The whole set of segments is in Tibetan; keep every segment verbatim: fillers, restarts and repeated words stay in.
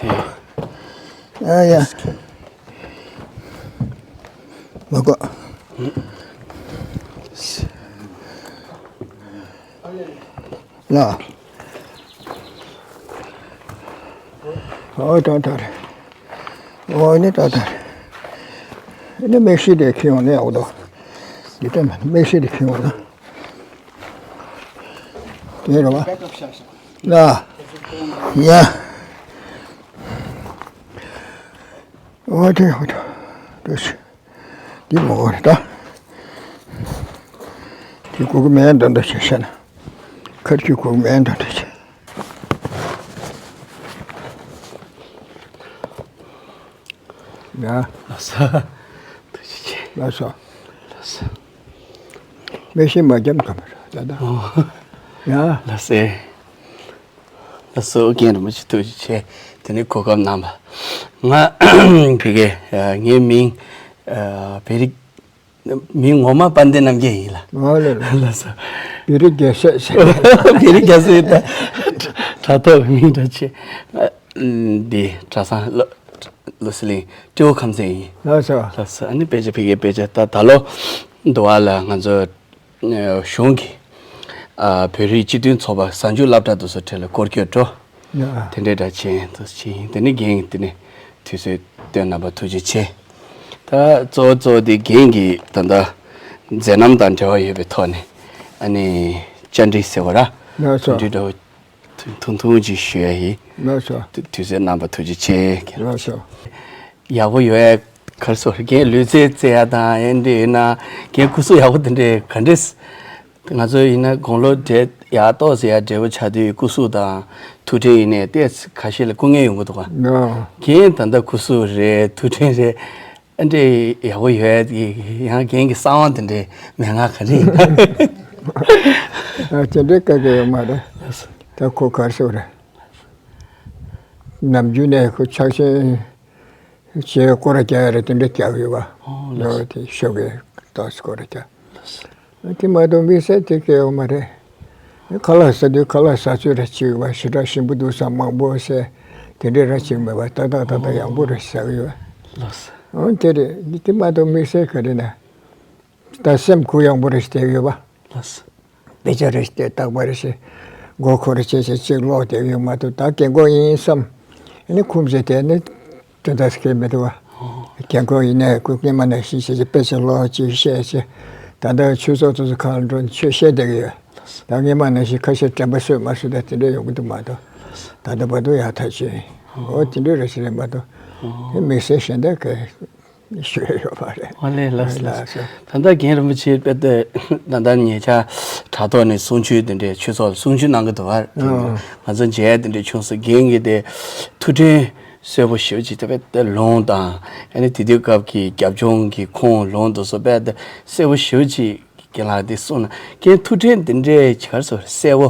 དེ། ཨ་ཡ། མ་གོ། ལ། ཨོ་ད་ད་རེད། ཨོ་ནི་ད་ད་རེད། ནི་མིག་ཤེལ་དེ་ཁྱེར་ཡོང་ནས་ཨོ་དོ། འདི་ལྟ་མ་མིག་ཤེལ་དེ་ཁྱེར་ཡོང་ན། དེ་རེད་བ། ལ། ཡ། ཨོ་དེ་ཨོ་དོ། དེ་སུ། འདི་མོ་རེད་ད། དེ་གོ་གི་མེད་འདྲ་འདྲ་བྱས་བཤད་ན། ཁར་གྱི་གོ་གི་མེད་འདྲ་འདྲ་བྱས། ཡ། ལགས་སོ། ཐུགས་རྗེ་ཆེ། ལགས་སོ། ལགས་སོ། མེ་ཤིང་མ་རྒྱབ་གམ་ར་ད་ད། ཨོ། ཡ། ལགས་སེ། ལགས་སོ། རྒན་རིན་པོ་ཆེ་ཐུགས་རྗེ་ཆེ། དེ་ནས་གོ་སྐབས་གནང་བ། ང་ཕ་གི་ངའི་མིང་བེ་རི། མིང་ངོ་མ་དཔལ་ལྡན་རྣམ་རྒྱལ་ཡིན་ལ། ཨོ་ལེ་ལེ། ལགས་སོ། བེ་རི་རྒྱལ་སྲས་ཟེར། བེ་རི་རྒྱལ་སྲས་ད། དྲ་ཐོག་གི་མིང་འདྲ་ཆེ། འདི་གྲྭ་ཚང་བློ་བློ་གསལ་གླིང་སྤྲེའུ་ཁམས་ཚན་ཡིན། ལགས་སོ། ལགས་སོ། ཨ་ནི་དཔེ་ཆ་ཕ་གིའི་དཔེ་ཆ་ད་ད་ལོ་འདི་བ་ལ་ང་ཚོ་གཞུང་གི་བོད་རིགས་སྤྱི་མཐུན་ཚོགས་པ་གཟའ་མཇུག་སློབ་གྲྭ་དུ་སོ་ཁྲལ་ལ་སྐོར་སྐྱོད་འགྲོ། དེ་འདྲའི་འདྲ་ཆེན་དུ་ཕྱིན། དེ་ནི་རྒན་དེ་ནི་དུས་ཚོད་བཏོན་གནང་བ་ཐུགས་རྗེ་ཆེ། ད་གཙོ་བོ་གཙོ་བོ་དེ་རྒན་གྱི་ད་ལྟ་མཛད་རྣམ་དང་འབྲེལ་བ་ཡོད་པའི་ཐོག་ནས་ཨ་ནི་བཅར་འདྲི་ཟེར་བ་ར། ལགས་སོ། འདི་འདྲ་བོ་ཐུང་ཐུང་ཅིག་ཞུ་ཡ་ཡིན། ལགས་སོ། དུས་ཚོད་གནང་བ་ཐུགས་རྗེ་ཆེ། ལགས་སོ། ཡག་པོ་ཡོད་ཡ། ག་རེ་ཟེར་རྒན་ལུས་རྩལ་རྩེ་ཡ་དང་ཨེ་འདྲ་ཡིན་ན་རྒན་སྐུ་གཟུགས་ཡག་པོ་དེ་འདྲས་ག་འདྲས། ང་ཚོ་ཡིན་ན་དགུང་ལོ་བགྲེས་ཡག་ཏོག་ཙམ་ཡར་བགྲེས་པོ་ཆགས་དུས་སྐུ་གཟུགས་དང་ཐུགས་ཕྲན་ཡིན་ནའི་ཏོག་ཙམ་ཁ་ཤས་ལ་སྐུ་ངལ་ཡོང་གི་འདུག་ག་ཨ། རྒན་ད་ལྟ་སྐུ་གཟུགས་རེད་ཐུགས་ཕྲན་རེད། ཨ་འདྲས་ཡག་པོ་ཡོད་ཡ། ཡང་རྒན་གྱི་གསང་བ་དེ་འདྲས་མན་ངག་ག་འདྲས་ཡིན། ཨ་དེ་འདྲས་བཀའ་གི་ཡོད་མ་རེད། ད་ཁོ་ག་རེ་ཟེར་རེད། ནམ་རྒྱུན་ནས་ཁོ་ཕྱག་ཆེན་བྱས་སྐོར་ར་རྒྱག་ཡ་རེད་དེ་འདྲ་རྒྱག་ཡོད་པ། ཨོ་ལགས། ལོ་དེ་ཤོག་གི་ཏོག་སྐོར་ར་རྒྱག་དེ་མ་གཏོགས་དམིགས་བསལ་དེ་གས་ཡོད་མ་རེད། ཁ་ལག་ཟ་དུས་ཁ་ལག་ཟ་ཚོད་ར་ཅིག་ཡོད་པ་ཞེ་དྲག་ཞིམ་པོ་འདུག་ས་མང་པོ་ཟས་དེ་འདྲ་ར་ཅིག་མེད་པ་ཏག་ཏག་ཏག་ཏག་ཡག་པོ་ར་ཟ་གི་ཡོད། ལགས་སོ། ཨོ་དེ་རེད། དེ་མ་གཏོགས་དམིགས་བསལ་ག་རེ་ན། ད་སེམས་གུ་ཡངས་པོ་རེ་བསྡད་ཡོད་པ། ལགས་སོ། དཔེ་ཆ་རེ་བལྟས་རྟག་པར་རེ་བྱས། མགོ་འཁོར་བྱས་བྱས་གཅིག་ཀློག་བསྡད་ཡོད་མ་གཏོགས་ད་རྒན་གོག་ཡིན་བསམ། ཨ་ནི་ཁུམ་བྱས་བསྡད་ནི་དོན་དག་སྐད་མི་འདུག་བ། རྒན་གོག་ཡིན་ནའི་ཁོ་སྔོན་མ་ནང་བཞིན་བྱས་བྱས་དཔེ་ཆ་ཀློག་གཅིག་བཤད་བྱས། ད་ལྟ་ཆོས་ཚོགས་དེ་ཚོ་ཁང་འགྲོ་ནས་ཆོས་བཤད་བསྡད་ཀྱི་ཡོད། ད་སྔོན་མ་ནང་བཞིན་ཁ་ཤས་དྲན་པ་གསོས་མ་གསོས་ད་དེ་འདྲ་ཡོང་གི་འདུག་མ་གཏོགས། ད་ལྟ་བར་དུ་ཡག་ཐག་ཆོད་ཡིན། འོ་དེ་འདྲ་རེ་བྱས་རེད་མ་གཏོགས། དེ་དམིགས་བསལ་གཞན་དག་གི་ཞུ་ཡ་ཡོད་པ་རེད། ཨོ་ལེ་ལགས་སོ་ལགས་སོ། ད་ལྟ་རྒན་རིན་པོ་ཆེ་དཔེ་ལྟ་ད་ལྟ་ཉེ་ཆར་དྲ་ཐོག་ནས་གསུང་ཆོས་དེ་འདྲའི་ཆོས་ཚོགས་ལ་གསུང་ཆོས་གནང་གི་འདུག་བ། ཨ། ང་ཚོ་མཇལ་དེ་འདྲའི་བྱུང་སོང་། རྒན་གྱི་དེ་ཐུགས་ཕྲན་གསལ་པོ་ཞེ་པོ་ཅིག་དེ་དཔེ་ལྟ་ལུང་དང་ཨ་ནི་དེ་དུས་སྐབས་ཀྱི་རྒྱབ་ལྗོངས་ཀྱི་ཁུངས་ལུང་དེ་ཚོ་དཔེ་ལྟ་གསལ་པོ་ཞེ་པོ་ཅིག་རྒན་ལགས་དེ་གསུངས་ན་རྒན་ཐུགས་ཕྲན་དེ་འདྲའི་ག་རེ་ཟེར་གསལ་པོ་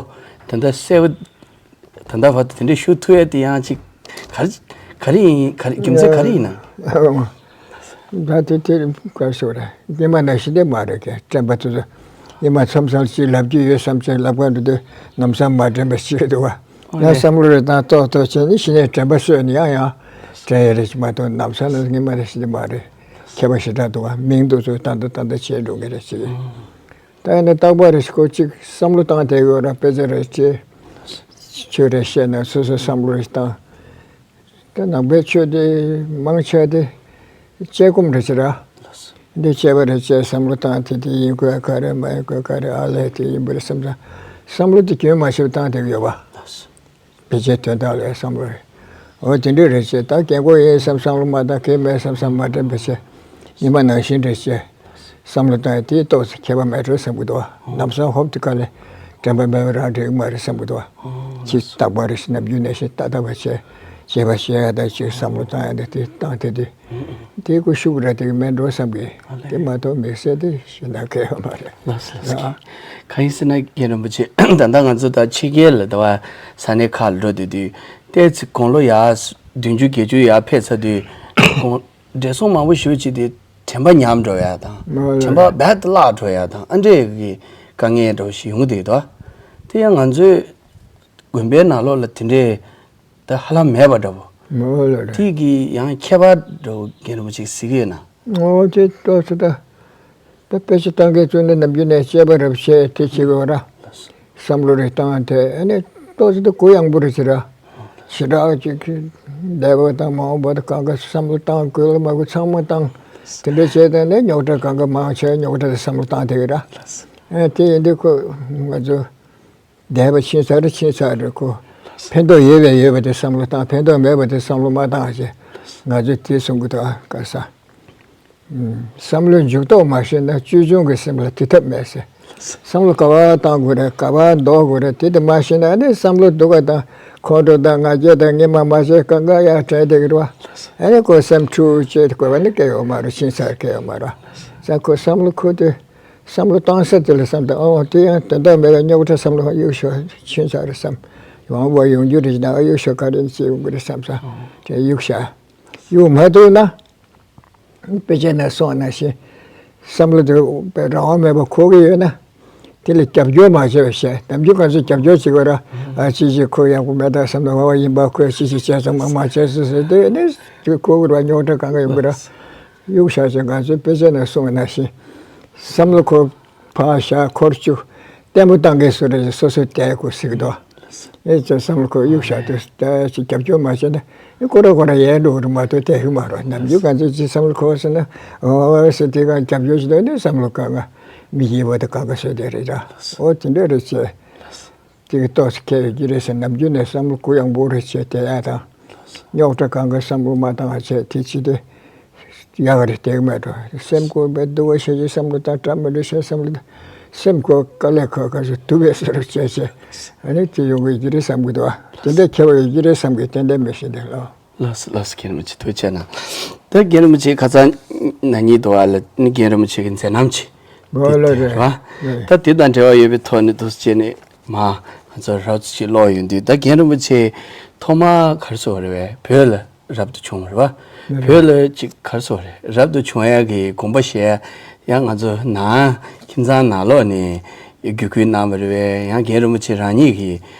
དེ་འདྲ་གསལ་པོ། ད་ལྟ་བར་དུ་དེ་འདྲའི་ཞུ་ཐུབ་ཡ་དེ་ཡང་ཅིག་ག་རེ་ག་རེ་ཡིན། ག་རེ་རྒྱུ་མཚན་ག་རེ་ཡིན་ན། ད་དེ་དེ་ག་རེ་ཟེར་བ་རེད། སྔོན་མ་ནང་བཞིན་དེ་མ་རེད་ཀྱི་དྲན་པ་དེ་ཚོ་སྔོན་མ་མཚམས་མཚམས་ཅིག་ལབ་རྒྱུ་ཡོད་བསམ་ཅིག་ལབ་ག་འགྲོ་དུས་ལམ་སང་མ་དྲན་པ་ཞིག་འདུག་བ། ཨོ་ཡང་ལེ། བསམ་བློ་རེ་བཏང་ཏོག་ཏོག་བྱས་ནས་གཞི་ནས་དྲན་པ་གསོས་ནས་ཡང་ཡང་དྲན་ཡ་རེ་ཞིག་མ་གཏོགས་ལམ་སང་ནི་སྔོན་མ་ནང་བཞིན་དེ་མ་རེད། ཁྱད་པར་ཞེ་དྲག་འདུག་བ། མིང་དེ་ཚོ་ཏན་ཏན་ཏན་ཏན་བྱས་འགྲོ་གི་རེད་ཅིག་ད་ཡིན་ན་རྟག་པར་རེ་ཞིག་ཁོ་གཅིག་བསམ་བློ་བཏང་བསྡད་ཡོད་ར། དཔེ་ཆ་རེ་བྱས། ཆོས་རེ་བཤད་ན་སོ་སོ་བསམ་བློ་རེ་བཏང་། ད་ནང་པའི་ཆོས་དེ་མང་ཆེ་བ་དེ་དཔྱད་སྒོམ་རེ་བྱེད་ར། འདི་དཔྱད་པ་རེ་བྱས་བསམ་བློ་བཏང་། དེ་དེ་ཡིན་དགོས་ག་རེ་མ་ཡིན་དགོས་ག་རེ་ཨ་ལས་དེ་ཡིན་པ་རེད་བསམ་ཙང་བསམ་བློ་དེ་རྒྱུན་མ་ཆད་པར་བཏང་བསྡད་ཡོད་པ། ཕལ་ཆེར་དོན་དག་ལ་བསམ་བློ་རེ། འོ་དེ་འདྲ་རེ་བྱས། ད་རྒན་གོག་ཡིན་བསམ་བསམ་བློ་མ་བཏང་། གལ་མེད་བསམ་བསམ་མ་དྲན་པ་བྱས། ཉི་མ་ནང་བཞིན་རེ་བྱས། བསམ་བློ་བཏང་ཡ་དེ་ཏོག་ཙམ་ཁྱད་པར་མེད་འགྲོ་བསམ་གྱི་འདུག་བ། ལམ་སང་ཧོབ་དེ་ག་ལས་དྲན་པ་མེད་པ་རང་འགྲིག་གི་མ་རེད་བསམ་གྱི་འདུག་བ། ཅིག་རྟག་པར་རེ་བྱས་ནམ་རྒྱུན་ནང་བཞིན་ཏག་ཏག་པ་བྱས། བྱས་པ་བྱས་ཡ་དང་ཅིག་བསམ་བློ་བཏང་ཡ་དང་དེ་བཏང་དེ་དེ། དེ་ཀུ་ཤུ་གུ་ར་དེ་གི་མེད་འགྲོ་བསམ་གི། ཨ་ལས། དེ་མ་གཏོགས་དམིགས་བསལ་དེ་ཞེ་དྲག་གལ་ཡོད་མ་རེད། ལགས་སོ་ལགས་སོ། གང་ཡིན་ཟེར་ན་རྒན་རིན་པོ་ཆེ་ད་ལྟ་ང་ཚོ་ད་ཕྱི་རྒྱལ་ལ་ད་བ་ས་གནས་ཁག་ལ་འགྲོ་དུས་དུས་ཏོག་ཙམ་དགུང་ལོ་ཡར་བདུན་ཅུ་བརྒྱད་ཅུ་ཡར་ཕེབས་ཚར་དུས་དགུང་བགྲེས་སོང་མང་པོ་ཞེ་པོ་ཅིག་དེ་དྲན་པ་ཉམས་འགྲོ་ཡ་དང་། ཨོ་དྲན་པ་རྦད་དེ་བརླག་འགྲོ་ཡ་དང་ཨ་འདྲས་ཀྱི་དཀའ་ངལ་འདྲ་བོ་ཞིག་ཡོང་གི་འདུག་ད། དེ་ཡང་ང་ཚོའི་དགོན་པའི་ནང་ལོགས་ལ་དེ་འདྲས་ད་ཧ་ལམ་མེད་པ་འདྲ་བོ། མོ་ལ་རེད། དེ་གི་ཡང་ཁྱད་པར་འདྲ་བོ་རྒན་རིན་པོ་ཆེ་གིས་གཟིགས་ཀྱི་ཡོད་ན། ཨོ་དེ་ཏོག་ཙམ་ད། ད་དཔེ་ཆ་བཏང་མཁན་ཚོ་ནི་ནམ་རྒྱུན་ནས་དཔྱད་པ་རབ་བྱས་དེ་བྱེད་དགོས་ར། བསམ་བློ་རེ་བཏང་དེ་ཨ་ནི་ཏོག་ཙམ་ད་གུ་ཡངས་པོ་རེ་བྱེད་ར། ཞེ་དྲག་ཅིག་འདས་པ་དང་མ་འོངས་པ་དང་གང་ག་བསམ་བློ་བཏང་དགོས་ལ་མ་དགོས་ཚང་མ་བཏང་། དེ་འདྲ་བྱས་ད་ནི་རྙོག་དྲ་གང་ག་མང་ཆེ་རྙོག་དྲ་དེ་བསམ་བློ་བཏང་དེ་གི་ར། ཨ་དེ་ཡིན་དུས་ཁོ་ང་ཚོ་འདས་པ་ཕྱིན་ཚར་རེད། ཕྱིན་ཚར་རེད། ཁོ་ཕན་ཐོགས་ཡོད་པས་ཡོད་པ་དེ་བསམ་བློ་བཏང་། ཕན་ཐོགས་མེད་པ་དེ་བསམ་བློ་མ་བཏང་ཞེས་ང་ཚོས་དེ་གསུང་གི་འདུག་ཨ་ག་ས། བསམ་བློའི་འཇུག་ལྡོག་མ་ཤེས་ན་ཅོལ་ཆུང་གི་སེམས་ལ་དུས་ཐབས་མེད་ཟེར། བསམ་བློ་ག་པར་བཏང་དགོས་རེད། ག་པར་ལྡོག་དགོས་རེད། དེ་དེ་མ་ཤེས་ན་ཨ་ནི་བསམ་བློ་སྡུག་པ་དང་ཁོང་ཁྲོ་དང་ང་རྒྱལ་དང་ངས་མ་མ་བྱས་གང་ག་ཡར་དྲན་བསྡད་ཀྱི་རེད་བ། ཨ་ནི་ཁོ་སེམས་འཁྲུག་བྱེད་དགོས་པ་ནི་སྐད་ཡོད་མ་རེད། ཕྱིན་ཚར་སྐད་ཡོད་མ་རེད། ས་ཁོ་བསམ་བློ་ཁོ་དེ། བསམ་བློ་གཏོང་ས་དེ་ལ་བསམ་དང་ཨོ་དེ་ཡང་དོན་དག་མེད་པའི་རྙོག་དྲ་བསམ་བློ་གཡུག་ཞོག་ཕྱིན་ཚར་རེད་བསམ། ཡོང་བ་ཡོང་རྒྱུ་རེད་ན་གཡུག་ཞོག་ག་རེ་བྱེད་ཡོང་གི་རེད་བསམ་ས། དེ་གཡུག་བཞག་གཡུག་མ་ཐུབ་ན། དཔེ་ཆ་ནང་གསུངས་ནང་བཞིན། བསམ་བློ་དེ་རང་དབང་མེད་པར་འཁོར་གྱི་ཡོད་ན། དེ་ལ་རྒྱབ་སྐྱོར་མ་བྱས་པ་བྱས། ནམ་རྒྱུན་གང་ཚོད་རྒྱབ་སྐྱོར་བྱེད་དགོས་ར། ཨ་ཅི་ཞིག་ཁོ་ཡག་པོ་མེད་ད་བསམ་ན་ང་བ་ཡིན་པ་ཁོས་ཅི་ཞིག་བྱས་ཙང་མ་མ་བྱས་སོ་ཟེར་དེ་ནི་དེ་འཁོར་གྱི་ར་རྙོག་དྲ་གང་ག་ཡོང་གི་ར། གཡུག་བཞག་བྱས་ང་ཚོའི་དཔེ་ཆ་ནང་གསུངས་པ་ནང་བཞིན། བསམ་བློ་ཁོ་ཕར་བཞག་ཁོར་བཅུག་བརྟན་པོ་བཏང་མཁན་སུ་རེད། སོ་སོའི་དེ་ཁོ་གཟིགས་འདུག་ཨེ་ཅེ་བསམ་བློ་ཁོ་གཡུག་བཞག་དུས་ད་ཅི་རྒྱབ་སྐྱོར་མ་བྱས་ན་ཨེ་ཁོ་ར་ཁོ་ར་ཡལ་འགྲོ་གི་རེད་མ་གཏོགས་དེ་ཧི་མ་རོ། ནམ་རྒྱུན་གང་ཚོད་ཅི་བསམ་བློ་ཁོ་ཟེར་ན་ཨོ་ཟེར་དེ་གང་རྒྱབ་སྐྱོར་བྱེད་དུས་ནི་བསམ་བློ་གང་ག་མི་ཡིན་པ་དེ་གང་ག་བཟོས་དེ་རེད་ད། ཨོ་དེ་འདྲ་རེད་ཅེ། དེ་གི་ཏོག་ཙམ་ཁྱད་ཡོད་ཀྱི་རེད་ཟེར། ནམ་རྒྱུན་ནས་བསམ་བློ་གུ་ཡངས་པོ་རེ་བྱས་དེ་ཡ་དང་། རྙོག་དྲ་གང་ག་བསམ་བློ་མ་བཏང་བ་བྱས་དེ་ཅི་དེ་ཡག་རེད་དེ་མེད་འགྲོ། སེམས་ཁོ་བས་སྡུག་པ་བྱས་ཀྱི་བསམ་བློ་དང་བཀྲ་མི་འགྲོ་བྱས་བསམ་བློ་དང་སེམས་ཁོ་དཀའ་ལས་ཁག་ཁག་ཞིག་སྡུག་པའི་བཟོ་འདྲ་བྱས་བྱས་ཨ་ནི་དེ་ཡོང་གི་ཡོད་ཀྱི་རེད་བསམ་གི་འདུག་དེ་འདྲ་ཁྱད་པར་ཡོད་ཀྱི་རེད་བསམ་གི་ཏན་ཏན་མི་ཤེས་འདུག་ལགས། ལགས་སོ་ལགས་སོ། རྒན་རིན་པོ་ཆེ་ཐུགས་རྗེ་གནང་། ད་རྒན་རིན་པོ་ཆེ་ཁ་སང་ན་ནིང་དུ་བ་ལ་ནི་རྒན་རིན་པོ་ཆེ་གི་མཛད་རྣམ་ཅིག་འོ་ལགས་རེད། རེད་བ། རེད། ད་དེ་དང་འབྲེལ་བ་ཡོད་པའི་ཐོག་ནས་འདུག་སེ་བྱས་ནས་མ་ང་ཚོ་རབ་ཏུ་ཅིག་ཀློག་ཡོང་དུས། ད་རྒན་རིན་པོ་ཆེ་ཐོག་མ་ག་རེ་ཟེར་བ་རེད་བས། བོད་ལ་རབ་ཏུ་བྱུང་བ་རེད་བ། རེད། བོད་ལ་ཅིག་ག་རེ་ཟེར་བ་རེད། རབ་ཏུ་བྱུང་ཡག་གི་དགོངས་པ་བཞེས་ཡ་ང་ཚོ་ནང་ཁྱིམ་ཚང་ནང་ལོགས་ནས་བརྒྱུད་སྐུལ་གནང་བ་རེད་བས། ཡང་རྒན་རིན་པོ་ཆེ་རང་ཉིད་ཀྱི་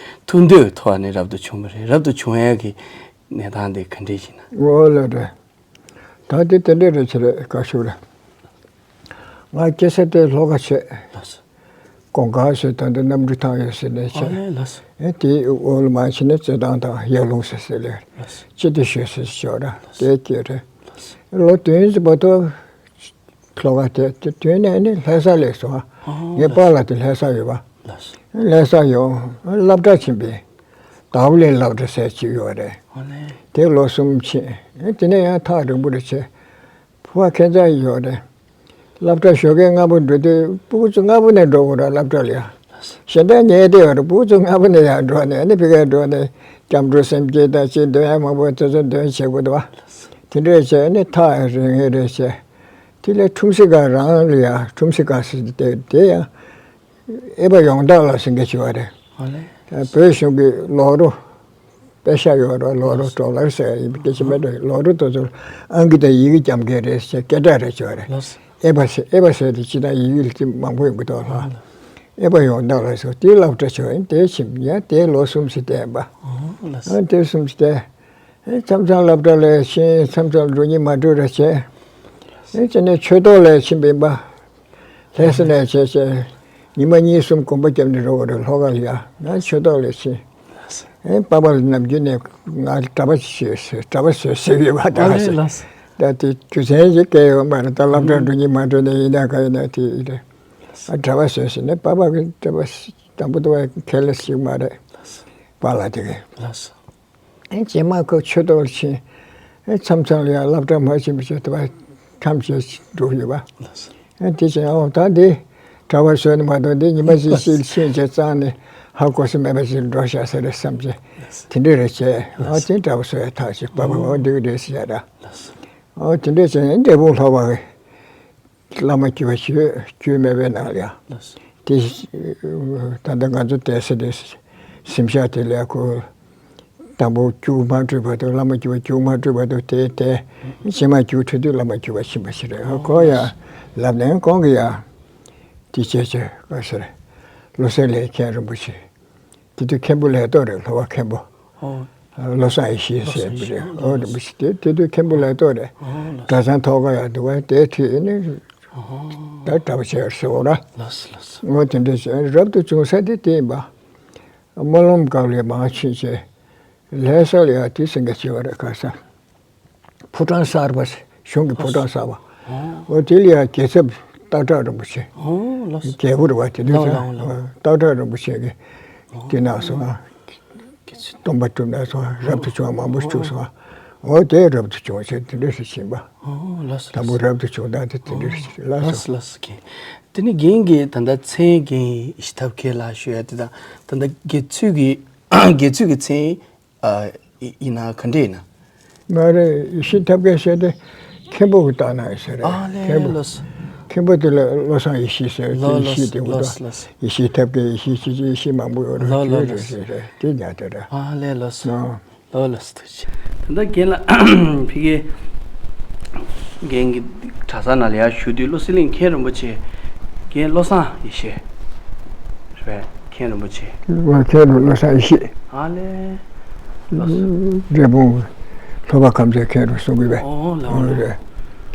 ཐུགས་འདོད་ཐོག་ནས་རབ་ཏུ་བྱུང་བ་རེད། རབ་ཏུ་བྱུང་ཡག་གི་གནས་སྟངས་དེ་ག་འདྲས་ཡིན་ན། འོ་ལགས་རེད། ད་དེ་དེ་འདྲས་རེད་ཆེ་རེད་བཀའ་ཞུ་རེད། ང་སྐྱེས་ས་དེ་ལྷོ་ཁ་བྱས། ལགས་སོ། གོང་དཀར་ཟེར་ད་འདི་གནམ་གྲུ་ཐང་ཡོད་ཟེར་ནས་ཨ་བྱས། ལས་ལགས་སོ། ཨེ་དེའི་འོག་ལ་མར་ཕྱིན་ན་རྩེད་ཐང་དང་ཡར་ལུང་ཟེར་ཟེར་ལས། ལགས་སོ། སྤྱི་བདེ་ཞོལ་ཟེར་ཞོར་ར་དེ་སྐྱེས་རེད། ལོ་བདུན་ཙམ་བར་དུ་ལྷོ་ཁ་དེ་དེ་དུས་ནས་ནི་ལྷ་ས་སླེབས་སོང་ཨ། ཨ་ངའི་པཱ་ལགས་དེ་ལྷ་ས་ཡོད་པ། ལགས་སོ། ལྷ་ས་ཡོང་སློབ་གྲྭ་ཕྱིན་པས། ཟླ་བ་ལྷའི་སློབ་གྲྭ་ཟེར་གཅིག་ཡོད་རེད། ཨ་ལས། དེ་ལོ་གསུམ་ཕྱིན། དེ་ནས་ཡང་ཐག་རིང་པོ་རེ་བྱས། ཕོ་བ་ཁྱད་མཚར་ཡོད་རེད། སློབ་གྲྭ་ཞོགས་ཀས་སྔ་པོ་འགྲོ་དུས་སྤུ་གུ་ཚོ་སྔ་པོ་ནས་འགྲོ་དགོས་ར་སློབ་གྲྭ་ལ་ཡ། གཞན་དག་ཉལ་བསྡད་ཡོད་རེད། སྤུ་གུ་ཚོ་སྔ་པོ་ནས་ཡར་འགྲོ་ནས་ཨ་ནི་ཕ་གིར་འགྲོ་ནས་སྐྱབས་འགྲོ་སེམས་བསྐྱེད་དང་ཅིག་འདོན་ཡ་མང་པོ་དེ་ཚོ་འདོན་བྱེད་དགོས་འདུག་བ། དེ་འདྲས་བྱས་ཨ་ནི་ཐག་རིང་ངེས་རེད་བྱས། དེ་ལས་ཁྲོམ་གཟིགས་སྒང་རང་ལ་ཡ་ཁྲོམ་གཟིགས་སྒང་ཟེར་དེ་དེ་ཡང་། ཨེ་ཕ་ཡོངས་གྲགས་ལ་ཟེར་མཁན་ཅིག་ཡོད་རེད། ཨ་ལས། བོད་གཞུང་གི་ལོག་རོ། པེ་ཤ་ཡོད་རོ་ལོག་རོ་ལགས་སོ། ཌོ་ལར་ཟེར་ཡིན་པའི་སྐད་ཆ་མེད་འགྲོ། ལོག་རོ་དེ་ཚོ་ཨང་ཀི་དང་ཡི་གེ་རྒྱབ་མཁན་རེད་ཟེར་སྐད་གྲགས་རེད་ཅིག་ཡོད་རེད། ལགས་སོ། ཨེ་ཕ་ཟེར་ཨེ་ཕ་ཟེར་དེ་སྤྱིར་བཏང་ཡི་གེ་ལ་དེ་མང་པོ་ཡོང་གི་འདུག་ལགས། ཨེ་ཕ་ཡོངས་གྲགས་ལ་སོ་དེ་སློབ་གྲྭ་ཆེ་བ་ཡིན། དེ་ཕྱིན་ཡང་དེ་ལོ་གསུམ་ཙམ་བསྡད་པ། ཨོ་ལགས་སོ། ཨ་དེ་གསུམ་ཙམ་བསྡད། ཨེ་མཚམས་མཚམས་སློབ་གྲྭ་ལ་ཕྱིན། མཚམས་མཚམས་འགྲོ་སྙིང་མ་བྲོ་ར་བྱས། ཨེ་དེ་ནས་ཆོས་ཐོག་ལ་ཕྱིན་པ་ཡིན་པ། ལྷ་ས་ནས་བྱས་བྱས། ཉི་མ་གཉིས་གསུམ་གོམ་པ་བརྒྱབ་ནས་འགྲོ་དགོས་རེད་ལྷོ་ཁ་ལ་ཡ། ང་ཆོས་ཐོག་ལ་ཕྱིན། ཨེ་པཱ་པཱ་ལ་ནམ་རྒྱུན་ནས་ང་གྲྭ་པ་ཞིག་བཟོས་གྲྭ་པ་བཟོས་ཟེར་ཡོད་པ་ཨ་ལས་ལགས། ད་དེ་རྒྱུ་མཚན་ཞིག་སྐད་ཡོད་མ་རེད། ད་སློབ་གྲྭ་འགྲོ་སྙིང་མ་བྲོ་ནས་ཡིན་ན་ག་ཡིན་ན་དེ་ཡིན་རེད། ཨ་གྲྭ་པ་བཟོས་ཟེར་ནས་པཱ་པཱ་གི་གྲྭ་པ་དང་པོ་དང་པོ་ཁས་ལེན་ཞིག་མ་རེད། པཱ་ལགས་དེ་གིས། ལགས་སོ། ཨེ་རྗེས་མ་ཁོ་ཆོས་ཐོག་ལ་ཕྱིན། ཨེ་མཚམས་མཚམས་ལ་ཡང་སློབ་གྲྭ་མ་ཕྱིན་པ་བྱས་ཏེ་ཁྲམ་བྱས་འགྲོ་ཡོད་པ། ཨེ་དེ་བྱས་ཨོ་ད་འདི་གྲྭ་པ་བཟོས་ནས་མ་གཏོགས་འདི་ཉི་མ་གཅིག་ཕྱིན་ཕྱིན་བྱས་གཙང་ནས་ཧ་གོ་ས་མེད་པ་ཞིག་འགྲོ་བཞག་ས་རེད་བསམ་བྱས་དེ་འདྲ་རེད་བྱས། ཨོ་དེ་གྲྭ་པ་བཟོ་ཡ་ཐག་ཆོད་པ་པ་ཨོ་འདི་རེད་ཟེར་ཡ་ར། ཨོ་དེ་འདྲ་བྱས་ནས་འབྲས་སྤུངས་ལྷོ་པ་གི་བླ་མ་བརྒྱུད་པ་ཞུས། བརྒྱུད་མེད་པའི་ནང་ལ་ཡང་། ལགས་སོ། དེ་ད་ལྟ་ང་ཚོ་བསྡད་ས་དེ་གཟིམ་ཤག་དེ་ལ་ཁོ་དང་པོ་རྒྱུགས་མ་འཕྲོད་བར་དུ་བླ་མ་བརྒྱུད་པ་རྒྱུགས་མ་འཕྲོད་བར་དུ་དེ་དེ་རྗེས་མ་རྒྱུགས་འཕྲོད་དུས་བླ་མ་བརྒྱུད་པ་ཕྱིན་པ་ཞིག་རེད། ཁོ་ཡང་ལབ་ནས་ཁོང་གིས་ཡང་དེ་བྱས་བྱས་ག་ཟེར་བློ་གསལ་ལས་མཁན་རིན་པོ་ཆེ། དེ་དུས་མཁན་པོ་ལས་ཐོག་རེད། ལྷོ་པ་མཁན་པོ། ཨོ། བློ་བཟང་ཡེ་ཤེས་ཟེར་བ་རེད། ཨོ་རིན་པོ་ཆེ་དེ་དེ་དུས་མཁན་པོ་ལས་ཐོག་རེད། གྲྭ་ཚང་ཐོག་ཁ་ཡག་འདུག་བ། དེ་ཁྲིད་ནས་ད་གྲྭ་པ་བྱས་ཟེར་བ་ར། ངོ་དེ་འདྲ་བྱས་རབ་ཏུ་བྱུང་ས་དེ་དེ་ཡིན་པ། སྨོན་ལམ་སྐབས་ལས་མང་ཕྱིན་བྱས། ལྷ་ས་ལ་ཡང་དེ་སེང་གེ་བྱེད་པ་རེད། ཁ་སང་ཕོ་བྲང་གསར་པ། གཞུང་གི་ཕོ་བྲང་གསར་པ། ཨོ་དེ་ལ་ཡང་རྒྱལ་ཚབ་སྟག་བྲག་རིན་པོ་ཆེ། རྒྱལ་པོ་རེད་བ་དེ་དུས་ལགས་ལགས་ལགས། སྟག་བྲག་རིན་པོ་ཆེ་གིས་དེ་གནང་སོང་། སྟོན་པ་སྒྲུབ་གནང་སོང་། རབ་ཏུ་བྱུང་བ་མང་པོ་བྱུང་སོང་། འོ་དེ་རབ་ཏུ་བྱུང་བ་བྱས་དེ་འདྲ་ཞིག་ཕྱིན་པ། ཨོ་ལགས་སོ། དང་པོ་རབ་ཏུ་བྱུང་སྟངས་དེ་དེ་འདྲ་ཞིག་ལགས་སོ། ལགས་སོ་ལགས་སོ། དེ་ནས་རྒན་གྱིས་ད་ལྟ་མཚན་རྒན་ཡེ་ཤེས་ཐབས་མཁས་ལགས་ཞུ་ཡ་དེ་དང་ད་ལྟ་དགེ་ཚུལ་གྱི་དགེ་ཚུལ་གྱི་མཚན་ཨ་ཡིན་ན་ག་འདྲ་ཡིན་ན། ང་རེ་ཡེ་ཤེས་ཐབས་མཁས་ཟེར་དེ་མཁན་པོ་གི་བཏགས་གནང་ཡོད་ས་རེད། ཨ་ལས་མཁན་པོ་ལགས་སོ། མཁན་པོ་དེ་ལ་བློ་བཟང་ཡེ་ཤེས་ཟེར་དེ་ལགས་ཡེ་ཤེས་ལགས་དེ་འུ་ལགས་ཐོག་ལགས་སོ། ཡེ་ཤེས་ཐབས་མཁས་ཡེ་ཤེས་ཆོས་སྐྱོང་ཡེ་ཤེས་མང་པོ་ཡོད་རེད། ལགས་དེ་ལགས་རེད་ལགས་སོ། རེད་རེད་དེ་ཉག་དེ་རེད། ཨ་ལས་ལགས་སོ། ཨ། ལགས་ལགས་སོ། ཐུགས་རྗེ་ཆེ། ད་ལྟ་རྒན་ལགས་ཕ་གི་རྒན་གྱི་གྲྭ་ས་ནང་ལ་ཡར་བཞུགས་དུས་བློ་གསལ་གླིང་མཁན་རིན་པོ་ཆེ་རྒན་བློ་བཟང་ཡེ་ཤེས་རེད་པས། མཁན་རིན་པོ་ཆེ། ང་མཁན་རིན་བློ་བཟང་ཡེ་ཤེས། ཨ་ལས། ལགས་སོ། འབྲས་སྤུངས་ལྷོ་པ་ཁམས་ཚན་མཁན་རིན་གསུང་གི་བས། ཨོ་ལགས་ཨོ་ལགས། རེད།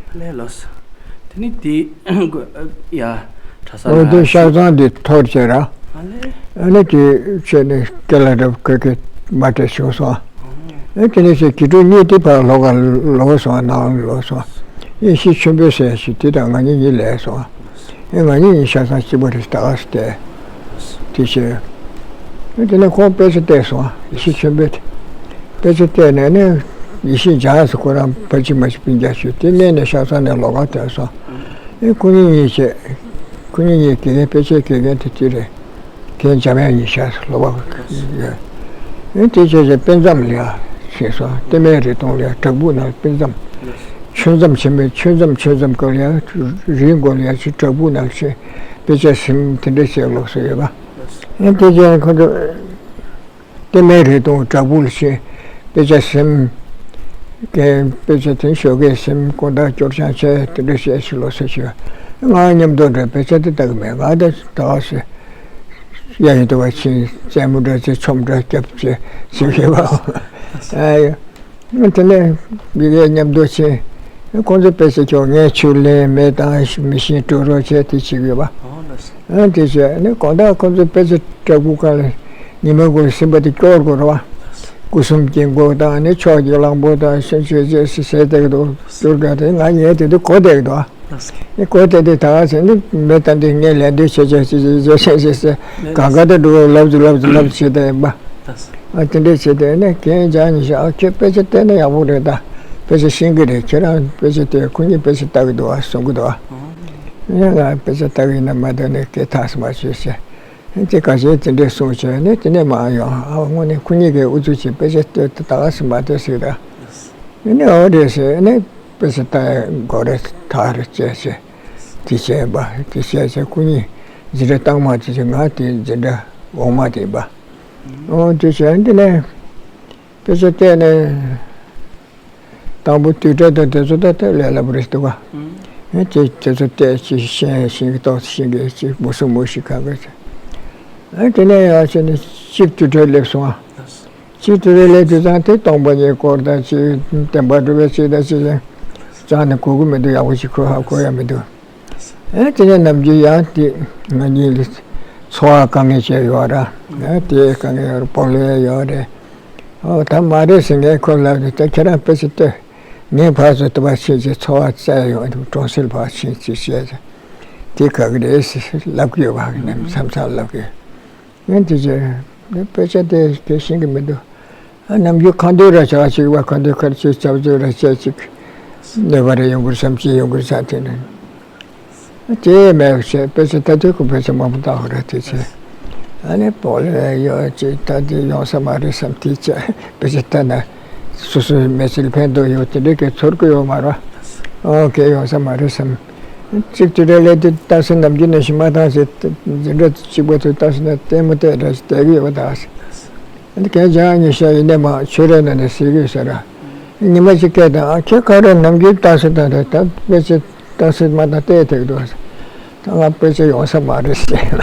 ཨ་ལས་ལགས་སོ། དེ་ནི་དེ་ཡ་གྲྭ་ས་ཨོ་ན་དེ་ཤག་ཚང་དེ་ཐོར་བྱས་ར། ཨ་ལས། ཨ་ནི་དེ་བྱས་ནས་སྐེ་ལ་རབ་ཁོས་ཁེ་མ་སྤྲད་བྱུང་སོང་། ཨ་དེ་ནས་ཚེ་དགེ་ཕྲུག་གཉིས་དེ་ཕར་ལོག་ག་ལོག་སོང་། ནང་ལོག་སོང་། ཨེ་ཤི་ཆོས་འཕེལ་ཟེར་ཞིག་དེ་དང་ང་གཉིས་གཉིས་ལས་སོང་། ཨེ་ང་གཉིས་གཉིས་ཤག་ཚང་གཅིག་པ་རེད། ད་ག་སེ་བལྟས། དེ་བྱས། ཨེ་དེ་ནས་ཁོང་དཔེ་ཆ་བལྟས་སོང་། ཨེ་ཤི་ཆོས་འཕེལ་དེ། དཔེ་ཆ་བལྟས་ནས་ནི་ཡེ་ཤེས་འཇམ་དབྱངས་སུ་ཁོ་རང་ཕར་ཕྱིན་མར་ཕྱིན་སྤུན་ཀྱག་ཞུས་དེ་སྔས་ནས་ཤག་ཚང་ནས་ལོག་ག་ཐོན་སོང་། ཨེ་ཁོ་གཉིས་གཉིས་བྱས། ཁོ་གཉིས་གཉིས་དགེ་རྒན་དཔེ་ཆའི་དགེ་རྒན་དེ་དེ་རེད། རྒན་འཇམ་དབྱངས་ཡིན་ཤག་ལོག་པ། ཨེ་དེ་བྱས་བྱས་དཔེ་མཚམས་ལ་ཡར་ཕྱིན་སོང་། གཏེར་མའི་རི་དོང་ལ་ཡར་བྲག་ཕུག་ནང་དཔེ་མཚམས། ཆོས་མཚམས་ཆེན་མོའི་ཆོས་མཚམས་ཆོས་མཚམས་སྐབས་ལ་ཡར་རིའི་མགོ་ལ་ཡར་ཕྱིན་བྲག་ཕུག་ནང་ཕྱིན་དཔེ་ཆ་ཟིན། དེ་འདྲ་བྱས་ལོག་སོང་ཡོད་པ། ཨེ་དེ་བྱས་ཁོ་ཚོ། གཏེར་མའི་རི་དོང་བྲག་ཕུག་ལ་ཕྱིན། དཔེ་ཆ་ཟིན། དཔེ་ཆ་དེ་ཞོགས་ཀས་ཟིན། དགོང་དག་སྐྱོར་སྦྱང་བྱས་དེ་འདྲ་བྱས་ཤིག་ལོག་སོང་ཞུ། ང་མཉམ་དུ་འདྲ་དཔེ་ཆ་དེ་ལྟ་གི་མེད། ང་ད་ད་ག་སེ་གཡག་ཡིན་དུ་བ་ཕྱིན་རྩེད་མོ་འདྲ་བྱས་ཆོམ་འདྲ་རྒྱབ་བྱས་བྱེད་ཀྱི་བ། ཨ་ཡ། དེ་ནས་མི་རེ་མཉམ་དུ་ཕྱིན། ཁོང་ཚོ་དཔེ་ཆ་ཁྱོག་ངས་ཆུ་ལེན་མེ་བཏང་མི་ཤེས་དཀྲུག་རོགས་བྱས་དེ་བྱེད་དགོས་པ། ཨ་དེ་བྱས་ནས་དགོང་དག་ཁོང་ཚོ་དཔེ་ཆ་བྲག་ཕུག་སྒང་ལ་ཉི་མ་དགུ་ཟིན་པ་དེ་སྐྱོར་དགོས་རེད་བ། སྐུ་གསུམ་གྱི་མགོ་དང་ནི་ཕྱོགས་ཀྱི་གླང་པོ་དང་སེམས་ཆོས་རྗེས་སུ་ཟེར་བསྡད་ཀྱི་འདུག་སྐྱོར་ག་དེ་ང་ཉལ་དེ་དུས་གོ་བསྡད་ཀྱི་འདུག་ཨ་ནི་གོ་བསྡད་དེ་ད་ག་ཟེར་ནི་མེ་བཏང་དུས་ངས་ལན་འདེབས་བྱས་བྱས་བྱས་བྱས་བྱས་བྱས་གང་ག་དེ་འགྲོ་ལབ་དུ་ལབ་དུ་ལབ་བྱས་བསྡད་ཡིན་པ། ཨ་དེ་འདྲས་བྱས་ཏེ་ནས་རྒན་འཇམ་ཉི་ཤ་ཨ་ཁྱོད་དཔེ་ཆ་བལྟས་ན་ཡག་པོ་རེད། ད་དཔེ་ཆ་ཤེས་ཀྱི་རེད། ཁྱེད་རང་དཔེ་ཆ་བལྟས། ཁོ་གཉིས་དཔེ་ཆ་ལྟ་གི་འདུག་ཨ་གསུང་གི་འདུག་ཨ། ངས་ང་དཔེ་ཆ་ལྟ་གི་ཡིན་ན་མ་གཏོགས་ནས་སྐད་ཐག་སུ་མ་ཆོད་ཟེར། དེ་ག་ཚོད་དེ་འདྲས་གསུངས་བྱས་ནས་དེ་ནས་མར་ཡོང་ཨ། དངོས་གནས་ཁོ་གཉིས་ཀྱིས་ཨུ་ཚུགས་བྱས་དཔེ་ཆ་ལྟོས་ད་ག་སུ་མ་ལྟོས་ཟེར་གི་འདུག་ཨ་ནས་འོ་རེད་ཟེར་ནས་དཔེ་ཆ་ལྟ་དགོས་རེད་ཐག་རེད་བཅད་བྱས། དེ་བྱས་པ་དེ་བྱས་བྱས་ཁོ་གཉིས་འཛིན་གྲྭ་ལྟག་མ་དེ་བྱས་ང་དེ་འཛིན་གྲྭ་འོག་མ་དེ་ཡིན་པ། ཨོ་དེ་བྱས་འདི་ནས་དཔེ་ཆ་བལྟས་ནས་དང་པོ་དུས་དྲན་དང་དེ་ཚོ་ད་ལྟ་ལས་སླ་པོ་རེད་འདུག་ག་ཨེ་དེ་དེ་ཚོ་བལྟས་ཅི་ཤེས་ཤེས་ཀྱི་ཏོག་ཙམ་ཤེས་ཀྱི་ཅི་མུ་སུ་མུ་ཞིག་ག་ག་ཅི། ཨེ་དེ་ནས་ཡང་བྱས་ནས་གཅིག་དུས་དྲན་སླེབས་སོང་ཨ། གཅིག་དུས་དྲན་སླེབས་དུས་ཙང་དེ་སྟོང་པ་ཉིད་སྐོར་དང་ཅི་བསྟན་པ་སྒྲུབ་པའི་ཅི་དང་ཅི་ཅང་ནས་གོ་གི་མི་འདུག་ཡག་པོ་ཅིག་གོ་ཧ་གོ་ཡ་མི་འདུག་ཨེ་དེ་ནས་ནམ་རྒྱུན་ཡང་དེ་ང་གཉིས་ལ་འཚོ་བ་དཀའ་ངལ་ཅིག་ཡོད་ར། ཨེ་དེ་དཀའ་ངལ་ཡོད་ར་སྤོ་ལོ་ཡོད་རེད། ཨོ་ད་མ་རེད་ཟེར་ངས་ཁོ་ལབ་དུས་ད་ཁྱེད་རང་དཔེ་ཆ་ལྟོས། ངས་ཕར་ཚུར་དུ་བ་ཕྱིན་ཅིག་འཚོ་བ་བཙལ་ཡོང་དུས་གྲོང་གསེབ་ཕར་ཕྱིན་ཅིག་བཤད་ཅིག་དེ་ག་གི་རེད་ཟེར་ལབ་ཀྱི་ཡོད་པ་ནས་མཚམས་མཚམས་ལབ་ཀྱི་ཡོད། ངས་དེ་ཅིག་ངས་དཔེ་ཆ་དེ་གས་ཤེས་ཀྱི་མི་འདུག་ཨ་ནམ་རྒྱུན་ཁ་འདོན་ར་བྱ་བ་ཅིག་བ་ཁ་འདོན་ཁར་ཅིག་བྱ་བ་ཅིག་ར་བྱས་ཅིག་གནོད་པ་རེ་ཡོང་གི་རེད་བསམ་ཅིག་ཡོང་གི་རེད་བསམ་དེ་ནས། དེ་མེད་བྱས་དཔེ་ཆ་ལྟ་དུས་ཁོ་དཔེ་ཆ་མང་པོ་བལྟ་བ་རེད་དེ་ཚེ། ཨ་ནི་སྤོ་ལོ་ཡོད་ཅིག་ད་དེ་ཡོང་ས་མ་རེད་བསམ་དེ་ཚེ་དཔེ་ཆ་ལྟ་ན་སོ་སོའི་མི་ཚེ་ལ་ཕན་ཐོགས་ཡོད་དེ་འདྲ་གི་ཚོར་གི་ཡོད་མ་རེད། ཨོ་ཁེ་ཡོང་ས་མ་རེད་བསམ། གཅིག་དུས་རེ་ལས་དུས་ལྟ་ས་ནམ་རྒྱུན་ནང་བཞིན་མ་བཏང་ཚེ་འཛིན་གྲྭ་གཅིག་པ་དུས་ལྟ་ས་ན་ལྟད་མོ་བལྟས་འདྲ་ཞིག་བལྟ་གི་ཡོད་པ་ད། འདི་གན་ཅང་ཉི་ཤ་ཡིན་ནས་མ་ཆོས་ར་ན་ནས་ཟེར་གི་ཟེར་ར། ཉི་མ་གཅིག་སྐད་དང་ཨ་ཁྱེད་ཁ་ར་ནམ་རྒྱུན་ལྟ་ས་ད་རེད་ད་དཔེ་ཆ་ལྟ་ས་མ་ད་བལྟས་ཐེག་འདུག་ད་ང་དཔེ་ཆ་ཡོང་ས་མ་རེད་ཟེར།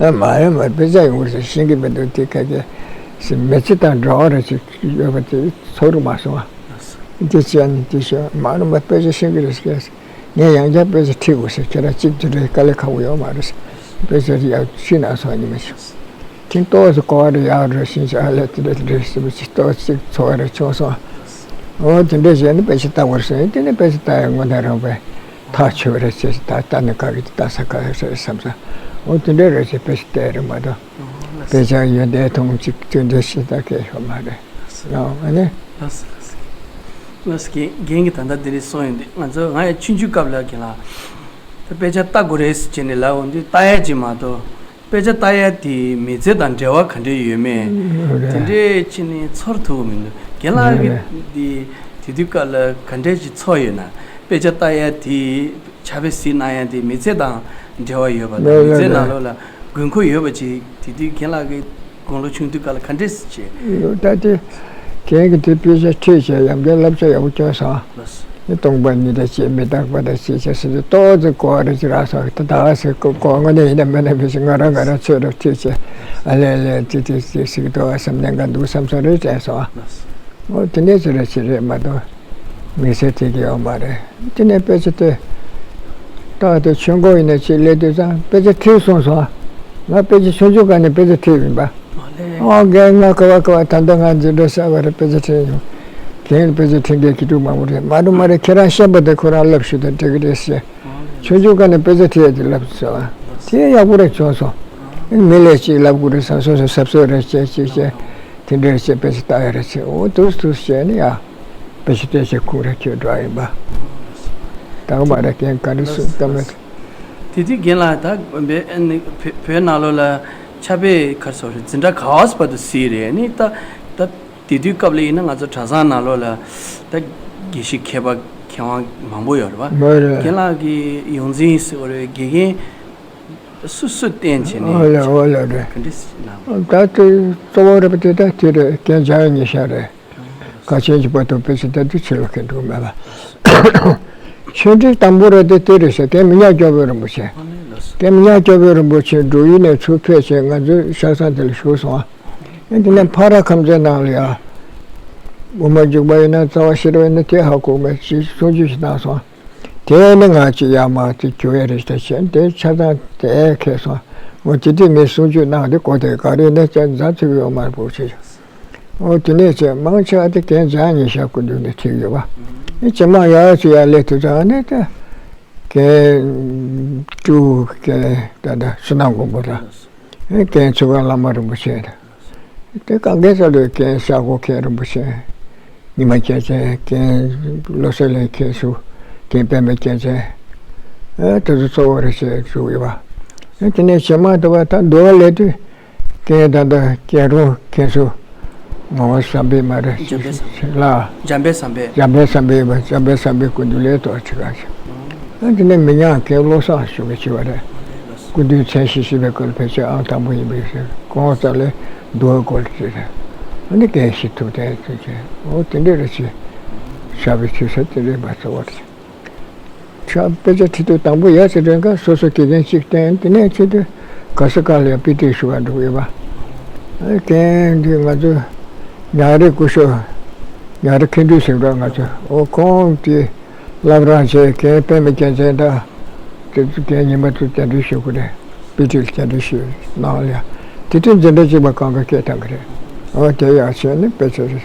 ཨ་མ་ཡོང་མ་དཔེ་ཆ་ཡོང་ཟེར་ཤེས་ཀྱི་མི་འདུག་དེ་ཁ་ཁེ་ མི་ཚེ་དང་འབྲེལ་བ་རེ་ཅིག་ཡོད་པ་དེ་ཚོར་མ་སོང་བ། དེ་བྱས་ནས་དེ་ཤོད་མ་རུང་བ་དཔེ་ཆ་ཤེས་ཀྱི་རེད་ཟེར། ངས་ཡང་བསྐྱར་དཔེ་ཆ་ཁྲིད་དགོས་ཟེར། ཁྱེད་རང་གཅིག་དེ་འདྲའི་དཀའ་ལས་ཁག་པོ་ཡོད་མ་རེད་ཟེར། དཔེ་ཆ་དེ་ཡག་ཁྲིད་གནང་སོང་ཉི་མ་ཞིག་དེ་ཏོག་ཙམ་གོ་བ་རེ་ཡག་རེ་ཤེས་བྱ་ཨ་ལས་དེ་འདྲ་དེ་འདྲ་ཞེ་པོ་ཅིག་ཏོག་ཙམ་ཚོར་བ་རེ་བྱུང་སོང་། འོ་དེ་འདྲ་བྱས་ནས་དཔེ་ཆ་ལྟ་དགོས་སོང་། དེ་ནས་དཔེ་ཆ་ལྟ་ཡག་དངོས་གནས་རང་དཔེ་ཐག་ཆོད་པ་རེད་ཅེས་ད་ལྟ་ནས་ག་གི་ལྟ་ས་ག་རེ་བསམ་ས། འོ་དེ་འདྲ་རེད་ཅེས་དཔེ་ཆ་བལྟས་རེད་མ་གཏོགས། དཔེ་ཆ་ཡོན་ཏན་ཐུང་གཅིག་བསྟུན་འདྲ་ཞིག་ད་གས་ཡོད་མ་རེད། ཨ་ནི། ལགས་སོ་ལགས་སོ། ལགས་སོ། རྒན་རྒན་གྱིས་ད་ལྟ་འདི་རིགས་གསུངས་ཡོང་དུས་ང་ཚོ་ང་ཡང་ཆུང་ཆུང་སྐབས་ལ་རྒན་ལགས་ད་དཔེ་ཆ་ལྟ་དགོས་རེད་ཟེར་བྱས་ནས་ལབ་འོང་དུས་ལྟ་ཡ་ཅིག་མ་གཏོགས། དཔེ་ཆ་ལྟ་ཡ་དེ་མི་ཚེ་དང་འབྲེལ་བ་ག་འདྲས་ཡོད་མེད་རེད། དེ་འདྲས་ཕྱིན་ནས་ཚོར་ཐུབ་ཀྱི་མི་འདུག་རྒན་ལགས་ཀྱིས་རེད། འདི་དེ་དུས་སྐབས་ལ་ག་འདྲས་ཅིག་ཚོར་ཡོད་ན། དཔེ་ཆ་ལྟ་ཡ་དེ་ཕྱག་དཔེ་གཟིགས་གནང་ཡ་དེ་མི་ཚེ་དང་འབྲེལ་བ་ཡོད་པ་དང་རེད་མི་ཚེའི་རེད་ནང་ལོགས་ལ་དགོས་མཁོ་ཡོད་པ་ཅིག་དེ་དུས་རྒན་ལགས་ཀྱིས་དགུང་ལོ་ཆུང་དུས་སྐབས་ལ་ག་འདྲས་བྱས། ད་དེ་རྒན་གྱིས་དེ་དཔེ་ཆ་ཁྲིད་བྱས་ཡང་བསྐྱར་བསླབ་བྱ་ཡག་པོ་བསྐྱོན་སོང་། ལགས་སོ། སྟོང་པ་ཉིད་དང་བཅས་མི་རྟག་པ་དང་བཅས་བྱ་ཟེར་དུས་ཏོག་ཙམ་གོ་བ་རེ་ཅིག་རག་སོང་། ད་ད་ཟེར་གོ་གོ་དངོས་གནས་ཡིན་ན་མིན་ན་མི་ཤེས། ང་རང་ང་རང་ཚོད་རེ་ཁྲིད་བྱས་ཨ་ལས་ལས་ཅི་ཅི་ཅི་ཟིག་འདུག་ཨ་བསམ་ནས་འགའ་འདུག་བསམ་སོང་རེ་དྲན་སོང་། འོ་དེ་འདྲས་ཅིག་རེ་ཅིག་རེད་མ་གཏོགས་མི་ཚེ་དེ་གི་ཡོད་མ་རེད། དེ་ནས་དཔེ་ཆ་དེ་ཏག་ཏག་ཆོས་འཁོར་ཡིན་ན་ཅིག་སླེབས་དུས་ཙང་དཔེ་ཆ་ཁྲིད་སོང་སོང་། ང་དཔེ་ཆ་ཆུང་ཆུང་སྒང་ནས་དཔེ་ཆ་ཁྲིད་ཡིན་པ། ཨོ་རྒན་ང་ག་བ་ག་བ་ད་ལྟ་ང་འཛིན་གྲྭ་གསར་བ་རེད། དཔེ་ཆ་ཁྲིད་ཡོང་། རྒན་དཔེ་ཆ་ཁྲིད་མཁན་སྐྱིད་སྡུག་མང་པོ་རེད། མ་འགྲོ་མ་རེད། ཁྱེད་རང་ཤེས་པ་དེ་ཁོ་རང་བསླབ་ཞུ་དང་འགྲིག་གི་རེད་ཟེར། ཆུང་ཆུང་སྒང་ནས་དཔེ་ཆ་ཁྲིད་ཡ་དེ་བསླབ་སོང་། དེ་ཡག་པོ་རེད་བྱུང་སོང་། མི་ལས་གཅིག་བསླབ་དགོས་རེད་བསམ་སོ་སོ་གཟབ་གཟབ་རེ་བྱས་གཅིག་བྱས། དེ་འདྲ་བྱས་དཔེ་ཆ་ལྟ་ཡ་རེ་བྱས། འོ་དུས་དུས་བྱས་ནས་ཡ། དཔེ་ཆ་བལྟས་བྱས་ཁུག་རེ་ཁྱོད་འགྲོ་ཡིན་པ། ད་ག་མ་རེད། རྒན་ག་རེ་གསུངས་གཏམ་མེད། དེ་དུས་རྒན་ལགས་ད་བོད་ནང་ལོགས་ལ་ཕྱག་དཔེ་ག་རེ་ཟེར་རེད། འཛིན་གྲྭ་ག་བ་བར་དུ་གཟིགས་རེད། ནི་ད་ད་དེ་དུས་སྐབས་ལ་ཡིན་ན་ང་ཚོ་གྲྭ་ཚང་ནང་ལོགས་ལ་ད་དགེ་བཤེས་མཁས་པ་མཁས་དབང་མང་པོ་ཡོད་རེད་བ། མ་རེད། རྒན་ལགས་ཀྱི་ཡོངས་འཛིན་ཟེར་བ་རེད། དགེ་རྒན་སུ་སུ་བསྟེན་བྱས་ནས་འོ་ལ་འོ་ལ་རེད། ག་འདྲ་གནང་། ད་དེ་གཙོ་བོ་རེད་པ་དེ་ད་དེ་རེད། རྒན་འཇམ་དབྱངས་ཉི་ཤར་རེད། དཀའ་ཆེན་གྱི་བར་དུ་དཔེ་ཆ་ལྟ་དུས་ཕྱི་ལོགས་ཁེལ་འགྲོ་མེད་པ། ཆོས་ཁྲིད་དང་པོ་རེད་དེ་དེ་རེད་ཟེར། རྒན་མི་ཉག་སྐྱོབ་པའི་རིན་པོ་ཆེ། རྒན་མི་ཉག་སྐྱོབ་པའི་རིན་པོ་ཆེ་འབྲུག་ཡུལ་ནས་ཚུར་ཕེབས་བྱས་ང་ཚོའི་ཤག་ཚང་དེ་ལ་བཞུགས་སོང་ཨ། དེ་ནས་ཕ་ར་ཁམས་ཚན་ནང་ལ་ཡ། དབུ་མ་འཇུག་པ་ཡིན་ན་རྩ་བ་ཤེས་རབ་ཡིན་ན་དེ་ཧ་གོ་མེད་ཅེས་གསུང་ཆོས་ཤིག་བཏང་སོང་། དེ་ནི་ང་ཅི་ཡ་མ་དེ་གྱུར་ཡ་རེད་ད་བྱས་དེ་ཆ་ཚང་དེ་ཁེལ་སོང་། འོ་དེ་དུས་མི་གསུང་ཆོས་གནང་དེ་གོ་དེ་ག་རེ་ནས་ཅང་མཛའ་ཐུབ་ཡོད་མ་རེད་པོ་ཆེ། འོ་དེ་ནས་ཅེས་མང་ཆེ་བ་དེ་རྒན་འཇམ་ཉི་ཤར་སྐུ་མདུན་ནས་ཁྲིད་ཡོད་པ། ཨེ་ཅི་མ་ཡག་ཅི་ཡ་ལས་དུ་ཙང་ནས་ད་རྒན་ཀྲུའུ་རྒན་ད་ད་བསོད་ནམས་མགོན་པོ་ད་ཨེ་རྒན་ཚུལ་ཁྲིམས་བླ་མ་རིན་པོ་ཆེ་ད། དེ་གང་གའི་ས་ལོའི་རྒན་ཤར་སྒོ་མཁན་རིན་པོ་ཆེ། ཉི་མ་རྒྱལ་མཚན་རྒན་བློ་གསལ་གླིང་མཁན་ཚུ་རྒན་པད་མ་རྒྱལ་མཚན། ཨེ་དེ་ཚོ་གཙོ་བོ་རེ་བྱས་བཞུགས་ཡོད་པ། ཨེ་དེ་ནས་བྱེ་མ་དུ་བ་ད་འདུལ་བ་ལས་དུས་རྒན་ད་ལྟ་རྒན་རོང་མཁན་ཚུ་ངོ་བོ་བསམ་འཕེལ་མ་རེད། འཇམ་དཔལ་བསམ་འཕེལ། ལ། འཇམ་དཔལ་བསམ་འཕེལ། འཇམ་དཔལ་བསམ་འཕེལ་པ་འཇམ་དཔལ་བསམ་འཕེལ་སྐུ་མདུན་ལས་ཐོག་ཁྲི་ཁ་ཆེ། ཨ་དེ་ནས་མི་ཉག་མཁན་བློ་བཟང་ཞུ་མཁན་ཆེ་བ་རེད། སྐུ་མདུན་མཚན་ཞིག་ཞིག་པའི་སྐོར་ཕལ་ཆེར་ཨང་དང་པོ་ཡིན་པའི་ཞིག་གོང་ས་ལས་འདུལ་བ་སྐོར་ཞིག་རེད། ཨ་ནི་རྒན་ཞིག་ཐུབ་བསྟན་ཚུལ་ཆེ། འོ་དེ་འདྲས་རེད་ཅེས་ཤག་པའི་ཆོས་ས་དེ་རེད་པ་གཙོ་བོ་རེད། ཤག་དཔེ་ཆ་ཁྲིད་དུས་དང་པོ་ཡར་ཞིག་རན་ཁ་སོ་སོ་དགེ་རྒན་གཅིག་བསྟེན། དེ་ནས་ཆེད་དུ་ག་ས་ག་ལ་ཡང་དཔེ་ཁྲིད་ཞུ་བར་འགྲོ་གི་ཡོད་པ། ཨ་རྒན་འདི་ང་ཚོ་ཉང་རེ་སྐུ་ཞབས་ཉང་རེ་མཁས་འགྲུལ་ཞིག་འགྲོ་ང་ཚོ་འོ་ཁོང་དེ། བླ་བྲང་ཆེ་རྒན་པད་མ་རྒྱལ་མཚན་དང་། དེ་ཚོ་རྒན་ཉི་མ་ཚོ་བཅར་འདྲི་ཞུ་དགོས་རེད། དཔེ་ཁྲིད་ལ་བཅར་འདྲི་ཞུ་གནང་ལ་ཡ། དེ་དུས་འཛིན་གྲྭ་གཅིག་པ་གང་ག་སྐད་བཏང་གི་རེད། འོ་དེ་ཡག་བྱས་ནས་དཔེ་ཆ་རེད།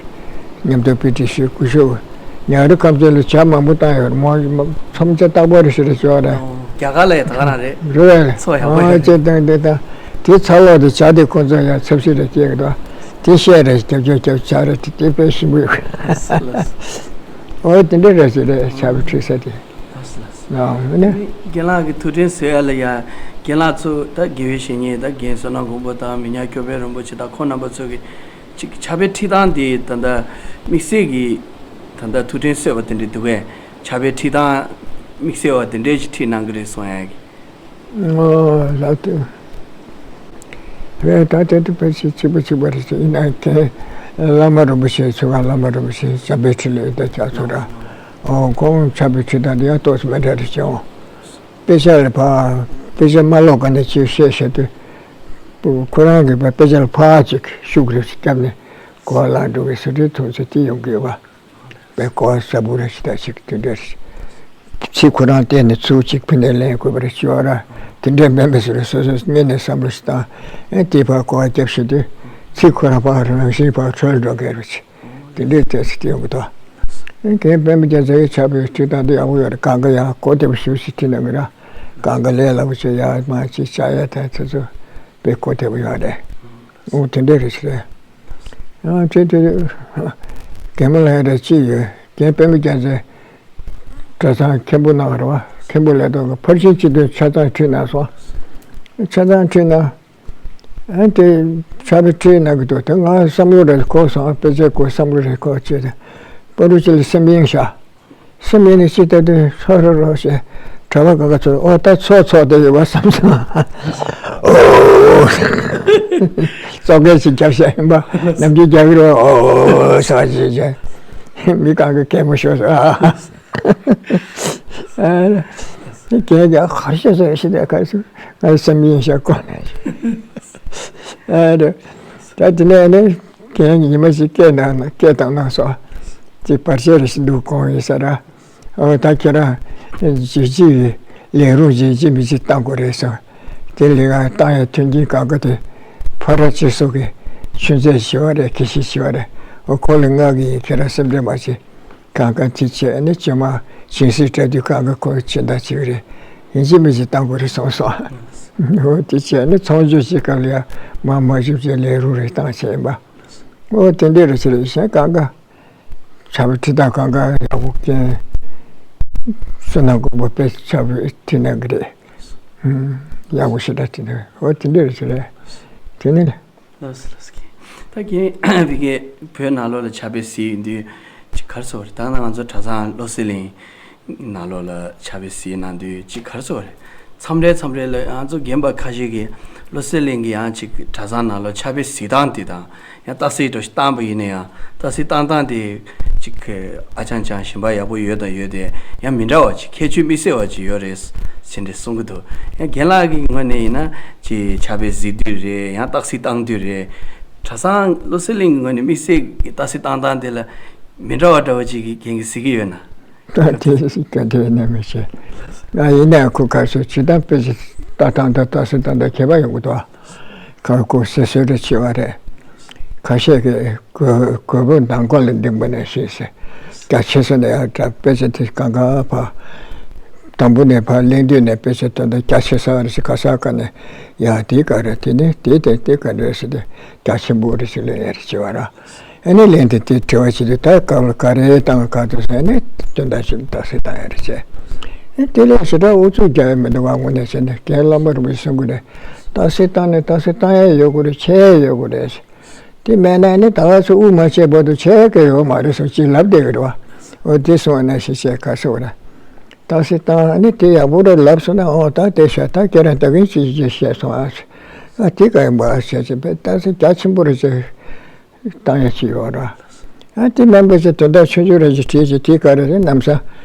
མཉམ་དུ་དཔེ་ཁྲིད་ཞུས་སྐུ་ཞབས་ཉང་རི་ཁམས་ཚན་ལ་ཇ་མང་པོ་བཏང་ཡོད་རེད་མོ། མཚམས་ཇ་རྟག་པར་རེ་ཞིག་རེ་བྱོས་རེད། རྒྱ་གར་ལ་ཡ་ད་ག་རང་རེད། རེད་རེད། ཚོ་ཡག་པོ་ཡོད་རེད། ཅེས་བཏང་དེ་དང་། དེ་ཚ་ལོག་དེ་ཇ་དེ་ཁོ་ཚོ་ཡང་ཚབ་ཤིག་རེ་སྐྱེལ་གི་འདུག་དེ་བཤད་རེད་རྒྱབ་ཆོག་རྒྱབ་ཇ་རེད་དེ་དཔེ་ཞིམ་པོ་ཡོད། འོ་དེ་འདྲ་རེད་ཟེར་རེད་ཕྱག་དཔེ་ཁྲིད་ས་དེ། ལགས་སོ་ལགས་སོ། ཨ་ནི། རྒན་ལགས་ཀྱི་ཐུགས་དྲན་གསོ་ཡ་ལ་ཡ། རྒན་ལགས་ཚོ་ད་དགེ་བའི་བཤེས་གཉེན་ད་རྒན་བསོད་ནམས་མགོན་པོ་དང་མི་ཉག་སྐྱོབ་པའི་རིན་པོ་ཆེ་དང་ཁོང་རྣམ་པ་ཚོ་གི་ཅིག་ཕྱག་དཔེ་ཁྲིད་སྟངས་དེ་ད་ལྟ་དམིགས་བསལ་གྱི་ད་ལྟ་ཐུགས་དྲན་གསོས་པ་དེ་འདྲ་འདུག་གས། ཕྱག་དཔེ་ཁྲིད་སྟངས་དམིགས་བསལ་བ་དེ་འདྲས་ཅིག་ཁྲིད་གནང་གི་རེད་གསུང་ཡ་གི། ཨོ་ལགས་ཏེ། རེད་ད་དེ་དུ་དཔེ་ཆ་གཅིག་པ་གཅིག་པ་རེད་ཟེར་ཡིན་ན་མཁན་བླ་མ་རིན་པོ་ཆེ་ཚུལ་ཁྲིམས་བླ་མ་རིན་པོ་ཆེ་འཇམ་དཔལ་འཕྲིན་ལས་ད་ཅག་ཚོ་ར། ཨོ་ཁོང་ཕྱག་དཔེ་ཁྲིད་སྟངས་དེ་ཡང་ཏོག་ཙམ་མི་འདྲ་རེད་ཀྱང་། དཔེ་ཆ་ལ་ཕར་དཔེ་ཆ་མ་ཀློག་ག་ནས་ཅིག་བཤད་བཤད་དུས། ཁོ་རང་གིས་དཔེ་ཆ་ལ་ཕར་ཅིག་ཤུགས་རེ་ཞིག་བརྒྱབ་ནས་གོ་བ་བླངས་འགྲོ་གི་ཟེར་དུས་ཐུགས་ཚོད་དེ་ཡོང་གི་ཡོད་པ། དཔེ་གོ་བ་ཟབ་པོ་རེ་ཞིག་དང་ཞིག་དེ་འདྲ་རེད། ཚིག་ཁོ་རང་བལྟས་ནས་ཚུར་ཅིག་ཕུལ་ནས་ལེན་དགོས་པ་རེད་ཅེས་པ་ར། དེ་འདྲ་མིན་པ་ཟེར་སོ་སོས་སྔོན་ནས་བསམ་བློ་ཞིག་བཏང་། ཨེ་དེ་ཕར་གོ་བ་བརྒྱབ་ཤེས་དུས་ཚིག་ཁོ་རང་ཕར་རང་བཞིན་ཕར་འཕྲོ་འགྲོ་མཁན་རེད། དེ་འདྲའི་བལྟས་ཚེ་དེ་ཡོང་གི་འདུག་ཨེ་གན་པད་མ་རྒྱལ་མཚན་གྱིས་ཕྱག་དཔེ་ཁྲིད་སྟངས་དེ་ཡག་པོ་ཡོད་རེད། གང་ག་ཡང་གོ་བདེ་པོ་ཞེ་པོ་ཞིག་ཁྲིད་གནང་གི་ར། གང་ག་ལས་སླ་པོ་བྱས་ཡག་མ་ཅིག་བྱ་ཡ་དང་དེ་ཚོ་དཔེ་གོ་བདེ་པོ་ཡོད་རེད། འོ་དེ་འདྲ་རེད་ཟེར། ཨ་ཅེ་དེ་རྒན་མོ་ལ་ཡ་རེ་ཅི་ཡོད། རྒན་པད་མ་རྒྱལ་མཚན་གྲྭ་ཚང་མཁན་པོ་གནང་བ་རེད་བ། མཁན་པོ་ལས་དོན་གྱི་ཕར་ཕྱིན་སྤྱི་དོན་ཆ་ཚང་ཁྲིད་གནང་སོང་། ཆ་ཚང་ཁྲིད་གནང་། ཨ་དེ་ཕྱག་དཔེ་ཁྲིད་གནང་གི་འདུག་དེ་ང་བསམ་བློ་རེ་འཁོར་སོང་། དཔེ་ཆ་སྐོར་བསམ་བློ་རེ་འཁོར་བྱས་ཏེ་པ་རུ་ཅི་ལ་སེམས་གཡེང་བཞག་སེམས་གཡེང་ནས་ཅི་ལྟ་དུས་ཚོགས་རོ་རོ་ཞེས་གྲྭ་པ་ག་ག་ཚོར་ཨོ་ད་ཚོགས་ཚོགས་བསྡད་ཡོད་པ་བསམ་སོང་། ཨོ་ཙོག་གེ་ཞིག་རྒྱབ་བཞག་ཡིན་པ། ནམ་རྒྱུན་རྒྱག་གི་རེད། ཨོ་ཟེར་བ་ཞིག་བྱས། མི་གང་གི་གད་མོ་ཤོར་སོང་། ཨ་རེ། ཁྱེད་ཀྱང་ཧར་ཤ་ཟེར་ཞིག་དེ་ག་སུ་ང་སེམས་ཡིན་ཤ་ཀོ་ནས། ཨ་རེ། ད་དེ་ནས་ནི་ཁྱེད་ཉི་མ་ཞིག་སྐད་གནང་ན་སྐད་བཏང་གནང་སོང་། ཅིག་བར་ཆད་རེ་ཞིག་འདུག་གོང་ཡིན་ས་ར། ཨོ་ད་ཁྱེད་རང་རྗེས་ཅིག་ལས་རུང་རྗེས་ཅིག་མི་ཅིག་བཏང་དགོས་རེད་སོང་། དེ་ལས་ཀ་བཏང་ཡ་མཐུན་རྐྱེན་གང་ག་དེ་ཕ་ར་ཅི་སོགས་ཀྱི་ཆུན་ཚད་ཞི་བ་རེད། ཁྱི་ཤི་ཞི་བ་རེད། ཨོ་ཁོ་ལ་ང་གི་ཡིན། ཁྱེད་རང་སེམས་ཁྲལ་མ་བྱེད། གང་ག་དེ་བྱས་ནས་བཅོས་མ་ཇིང་སྲིད་བྲལ་དུས་གང་ག་ཁོ་སྦྱིན་བདག་བྱེད་ཀྱི་རེད། ཡིན་གཅིག་མིན་གཅིག་བཏང་དགོས་རེད་གསུངས་སོང་། འོ་དེ་བྱས་ནས་ཚོང་སྒྱུར་བྱེད་སྐབས་ལ་ཡང་མ་མ་ཞུ་བྱས་ལས་རུང་རེ་བཏང་བྱས་ཡིན་པ། འོ་དེ་འདྲས་རེ་བྱས་རེ་གཞན་གང་ག་ཕྱག་དཔེ་ཁྲིད་སྟངས་གང་ག་ཡག་པོ་མཁྱེན། བསོད་ནམས་དགོན་པ་དཔེ་ཕྱག་དཔེ་ཁྲིད་གནང་གི་རེད། ཡག་པོ་ཞེ་དྲག་ཁྲིད་གནང་། འོ་དེ་འདྲས་རེ་བྱས་རེ། དེ་ནས། ལགས་སོ་ལགས་སོ། ད་རྒན་བི་ཀའི་བོད་ནང་ལོགས་ལ་ཕྱག་དཔེ་གཟིགས་ཡོང་དུས་ཅིག་ག་རེ་ཟེར་བ་རེད། ད་ནང་ང་ཚོ་གྲྭ་ཚང་བློ་གསལ་གླིང་ནང་ལོགས་ལ་ཕྱག་དཔེ་གཟིགས་གནང་དུས་ཅིག་ག་རེ་ཟེར་བ་རེད། མཚམས་རེ་མཚམས་རེ་ལ་ང་ཚོ་རྒན་པ་ཁ་ཤས་ཀྱིས་བློ་གསལ་གླིང་གི་ཡང་ཅིག་གྲྭ་ཚང་ནང་ལོགས་ཕྱག་དཔེ་གཟིགས་སྟངས་དེ་དང་ཡང་རྟགས་གསལ་འདྲ་ཞིག་བཏང་པ་ཡིན་ན་ཡང་རྟགས་གསལ་བཏང་སྟངས་དེ་ཅིག་ཨ་ཅང་ཅང་ཞིམ་པ་ཡག་པོ་ཡོད་དང་ཡོད་དེ་ཡང་མི་འདྲ་བ་ཅིག་ཁྱད་ཆོས་དམིགས་བསལ་བ་ཅིག་ཡོད་རེད་ཟེར་འདྲ་གསུང་གི་འདུག་ཡང་རྒན་ལགས་ཀྱི་ངོས་ནས་ཡིན་ན་ཅིག་ཕྱག་དཔེ་གཟིགས་དུས་རེད། ཡང་རྟགས་གསལ་བཏང་དུས་རེད། གྲྭ་ཚང་བློ་གསལ་གླིང་གི་ངོས་ནས་དམིགས་བསལ་གྱི་རྟགས་གསལ་བཏང་སྟངས་དེ་ལ་མི་འདྲ་བ་འདྲ་བ་ཅིག་གི་རྒན་གྱིས་གཟིགས་ཀྱི་ཡོད་ན། ད་དེ་སྲིད་ཀྱང་དེ་ནས་མི་ཤེས། ང་ཡིན་ནའང་ཁོ་ག་ཚོད་ཇི་ལྟར་དཔེ་ཆ་ལྟ་སྟངས་དང་རྟགས་གསལ་བཏང་སྟངས་ཁྱད་པར་ཡོང་གི་འདུག་ཁ་སྐོར་སེ་སོ་རེ་ཆེ་བ་རེད། ཁ་ཤས་ཀྱིས་གོས་གོས་པོ་མདང་དཀར་ལ་ལྡིང་པ་ནང་བཞིན་ཟེར། རྒྱ་ཆེ་ས་ནས་ཡང་དྲ་དཔེ་ཆ་དེ་གང་ག་ཕ། དང་པོ་ནས་ཕར་གླེང་དུས་ནས་དཔེ་ཆ་དོན་དག་རྒྱ་ཆེ་ས་རེ་ཞིག་ག་ས་ག་ནས་ཡང་དེ་ག་རེད། དེ་ནས་དེ་དེ་དེ་ག་རེད་ཟེར་ཏེ་རྒྱ་ཆེན་པོ་རེ་ཞིག་གླེང་ཡ་རེ་བྱེད་པ་ར། ཨ་ནི་གླེང་དེ་དེ་དྲི་བ་བྱེད་དུས་ད་སྐབས་ལ་ག་རེ་བཏང་ག་འདུག་ཟེར་ནས་དོན་དག་ཞིག་རྟགས་གསལ་བཏང་ཡ་རེ་བྱས། ཨ་དེ་ལས་ཞེ་དྲག་ཨུ་ཚུགས་རྒྱག་ཡ་མི་འདུག་བ། དངོས་གནས་བྱས་ན་རྒན་བླ་མ་རིན་པོ་ཆེ་གསུང་གི་རེད། རྟགས་གསལ་བཏང་ནས་རྟགས་གསལ་བཏང་ཡ་ཡོད་དགོས་རེད། བྱས་ཡ་ཡོད་དགོས་རེད། དེ་མེད་ན་ནི་ད་ག་ཚོད་དབུ་མ་བྱས་བར་དུ་བྱས་ཀྱི་ཡོད་མ་རེད་སོགས་ཅིག་ལབ་བསྡད་ཀྱི་རེད་བ། འོ་དེ་སོང་བ་ན་ཞེས་བྱས་ག་ཟེར་བ་རེད། རྟགས་གསལ་བཏང་ནི་དེ་ཡག་པོ་རེད་ལབ་སོང་ན། འོ་ད་དེ་ཤ་ད་ཁྱེད་རང་ད་གིན་ཅི་ཅི་བཤད་སོང་ཨ། ཨ་དེ་ག་ཡིན་པ་ཨ་བྱས་ཅི་བས་རྟགས་གསལ་རྒྱ་ཆེན་པོ་རེད་ཅེས་བཏང་ཡ་ཅིག་ཡོད་རེད། ཨ་དེ་མིན་པ་ཅིག་དོན་དག་ཆུང་ཆུང་རེ་ཅིག་བྲིས་ཅིག་དེ་ག་རེ་རེད་ལམ་སང་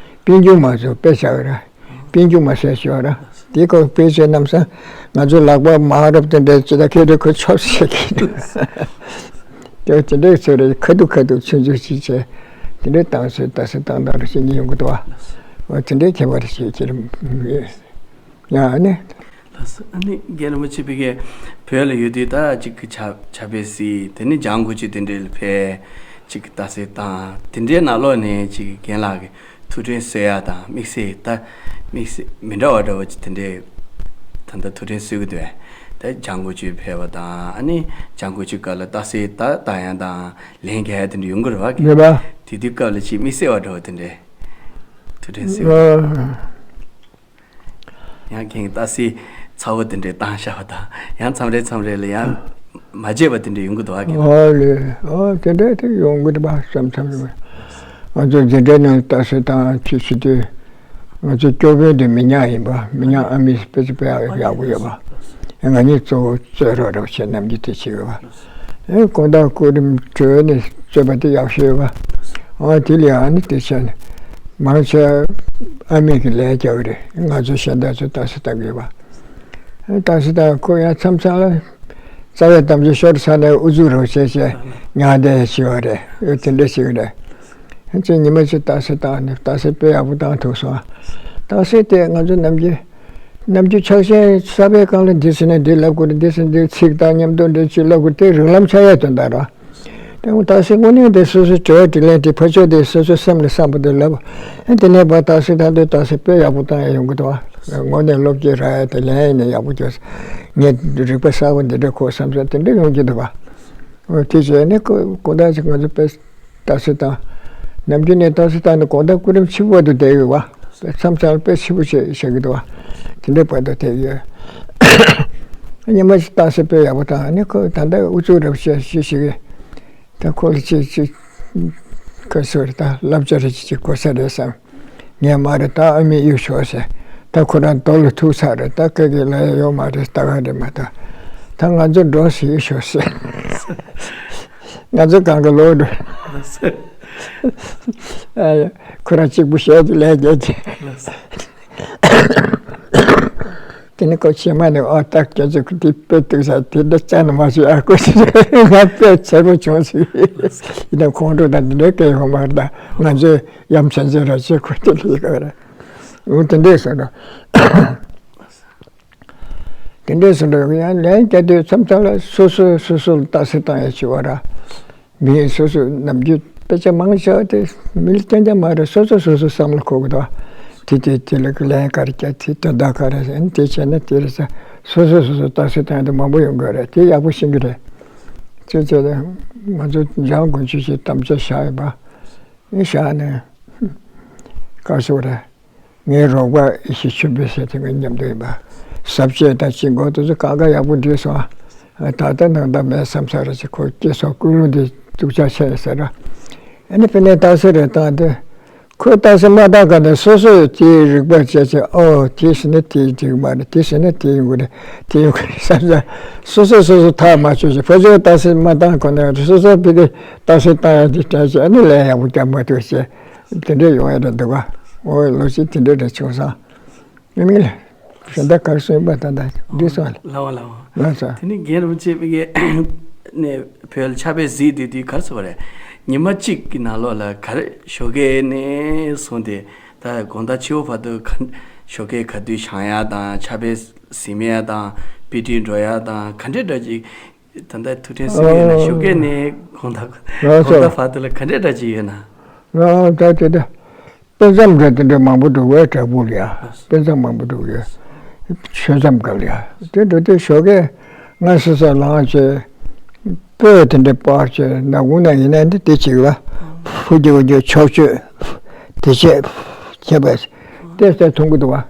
པིན་ཇུ་མ་ཚོ་དཔེ་བྱ་གི་རེད། པིན་ཇུ་མ་ཟེར་ཞོར་ར། དེ་ཁོ་དཔེ་ཆའི་རྣམ་སང་ང་ཚོ་ལག་པ་མ་རབ་དེ་འདྲའི་ཅི་ད་ཁེ་རེ་ཁོ་ཆོབ་ཟེར་གི་འདུག་དེ་དེ་འདྲའི་ཚོ་རེ་ཁ་ཐུག་ཁ་ཐུག་ཆུང་ཆུང་ཅིག་བྱས། དེ་འདྲའི་བཏང་སྲོལ་ད་སྲོལ་བཏང་སྟངས་རེ་བྱེད་ཉེན་ཡོང་གི་འདུག་བ། འོ་དེ་འདྲའི་ཁྱད་པར་ཞིག་ཅི་རེད། ཡང་ཨ་ནི། ལགས་སོ། ཨ་ནི་རྒན་རིན་པོ་ཆེ་ཕ་གིར་བོད་ལ་ཡོད་དུས་ད་ཅིག་གི་ཕྱག་ཕྱག་དཔེ་གཟིགས། དེ་ནི་ལྗང་གུ་ཅིག་དེ་འདྲའི་ལ་ཕེབས། ཅིག་གི་རྟགས་གསལ་བཏང་། དེ་འདྲའི་ནང་ལོགས་ནས་ཅིག་རྒན་ལགས་ཀྱི་ཐུགས་དྲན་གསོ་ཡ་དང་དམིགས་བསལ་ད་དམིགས་བསལ་མི་འདྲ་བ་འདྲ་བ་ཅིག་དེ་འདྲའི་ད་ལྟ་ཐུགས་དྲན་གསོ་གི་འདུག་ད་ལྗང་གུ་ཅིག་ཕེབས་པ་དང་། ཨ་ནི་ལྗང་གུ་ཅིག་སྐབས་ལ་རྟགས་གསལ་ད་བཏང་ཡ་དང་ལན་རྒྱག་ཡ་དེ་འདྲ་ཡོང་གི་རེད་བ། རེད་པ། དེ་དུས་སྐབས་ལ་ཅིག་དམིགས་བསལ་བ་འདྲ་བ་དེ་འདྲའི་ཐུགས་དྲན་གསོ་གི་འདུག་ཨ། ཡང་ཁྱེད་ཀྱིས་རྟགས་གསལ་ཚ་བོ་དེ་འདྲའི་བཏང་བཞག་པ་དང་། ཡང་མཚམས་རེ་མཚམས་རེ་ལ་ཡང་མ་བརྗེད་པ་དེ་འདྲ་ཡོང་གི་འདུག་ཨ། ཨོ་ལེ། ཨོ་དེ་འདྲ་དེ་ཡོང་གི་འདུག་པ། མཚམས་མཚམས་རེ་ང་ཚོ་འཛིན་གྲྭའི་ནང་རྟགས་གསལ་བཏང་ཅི་བྱེད་དུས་ང་ཚོ་སྐྱོར་དཔོན་དེ་མི་ཉག་ཡིན་པ། མི་ཉག་ཨ་མས་དཔེ་ཆ་དཔེ་ཡག་པོ་ཡོད་པ། ང་གཉིས་གཙོ་བོ་རྩོད་རོགས་རོགས་བྱས་ནམ་རྒྱུན་དེ་བྱེད་ཡོད་པ། ཨེ་དགོང་དག་སྐུ་རིམ་གྲོལ་ནས་རྩོད་པ་དེ་ཡག་ཤོས་ཡོད་པ། ཨ་དེ་ལ་ཡང་ནི་དེ་ཆ་ནས་མང་ཆེ་ཨ་མས་ཀྱི་ལས་རྒྱག་གི་རེད། ང་ཚོ་གཞན་དག་ཚོ་རྟགས་གསལ་བཏང་གི་ཡོད་པ། ཨེ་རྟགས་གསལ་བཏང་ཁོ་ཡང་མཚམས་མཚམས་ལ་ རྩ་བའི་གཏམ་རྒྱུད་ཤོར་ཚར་ནས་ཨུ་ཚུགས་རོགས་བྱས་བྱས་ཉལ་བསྡད་བྱས་པ་རེད། ཨོ་དེ་འདྲ་ཞིག་རེད། ཨ་ཅེ་ཉི་མ་གཅིག་རྟགས་གསལ་བཏང་ནས་རྟགས་གསལ་དཔེ་ཡག་པོ་བཏང་ཐུབ་སོང་། རྟགས་གསལ་དེ་ང་ཚོ་ནམ་རྒྱུན་ནམ་རྒྱུན་ཕྱག་ཆེན་གསར་པའི་སྒང་ལ་འདི་ཟེར་ནས་འདི་ལབ་དགོས་རེད། འདི་ཟེར་འདི་ཚིག་དང་མཉམ་དུ་འདི་ཅིག་ལབ་དགོས། དེ་རིགས་ལམ་ཆགས་ཡས་དོན་དག་རེད། དེ་རྟགས་གསལ་དངོས་གནས་དེ་སོ་སོའི་དྲི་བ་དྲིས་ལན་དེ་ཕར་ཕྱོགས་དེ་སོ་སོའི་སེམས་ལ་བསམ་པ་དེ་ལབ། ཨ་དེ་ནས་ཕར་རྟགས་གསལ་ད་དུང་རྟགས་གསལ་དཔེ་ཡག་པོ་བཏང་ཡས་ཡོང་གི་འདུག་བ། དངོས་གནས་བློ་སྐྱེད་རག་ཡས་དེ་ལན་ཡིན་ནས་ཡག་པོ་བྱས། ངས་རིག་པ་གསར་པ་འདི་འདྲ་ཁོ་བསམ་ས་དེ་འདྲ་ཡོང་གི་འདུག་བ། འོ་དེ་བྱས་ནས་ཁོ་དགོང་དག་ཅིག་ང་ཚོ་དཔེ་རྟགས་གསལ་བཏང་། ནམ་རྒྱུན་ནས་རྟགས་གསལ་བཏང་ནས་དགོང་དག་སྐུ་རིམ་ཆེན་པོ་བར་དུ་བསྡད་ཡོད་བ། མཚམས་མཚམས་དཔེ་ཆེན་པོ་བྱེད་བྱེད་ཀྱི་འདུག་བ། དེ་འདྲའི་བར་དུ་བསྡད་ཡོད། ཉི་མ་ཞིག་རྟགས་གསལ་དཔེ་ཡག་པོ་བཏང་ནས་ཁོ་ད་ལྟ་ཨུ་ཚུགས་རབ་བྱས་ཞིག་ཞིག་གིས་ད་ཁོ་ལ་ཅིག་ཅིག་ག་ཚོད་རེད། ད་བསླབ་བྱ་རེ་ཅིག་ཅིག་དགོས་ས་རེད་བསམ། ངས་མ་རེད། ད་ཨ་མས་གཡུག་ཤོག་ཟེར། ད་ཁོ་རང་རྡོ་ལ་ཐུག་ཚར་རེད། ད་ཁ་གི་ལ་ཡ་ཡོད་མ་རེད། ད་ག་རེད་མ་གཏོགས་ད་ང་ཚོ་འགྲོ་ཟེར་གཡུག་ཤོག་ཟེར། ང་ཚོ་གང་ག་ལོག་འགྲོ། ཨ་ཡ། ཁོ་རང་གཅིག་པུ་བཤད་དེ་ལས་རྒྱག་གི། དེ་ནི་ཁོ་ཕྱི་མ་ནས་ཨ་སྟག་སྐྱ་ཚོ་དེ་དཔེ་སྡུག་ས་དེ་འདྲ་རྩ་ནས་མ་བྱེད་ཨ་ཁོ་ང་དཔེ་ཚེར་པོ་བྱུང་ཟིག་ཡིན་ན་ཁོང་ཁྲོ་དང་དེ་འདྲའི་སྐད་ཡོང་མ་རེད། ད་ང་ཚོས་ཡ་མཚན་ཚོད་ར་བྱེད་ཁོ་དེ་ལས་ཀ་རེད། འོ་དེ་འདྲས་སོང་འགྲོ། དེ་འདྲས་སོང་འགྲོ། ཡང་ལན་བརྒྱབ་དུས་མཚམས་མཚམས་ལ་སོ་སོས་སོ་སོ་ལ་རྟགས་གསལ་བཏང་ཡ་བྱེད་པ་ར། མི་སོ་སོ་ནམ་རྒྱུན་དཔེ་ཆ་མང་ཆེ་བ་དེ་མི་ལ་རྐྱང་རྐྱང་མ་རེད། སོ་སོ་སོ་སོ་བསམ་བློ་འཁོར་གི་འདུག་དེ་དེ་དེ་ལ་གི་ལན་ག་རེ་བརྒྱབ། དེ་དོན་དག་ག་རེ་ཟེར། དེ་བྱས་ན་དེ་རེད་ཟེར། སོ་སོ་སོ་སོ་རྟགས་གསལ་བཏང་ཡ་དེ་མང་པོ་ཡོང་གི་རེད། དེ་ཡག་པོ་ཤེས་ཀྱི་རེད། ཅེས་བྱས་ཏེ་ང་ཚོ་འཇང་དགུན་ཆོས་ཀྱི་དམ་བཅའ་བཞག་ཡོད་པ་ནི་བཞག་ནས་ག་རེ་ཟེར་དགོས་རེད། ངའི་རོགས་པ་ཡེ་ཤེས་ཆོས་འཕེལ་ཟེར་དེ་ངའི་མཉམ་དུ་ཡིན་པ། ཟབ་ཆོས་དང་དཔྱིད་འགོག་དེ་ཚོ་གང་ག་ཡག་པོ་འགྲིག་སོང་། ད་ལྟ་ནང་ལྟར་མེད་བསམ་ས་རེད་ཅེས་ཁོ་སྐྱེས་སོང་། ཀུན་སློང་འདི་སྡུག་ཅག་ཆེ་ཟེར་ར། ཨ་ནི་དཔེ་ནས་རྟགས་གསལ་རེ་བཏང་དུས་ཁོས་རྟགས་གསལ་མ་བཏང་ག་ནས་སོ་སོས་དེའི་རིག་པ་བྱས་ཚེ་ཨོ་དེ་ཟེར་ན་དེ་འགྲིག་མ་རེད། དེ་ཟེར་ན་དེ་ཡོང་གི་རེད། དེ་ཡོང་གི་རེད་བསམ་ས། སོ་སོས་སོ་སོ་ཐག་མ་ཆོད་ཅིག་ཕར་ཕྱོགས་རྟགས་གསལ་མ་བཏང་གོང་ནས་སོ་སོ་ཕ་གི་རྟགས་གསལ་བཏང་ཡ་དེ་དྲན་ཅིག་ཨ་ནི་ལན་ཡག་པོ་རྒྱག་མ་ཐུབ་ཅེས། དེ་འདྲ་ཡོང་ཡ་རེད་འདུག་ག་འོ་ལོ་ཕྱིན་དེ་འདྲ་རེད་བྱུང་སོང་། ཨ་ནི་གཞན་དག་གར་སོན་པ་ད་ལྟ་འདི་སོང་ལ། ལགས་འོང་ལགས་འོང་། ལགས་སོ། དེ་ནི་རྒན་རིན་པོ་ཆེ་ཕ་གི་ནས་བོད་ལ་ཕྱག་དཔེ་གཟིགས་དུས་དེ་ག་རེ་ཟེར་བ་རེད། ཉི་མ་གཅིག་གི་ནང་ལོགས་ལ་ག་རེ་ཞོགས་ཀས་ནས་བཟུང་སྟེ་ད་དགོང་དག་ཕྱི་པོ་བར་དུ་ག་ཞོགས་ཀས་ག་དུས་བཞེངས་ཡ་དང་ཕྱག་དཔེ་གཟིགས་མེད་ཡ་དང་དཔེ་ཁྲིད་འགྲོ་ཡ་དང་ག་འདྲས་འདྲ་ཅིག་ད་ལྟ་ཐུགས་ཕྲན་གསུང་གི་ཡོད་ན། ཨོ། ཞོགས་ཀས་ནས་དགོང་དག་ལགས་སོ། དགོང་དག་བར་དུ་ལ་ག་འདྲས་འདྲ་ཅིག་ཡོད་ན། ང་ད་དེ་འདྲ་དཔེ་མཚམས་འདྲ་དེ་འདྲ་མང་པོ་འགྲོ་བའི་བྲག་ཕུག་ལ་ཡ། དཔེ་མཚམས་མང་པོ་འགྲོ་གི་ཡོད། ཆོས་མཚམས་སྐབས་ལ་ཡ། དེ་འགྲོ་དུས་ཞོགས་ཀས་ང་སོ་སོ་ལངས་བྱས་སྤོས་དེ་འདྲ་སྤར་བྱས་ནག་ཁུང་ན་ཡིན་ན་འདི་དེ་བྱེད་པ། ཧུ་ཀྱི་ཧུ་ཀྱི་ཕྱོགས་བཅུ་དེ་ཆས་ཁྱབ་པ་དེ་ལྟར་མཐོང་གི་འདུག་བ།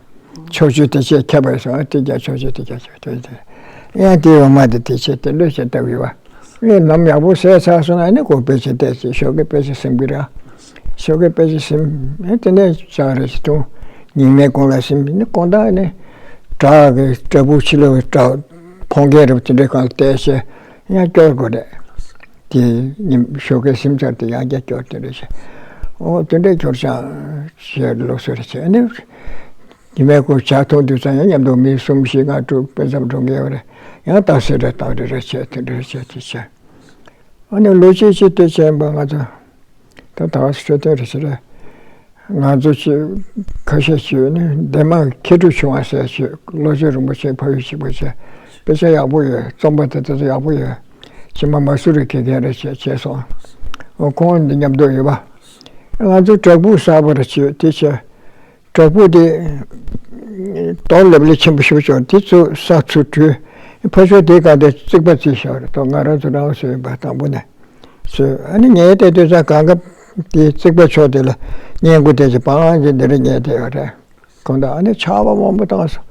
ཕྱོགས་བཅུ་དེ་ཆས་ཁྱབ་པ་སོང་དེ་རྒྱ་ཕྱོགས་བཅུ་དེ་རྒྱ་ཕྱོགས་དེ་དེ་ཡང་དེ་འོ་མ་དེ་དེ་ཆས་དེ་ལོས་བྱས་ལྟ་བུ་ཡོད་བ། ངས་ནམ་ཡག་པོ་ཟས་ཚར་སོང་ན་ནི་ཁོ་དཔེ་ཆ་བལྟས་ཚེ་ཞོགས་ཀས་དཔེ་ཆ་ཟིན་གི་རེད། ཞོགས་ཀས་དཔེ་ཆ་ཟིན་ཨེ་དེ་ནས་ཅང་རེ་ཞིག་འཐུང་། ཉི་མའི་གུང་ལ་ཟིན་ནི་དགོང་དག་ནི་བྲག་གི་བྲག་ཕུག་ཕྱི་ལོགས་ཀྱི་བྲག་ཕོ་རྒྱས་རབ་དེ་འདྲའི་སྒང་བལྟས་ཚེ་ཡང་སྐྱོར་དགོས་རེད། དེ་ཉིན་ཞོགས་ཀས་ཟིན་ཚར་དུས་ཡང་བསྐྱར་སྐྱོར་དེ་འདྲ་བྱས། ཨོ་དེ་འདྲའི་སྐྱོར་ཅང་ཞེས་ལོགས་སུ་རེ་བྱས་ནི། ཉི་མའི་གུང་ཇ་འཐུང་དུས་ཙང་ཡང་མཉམ་དུ་མི་གསུམ་བཞི་ལྔ་དྲུག་དཔེ་མཚམས་འགྲོ་མཁན་ཡོད་རེད། ཡང་རྟགས་གསལ་རེ་བཏང་རེ་རེ་བྱས་དེ་འདྲ་བྱས་དེ་བྱས། ཨ་ནི་ལོ་གཅིག་གཅིག་དེ་བྱས་པ་ང་ཚོ་ད་ད་ག་སེ་འཕྲོད་བསྟེན་རེ་བྱས་རེད། ང་ཚོ་ཆེ་ཁ་ཤས་ཀྱིས་ནི་འདན་མ་མཁས་གྲུབ་ཆུང་བ་ཟེར་ཞུ། བློ་བཟང་རིན་པོ་ཆེ་ཕ་ཡུལ་གཅིག་པ་བྱས། དཔེ་ཆ་ཡག་པོ་ཡོད། རྩོམ་པ་དེ་དེ་ཚོ་ཡག་པོ་ཡོད། ཕྱི་མ་མ་སུ་རི་དགེ་རྒན་རེ་བྱས་བྱས་སོང་། ཁོང་འདི་མཉམ་དུ་ཡོད་པ། ང་ཚོ་བྲག་ཕུག་གསར་པ་རེ་བྱས་དེ་བྱས། བྲག་ཕུག་དེ་རྡོ་ལེབ་ལེབ་ཆེན་པོ་ཞིག་བྱུང་། དེ་ཚུར་ས་ཚུར་བྲུས། ཕར་ཕྱོགས་དེའི་སྒང་དེ་རྩིག་པ་བརྩིགས་བཞག་རེད། ད་ང་རང་ཚོ་རང་བཟོས་ཡིན་པ་དང་པོ་ནས་བཟོས། ཨ་ནི་ངས་བལྟས་དུས་ཙང་གང་ག་དེའི་རྩིག་པ་ཕྱོགས་དེ་ལ་བརྙན་བརྐོ་དེ་ཅིག་བང་ཅིག་འདི་འདྲ་ཉལ་བསྡད་ཡོད་རེད། གང་ལྟར་ཨ་ནི་ཆར་པ་མང་པོ་བཏང་སོང་།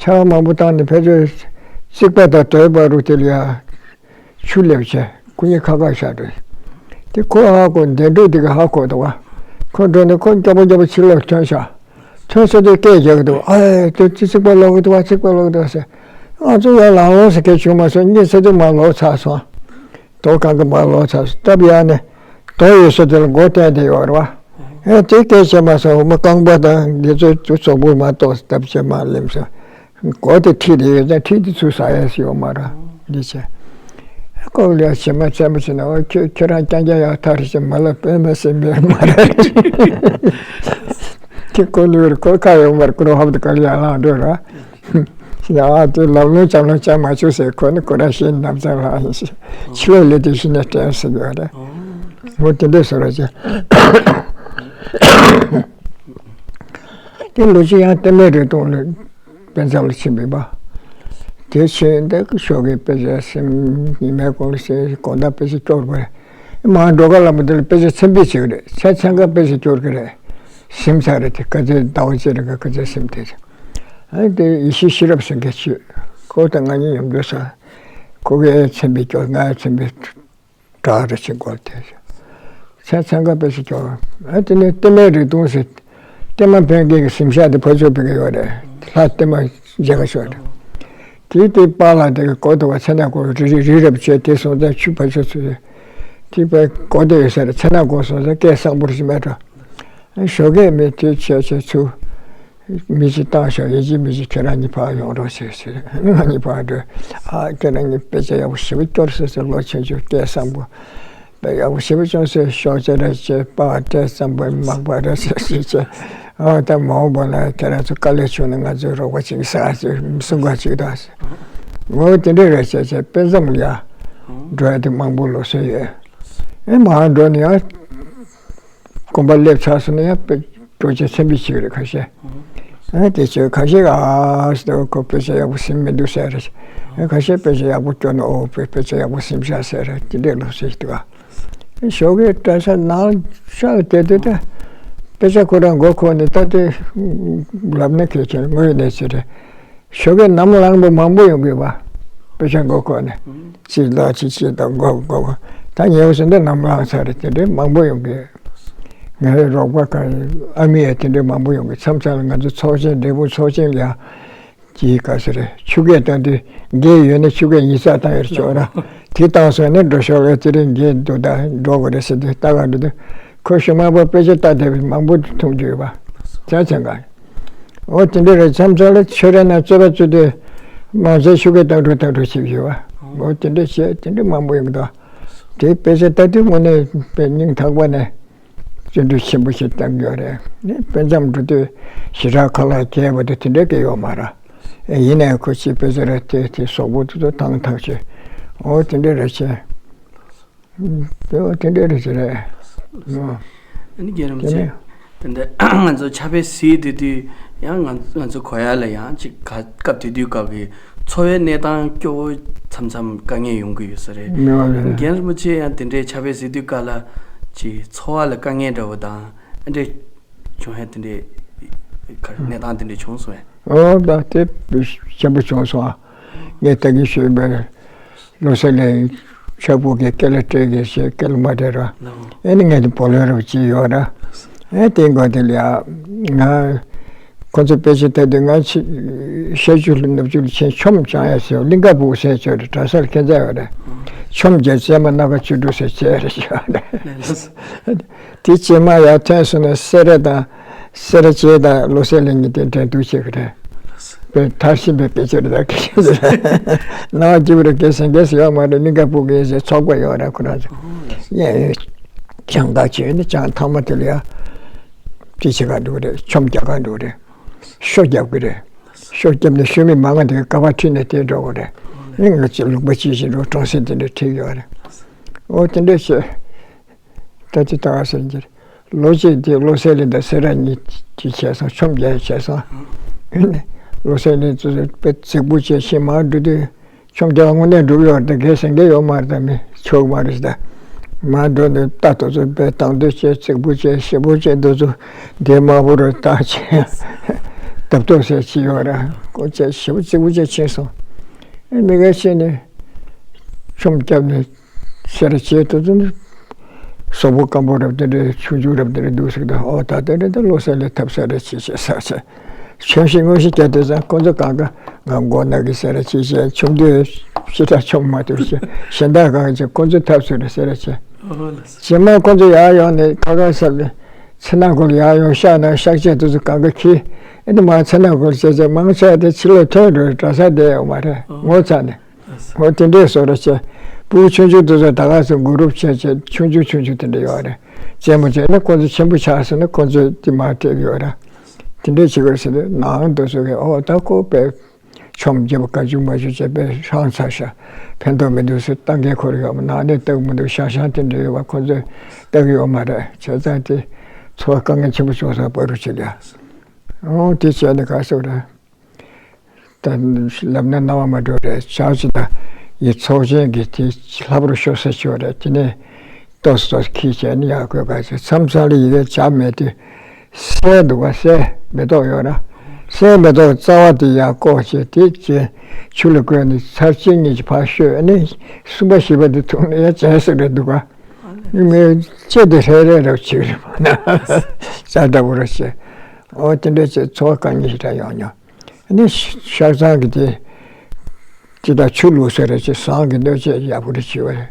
ཆར་པ་མང་པོ་བཏང་ནས་ཕར་ཕྱོགས་རྩིག་པ་དང་རྡོའི་བར་དུ་དེ་ལ་ཡ། ཆུ་སླེབས་བྱས་སྐུ་ཉིད་ཁ་ཁ་བཞག་འགྲོ། དེ་ཁོ་ཧ་གོ། འདན་ཕྲུག་དེ་ག་ཧ་གོ་འདུག་བ། ཁོ་འགྲོ་ནས་ཁོ་མགྱོགས་པོ་མགྱོགས་པོ་ཕྱི་ལོགས་ཐོན་ཤག་ཐོན་ས་དེ་སྐད་རྒྱག་གི་འདུག་ཨེ་དེ་ཅི་རྩིག་པ་སློག་གི་འདུག་བ། རྩིག་པ་སློག་གི་འདུག་ཟེར། ང་ཚོ་ཡར་ལངས་ལོང་ཟེར་མཁན་བྱུང་མ་སོང་། གཉིད་སད་དུས་མར་ལོག་ཚར་སོང་། རྡོ་གང་ག་མར་ལོག་ཚར་སོང་། སྟབས་ཡག་ནས་རྡོ་ཡོད་ས་དེ་ལ་མགོ་བསྟན་བསྡད་ཡོད་རེད་བ། ཨེ་དེ་སྐད་བྱས་མ་སོང་། འོ་མ་རྐང་པ་དང་འདི་ཚོ་ཚོ་གཙོ་བོ་མ་གཏོགས་སྟབས་བྱས་མ་ལེམ་སོང་། མགོ་དེ་མཁྲིས་དེ་ཡོད་ཙང་མཁྲིས་དེ་ཚུར་ཟ་ཡས་ཡོད་མ་རེད། འདི་བྱས། ཁོ་ལ་ཡ་ཞེ་མ་ཚན་པོ་བྱས་ན། ཨོ་ཁྱོད་ཁྱོད་རང་རྐྱང་རྐྱང་ཡག་ཐག་རེད་ཅེས། མ་ལ་དཔེ་མ་སྲིད་པའི་མ་རེད། ཁྱོད་ཁོ་ནུས་རེད། ཁོ་ཁ་ཡོང་མར་ཀུ་རོ་ཧབ་ཏུ་ག་ལ་ཡ་ལངས་འགྲོ་ར། ཡ་དེ་ལམ་ལུང་ལྕང་ལུང་ལྕང་མ་བཅུག་ཟེར། ཁོ་ནི་ཁོ་རང་ཤེས་ནམ་ཚང་ལ་ཕྱི་ལོགས་ལས་དེ་ཤི་ནས་དྲན་ཟེར་གྱི་བ་རེད། འོ་དེ་འདྲས་བཟོ་ར་ཅེ། དེ་ལོ་གཅིག་ཡང་བསྟན་པའི་རིག་སྟོང་ལ་དཔེ་མཚམས་ལ་ཕྱིན་པའི་བ། དེ་ཕྱིན་འདི་ཞོགས་ཀའི་དཔེ་ཆ་ཟིན། ཉི་མའི་གུང་ལ་ཟིན། དགོང་དག་དཔེ་ཆ་སྐྱོར་བ་རེད། མར་འགྲོ་ག་ལ་མོ་དེ་ལ་དཔེ་ཆ་ཚན་པས་བྱེད་ཀྱི་རེད། ཚན་ཚན་ཁ་དཔེ་ཆ་སྐྱོར་གྱི་རེད། ཟིན་ཚར་རེད། དེ་ཁ་ཚན་ཟླ་བ་གཅིག་རིང་ག་ཁ་ཚན་ཟིན་དེ་རེད། ཨ་དེ་ཡེ་ཤེས་ཤེས་རབ་ཟེར་མཁན་ཅིག་ཁོ་དང་ང་གཉིས་མཉམ་དུ་ས། ཁོ་གིས་ཚན་པས་སྐྱོར། ང་ཚན་པས་བྲག་རེ་ཕྱིན་སྐོར་དེ། ཚན་ཚན་ཁ་དཔེ་ཆ་སྐྱོར། ཨ་དེ་ནས་བསྟན་པའི་རིག་སྟོང་ཟེར། བསྟན་མ་ཕན་མཁན་གྱི་གཟིམ་ཤག་དེ་ཕར་ཕྱོགས་ཕ་གི་ཡོད་རེད། ལྷ་བསྟན་མ་མཇལ་ཁ་ཤོར་རེད། དེའི་དེ་པཱ་ལགས་དེ་གི་སྐོར་དུ་བ་ཚེ་ན་སྐོར་རི་རི་རི་རབ་བྱས། དེ་སོང་ཙང་ཆུ་ཕར་ཕྱོགས་ཚུད། དེ་པའི་སྐོར་དེ་ཡོད་ས་རེད། ཚེ་ན་སྐོར་སོང་ཙང་སྐད་གསང་པོར་ཞིག་མེད་འགྲོ། ཨ་ཞོགས་ཀས་མི་དེ་བྱས་བྱས་ཚུར། མི་ཅིག་བཏང་ཤོག་ཡིན་གཅིག་མིན་གཅིག་ཁྱེད་རང་གཉིས་ཕར་ཡོང་རོགས་བྱེད་ཟེར། ང་གཉིས་ཕར་འགྲོ། ཨ་ཁྱེད་རང་གཉིས་དཔེ་ཆ་ཡག་པོ་ཞེ་པོ་སྐྱོར་སོང་ཟེར། ལོ་ཆུང་ཆུང་སྐད་གསང་པོ། དཔེ་ཡག་པོ་ཞེ་པོ་བྱུང་ཟེར། ཤོག་བྱས་ར་བྱས། པར་བྲིས་ཙམ་པ་མག་པ་ར་ཟེར་ཟེར་བྱས། ཨ་ད་མ་འོངས་པ་ལ་ཁྱེད་རང་ཚོ་དཀའ་ལས་བྱུང་ན་ང་ཚོས་རོགས་པ་བྱེད་ཀྱི་ཟེར་ཟེར། གསུང་ག་ཅིག་དང་ཟེར། འོ་དེ་འདྲ་རེད་བྱས་བྱས། དཔེ་མཚམས་ལ་ཡ་འགྲོ་ཡ་དེ་མང་པོ་ལོགས་སུ་ཡོད། ཨེ་མར་འགྲོ་ནས་ཡང་དགོན་པ་སླེབས་ཚར་སོང་ན་ཡང་དཔེ་འགྲོ་ཆེད་ཚན་པས་བྱེད་ཀྱི་རེད་ཁ་ཤས། ཨ་དེ་ཚོས་ཁ་ཤས་ཨ་ཟེར། ཁོ་དཔེ་ཆ་ཡག་པོ་ཟིན་མི་འདུག་ཟེར་རེད། ཨ་ཁ་ཤས་དཔེ་ཆ་ཡག་པོ་སྐྱོར་ན། ཨོ་དཔེ་དཔེ་ཆ་ཡག་པོ་ཟིན་ཤག་ཟེར་རེད། དེ་འདྲས་ལོགས་སུ་ཞིག་འདུག་ག་ཞོགས་ཀའི་གྲྭ་ས་ནང་ཤག་དེ་དུས་ད་དཔེ་ཆ་ཁོ་རང་མགོ་འཁོར་ནས། ད་དེ་ལབ་ན་ཁྱེད་ཁྱེད་དངོས་གནས་ཚེ་རེད། ཞོགས་ཀས་ནམ་ལངས་པ་མང་པོ་ཡོང་གི་བ། དཔེ་ཆ་མགོ་འཁོར་ནས། གཅིག་ལ་གཅིག་གཅིག་དང་མགོ་མགོ་ད་ཉལ་བ་ཟིན་ད་ནམ་ལངས་ཚར་རེད། དེ་འདྲའི་མང་པོ་ཡོང་གི། ངའི་རོགས་པ་གང་ཨ་མི་ཡ་དེ་འདྲའི་མང་པོ་ཡོང་གི། མཚམས་མཚམས་ལ་ང་ཚོ་ཚོགས་ཆེན། འབྲས་སྤུངས་ཚོགས་ཆེན་ལ་ཡང་ཅིའི་ག་ཟེར་རེད། ཆུ་རྐྱལ་བཏང་དུས་འགན་ཡོད་ན་ཆུ་རྐྱལ་ཉིས་བརྩེགས་བཏང་ཡོད་ཆོག་ར། དེ་བཏང་སོང་ན་འགྲོ་ཤོག་ལ་དེ་རིང་འགན་འདུག་ད་འགྲོ་དགོས་རེད་ཟེར་དུས། ལྟ་ག་འགྲོ་དུས་ཁོ་ཞུ་མ་པ་དཔེ་ཆ་ལྟ་བསྡད་པའི་མང་པོ་མཐོང་རྒྱུ་ཡོད་པ། ཚ་ཚ་འགའ། འོ་དེ་འདྲ་རེད། མཚམས་མཚམས་ལ་ཆོས་ར་ན་རྩོད་པ་རྩོད་དུས་མང་ཚད་ཆུ་རྐྱལ་བཏང་འགྲོ་བཏང་འགྲོ་བྱེད་ཀྱི་ཡོད་པ། འོ་དེ་འདྲ་བྱས། དེ་འདྲ་མང་པོ་ཡོང་གི་འདུག་དེ་དཔེ་ཆ་ལྟ་དུས་དངོས་གནས་དཔེ་སྙིང་ཐག་པ་ནས་བརྩོན་འགྲུས་ཆེན་པོ་ཞིག་བཏང་གི་ཡོད་རེད། ནི་དཔེ་མཚམས་འགྲོ་དུས་ཞེ་དྲག་ཁ་ལག་བརྒྱབ་པ་དེ་དེ་འདྲ་གི་ཡོད་མ་རེད། ཡིན་ནའི་ཁོ་ཅིག་དཔེ་ཆ་ར་དེ་དེ་གཟུགས་པོ་དེ་ཚོ་ཐང་ཐང་བྱས། འོ་དེ་འདྲ་རེད་བྱས། དེ་འོ་དེ་འདྲ་རེད་བྱས་རེད། ཨོ། ཨ་ནི་རྒན་རིན་པོ་ཆེ། དེ་ནས་དེ་འདྲ་ང་ཚོ་ཕྱག་དཔེ་གཟིགས་དེ་དུས་ཡང་ང་ང་ཚོ་གོ་ཡ་ལ་ཡང་ཅིག་ག་སྐབས་དེ་དུས་སྐབས་ཀྱི་འཚོ་བའི་གནས་སྟངས་སྐྱོ་བོ་མཚམས་མཚམས་དཀའ་ངལ་ཡོང་གི་ཡོད་ས་རེད། མི་བ་ལས། རྒན་རིན་པོ་ཆེ་ཡང་དེ་འདྲའི་ཕྱག་དཔེ་གཟིགས་དུས་སྐབས་ལ་ཅིག་འཚོ་བ་ལ་དཀའ་ངལ་འདྲ་བོ་དང་ཨ་འདྲ་བྱུང་ཡ་དེ་འདྲའི་ག་གནས་སྟངས་དེ་འདྲ་བྱུང་སོང་ངས། ཨོ་ད་དེ་ཆེན་པོ་བྱུང་སོང་ཨ། ངས་ད་གིན་ཞུས་པའི། བློ་གསལ་གླིང་ཕྱག་ཕུག་གི་སྐལ་ལ་སྤྲད་གི་ཞེས་སྐལ་མ་སྤྲད་ར། ཨེ་ནི་ངས་དེ་བོ་ལོན་རབ་ཅིག་ཡོད་ར། ཨེ་དེ་འགོ་དེ་ལ་ཡ་ང་ཁོ་ཚོ་དཔེ་ཆ་ལྟ་དུས་ང་ཕྱི་ཤར་ཕྱོགས་ལ་ནུབ་ཕྱོགས་ལ་ཕྱིན་ཆོམ་བཅང་ཡ་ཟེར། གླིང་ག་ཕུག་ཟེར་ཆོག་རེད། གྲྭ་སར་ཁྱེད་ཚ་ཡོད་རེད། ཆོམ་རྒྱལ་བྱེ་མ་སྣ་ཁ་བཅུ་དྲུག་ཟེར་བྱས་རེད་ཤག་རེད། དེ་བྱེ་མ་ཡར་ཐོན་སོང་ན་སེ་ར་དང་། སེ་ར་བྱེས་དང་བློ་གསལ་གླིང་གཉིས་དེ་འགྲན་བསྡུར་བྱེད་ཀྱི་རེད། དཔེ་མཐར་ཕྱིན་པའི་དཔེ་ཆ་རེ་དག་གི་ཞིག་རེད། ནང་རྒྱུ་རུ་གལ་སྲིད་གལ་སྲིད་ཡོད་མ་རེད། གླིང་ག་ཕུག་གི་ཟེར་ཚོགས་པ་ཡོད་རེད་ཁོ་རང་ཚོ། ཡ་ཡ། བྱང་ཐག་ཆོད་ནི་བྱང་ཐག་མ་དེ་ལ་ཡ། དེ་བྱེད་ག་འགྲོ་གི་རེད། ཆོམ་རྒྱག་ག་འགྲོ་གི་རེད། ཤོ་རྒྱབ་ཀྱི་རེད། ཤོ་རྒྱབ་ནས་ཤོ་མི་མང་ང་དེ་ག་པར་ཁྲིད་ནས་དེ་འགྲོ་གི་རེད། ནི་ང་ཚོ་ལུང་པ་ཅི་ཞིག་འགྲོ་གྲོང་གསེབ་དེ་འདྲ་ཁྲིད་ཡོད་རེད། འོ་དེ་འདྲ་བྱས། ད་ཅི་ལྟ་བ་ཟེར་གྱི་རེད། ལོ་གཅིག་དེ་བློ་གསལ་གླིང་དང་སེ་ར་གཉིས་ཀྱིས་བྱས་སོང་། ཆོམ་རྒྱག་བྱས་སོང་། བློ་གསལ་གླིང་ཚོ་དཔེ་རྫིག་པོ་བྱས་ཤིང་མར་འགྲོ་དུས་ཆོམ་རྒྱག་དངོས་གནས་འགྲུབ་ཡོད་རེད། གལ་སྲིད་འགལ་ཡོད་མ་རེད། ད་མི་ཆོག་མ་རེད་ཟེར། ད་མར་འགྲོ་ནས་ལྟ་དོ་ཚོ་དཔེ་དང་དོད་བྱས་རྫིག་པོ་བྱས་ཞེ་པོ་བྱས་དོ་ཚོ་དེ་དམར་པོ་རུ་བཏགས་བྱས་བརྡབ་ཐོག་ཟེར་ཅི་ཡོད་རེད། ཁོ་བྱས་ཞེ་པོ་རྫིག་པོ་བྱས་ཕྱིན་སོང་། ཨེ་མི་འགའ་ཤས་ནས་ཆོམ་བརྒྱབ་ནས། སེ་ར་བྱེས་དེ་ཚོ་ནི་སོག་པོ་སྐམ་པོ་རབ་དེ་འདྲའི་ཆུང་ཆུང་རབ་དེ་འདྲའི་འདུག་ཟེར་གི་འདུག་ཨོ་ད་དེ་འདྲ་ད་བློ་གསལ་གླིང་ཐབས་ཟད་རེད་ཅེས་བཤད་ས་ཆེ། ཆོམ་ཞིག་དངོས་ཤིག་བརྒྱབ་དེ་ཙང་ཁོ་ཚོ་གང་ག་ང་མགོ་ན་གི་ཟེར་ར་ཅེས་བཤད། ཆོམ་དུས་ཕྱི་དྲག་ཆོམ་མ་ཐུབ་ཅེས་གཞན་དག་གང་ཅེས་ཁོ་ཚོ་ཐབས་ཟད་རེད་ཟེར་ར་ཅེས། རྗེས་མ་ཁོ་ཚོ་ཡར་ཡོང་ནས་ཁ་ཁ་ཟབ་ནས་ཚེ་ན་གོ་ལ་ཡར་ཡོང་ཤག་ན་ཤག་ཆེན་དེ་ཚོ་གང་ག་ཁྱི་ཨེ་འདི་མ་ཚེ་ན་གོ་ལ་བྱས་ཚེ་མང་ཆེ་བ་དེ་ཕྱི་ལོགས་ཐོན་འགྲོ་རེད། གྲྭ་ས་བསྡད་ཡོད་མ་རེད། ངོ་ཚ་ནས། འོ་དེ་འདྲས་བཟོ་འདྲ་བྱས། ཕྲུ་གུ་ཆུང་ཆུང་དེ་ཚོ་ད་ག་སེ་གུ་རུབ་བྱས་བྱས་ཆུང་ཆུང་ཆུང་ཆུང་དེ་འདྲ་ཡོད་རེད། རྩེད་མོ་བྱས་ན་ཁོ་ཚོ་ཆེན་པོ་ཆགས་སོང་ན་ཁོ་ཚོས་དེ་མར་སྤྲད་ཀྱི་ཡོད་རེད། དེ་འདྲས་བྱེད་དགོས་ཟེར་དུས་ནང་དུ་སུ་གིས་ཨོ་ད་ཁོ་པས་ཆོམ་རྒྱབ་ག་ཅུ་མ་ཅུ་བྱས་པས་ཧྲང་ཚར་ཤག་ཕན་ཐོགས་མི་འདུག་ཟེར། ལྟ་མཁན་ཁོ་རང་ཡོད་མ། ནང་ནས་ལྟ་གི་མི་འདུག་ཤག་ཤག་དེ་འདྲ་ཡོད་པ་ཁོ་ཚོས་ལྟ་གི་ཡོད་མ་རེད། བྱས་ཙང་དེ་ཚོར་བ་དཀའ་ངལ་ཆེན་པོ་བྱུང་སོང་། བར་དུ་ཆེ་ལ་ཨོ་དེ་བྱས་ནས་ག་སོ་རེད། ད་ལབ་ན་རྣ་བ་མ་འགྲོ་རེད། ཆགས་ཅི་ད་ཡི་ཚོགས་ཆེན་གྱི་དེ་ལྷབ་རུ་ཤོར་ས་ཆོད་རེད། དེ་ནས་ཏོག་ཙམ་ཏོག་ཙམ་ཁྱི་བྱས་ནས་ཡར་བཀོད་ག་ཚོད་མཚམས་མཚམས་ལ་ཡི་གེ་བྱ་མེད་དུས་སེ་འདུག་ག་སེ་མེ་ཏོག་ཡོད་ར། སེ་མེ་ཏོག་རྩ་བ་དེ་ཡར་བཀོག་བྱས་དེ་བྱས་ཆུ་ལ་བསྐོལ་ནས་ཚར་གཅིག་གཉིས་ཀྱི་ཕར་བཤོས་ནས་གསུམ་པ་བཞི་པ་དེ་འཐུང་ནས་ཡར་བྱས་སུ་རེད་འདུག་ག་ངས་ལྕེ་དེ་ཧྲེ་རེ་རེ་བྱེད་རེད་མ་ན་ཙ་འདྲ་བོ་ར་བྱས། ཨོ་དེ་འདྲ་བྱས་ཚོར་བ་དཀའ་ངལ་ཞེ་དྲག་ཡོང་མྱོང་། ནི་ཤག་ཚང་གི་དེ་ཅི་ད་ཆུ་བླུགས་ས་རེད་ཅེས་ཟངས་ཀྱི་སྣོད་ཆས་ཡག་པོ་རེ་བྱེད་པ་རེད།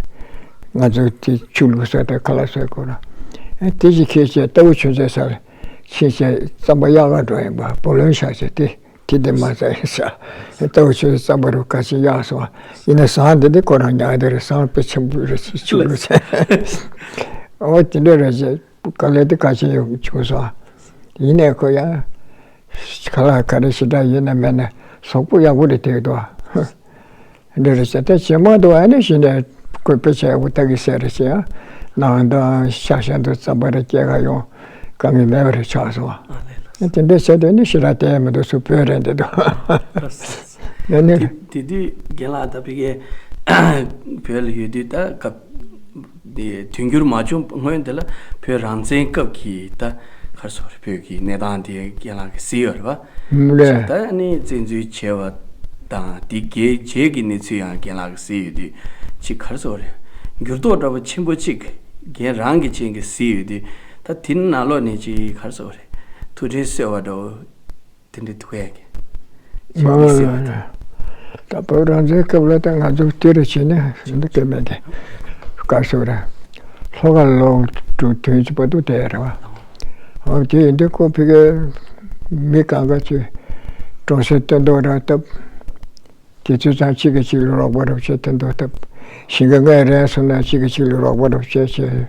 ང་ཚོ་དེ་ཆུ་བླུགས་ས་དེ་ཁ་ལག་ཟ་དགོས་ར། ཨེ་དེ་ཅི་ཁྱེད་ཅེས་ལྟ་བུ་ཆུ་ཚོད་སར་ཕྱིན་ཅེས་རྩམ་པ་གཡག་ག་འགྲོ་ཡིན་པ་བུ་ལོན་བཞག་ཅེས་དེ་དེ་དེ་མ་ཟ་ཡིན་ས། ལྟ་བུ་ཆུ་ཚོད་རྩམ་པ་རུ་ག་ཅི་གཡག་སོང་ཡིན་ན་ཟངས་དེ་དེ་ཁོ་རང་ཉག་དེ་རེད། ཟངས་དཔེ་ཆེན་པོ་རེད་ཅེས་ཆུ་བླུགས་ས། ཨོ་དེ་འདྲ་རེད་ཅེས་དཀའ་ལས་དེ་ག་ཅི་ཡོད་བྱུང་སོང་། ཡིན་ནའི་ཁོ་ཡང་ཁ་ལག་ག་རེ་ཞེ་དྲག་ཡོད་ན་མེད་ན་གཟུགས་པོ་ཡག་པོ་རེ་དེ་འདུག་འདི་རེ་བྱས་ཏེ་ཇེ་མང་དུ་ཨ་ནི་ཞིག་ནས་བཀོད་དཔེ་ཆ་ཡག་པོ་ལྟ་གི་ཟེར་རེ་བྱས་ཡང་ནང་དང་ཤག་ཤག་ཏུ་རྩམ་པ་རེ་སྐྱེལ་ག་ཡོང་དཀའ་ངལ་མེད་པ་རེ་ཆགས་སོང་། དེ་འདྲ་བྱས་ཏེ་ནི་ཞེ་དྲག་བལྟས་མི་འདུག་སུ་བོད་རེད་འདི་འདུག་ཨ་ནི། དེ་དུས་རྒན་ལགས་ད་ཕ་གིའི་བོད་ལ་ཡོད་དུས་ད་སྐབས་དེ་དུས་འགྱུར་མ་བྱུང་སྔོན་དེ་ལ་བོད་རང་བཙན་སྐབས་ཀྱི་ད་ག་རེ་ཟེར་བོད་ཀྱི་གནས་སྟངས་དེ་རྒན་ལགས་ཀྱིས་གཟིགས་ཡོད་རེད་པ། ལས། ད་ནི་བཙན་འཛུལ་བྱས་པ་དང་དེ་གའི་རྗེས་ཀྱི་གནས་ཚུལ་ཡང་རྒན་ལགས་ཀྱིས་གཟིགས་ཡོད་དུས་ཅིག་ག་རེ་ཟེར་རེད། འགྱུར་ལྡོག་འདྲ་པོ་ཆེན་པོ་ཅིག་རྒན་རང་གི་ཅན་གྱིས་གཟིགས་ཡོད་དུས་ད་དེ་ནང་ལོགས་ནས་ཅིག་ག་རེ་ཟེར་རེད། ཐུགས་དྲན་གསོས་པ་འདྲ་པོ་དེ་འདྲ་འདུག་གས། ཅིག་མི་གཟིགས་པ་དང་། ད་བོད་རང་བཙན་སྐབས་ལ་ད་ང་ཚོ་དེ་རུ་བྱས་ནས་འདི་སྐད་མེད་དེ། ག་རེ་ཟེར་རེད། ལྷོ་ཁ་ལོག་འགྲོ་དུས་ཅི་པ་འདུག་དེ་རེད་པ། འོ་དེ་ཡིན་དུས་ཁོ་ཕ་གིའི་མི་གང་ག་ཅིག་གྲོང་གསེབ་སྟོན་ཐོག་ར་བཏབ། དེ་ཚོ་ཚང་གཅིག་གིས་གཅིག་ལ་རོགས་པ་རོགས་བྱེད་སྟོན་ཐོག་བཏབ། ཞིང་ཁ་ལྔ་རན་སོང་ན་གཅིག་གིས་གཅིག་ལ་རོགས་པ་རོགས་བྱེད་བྱེད།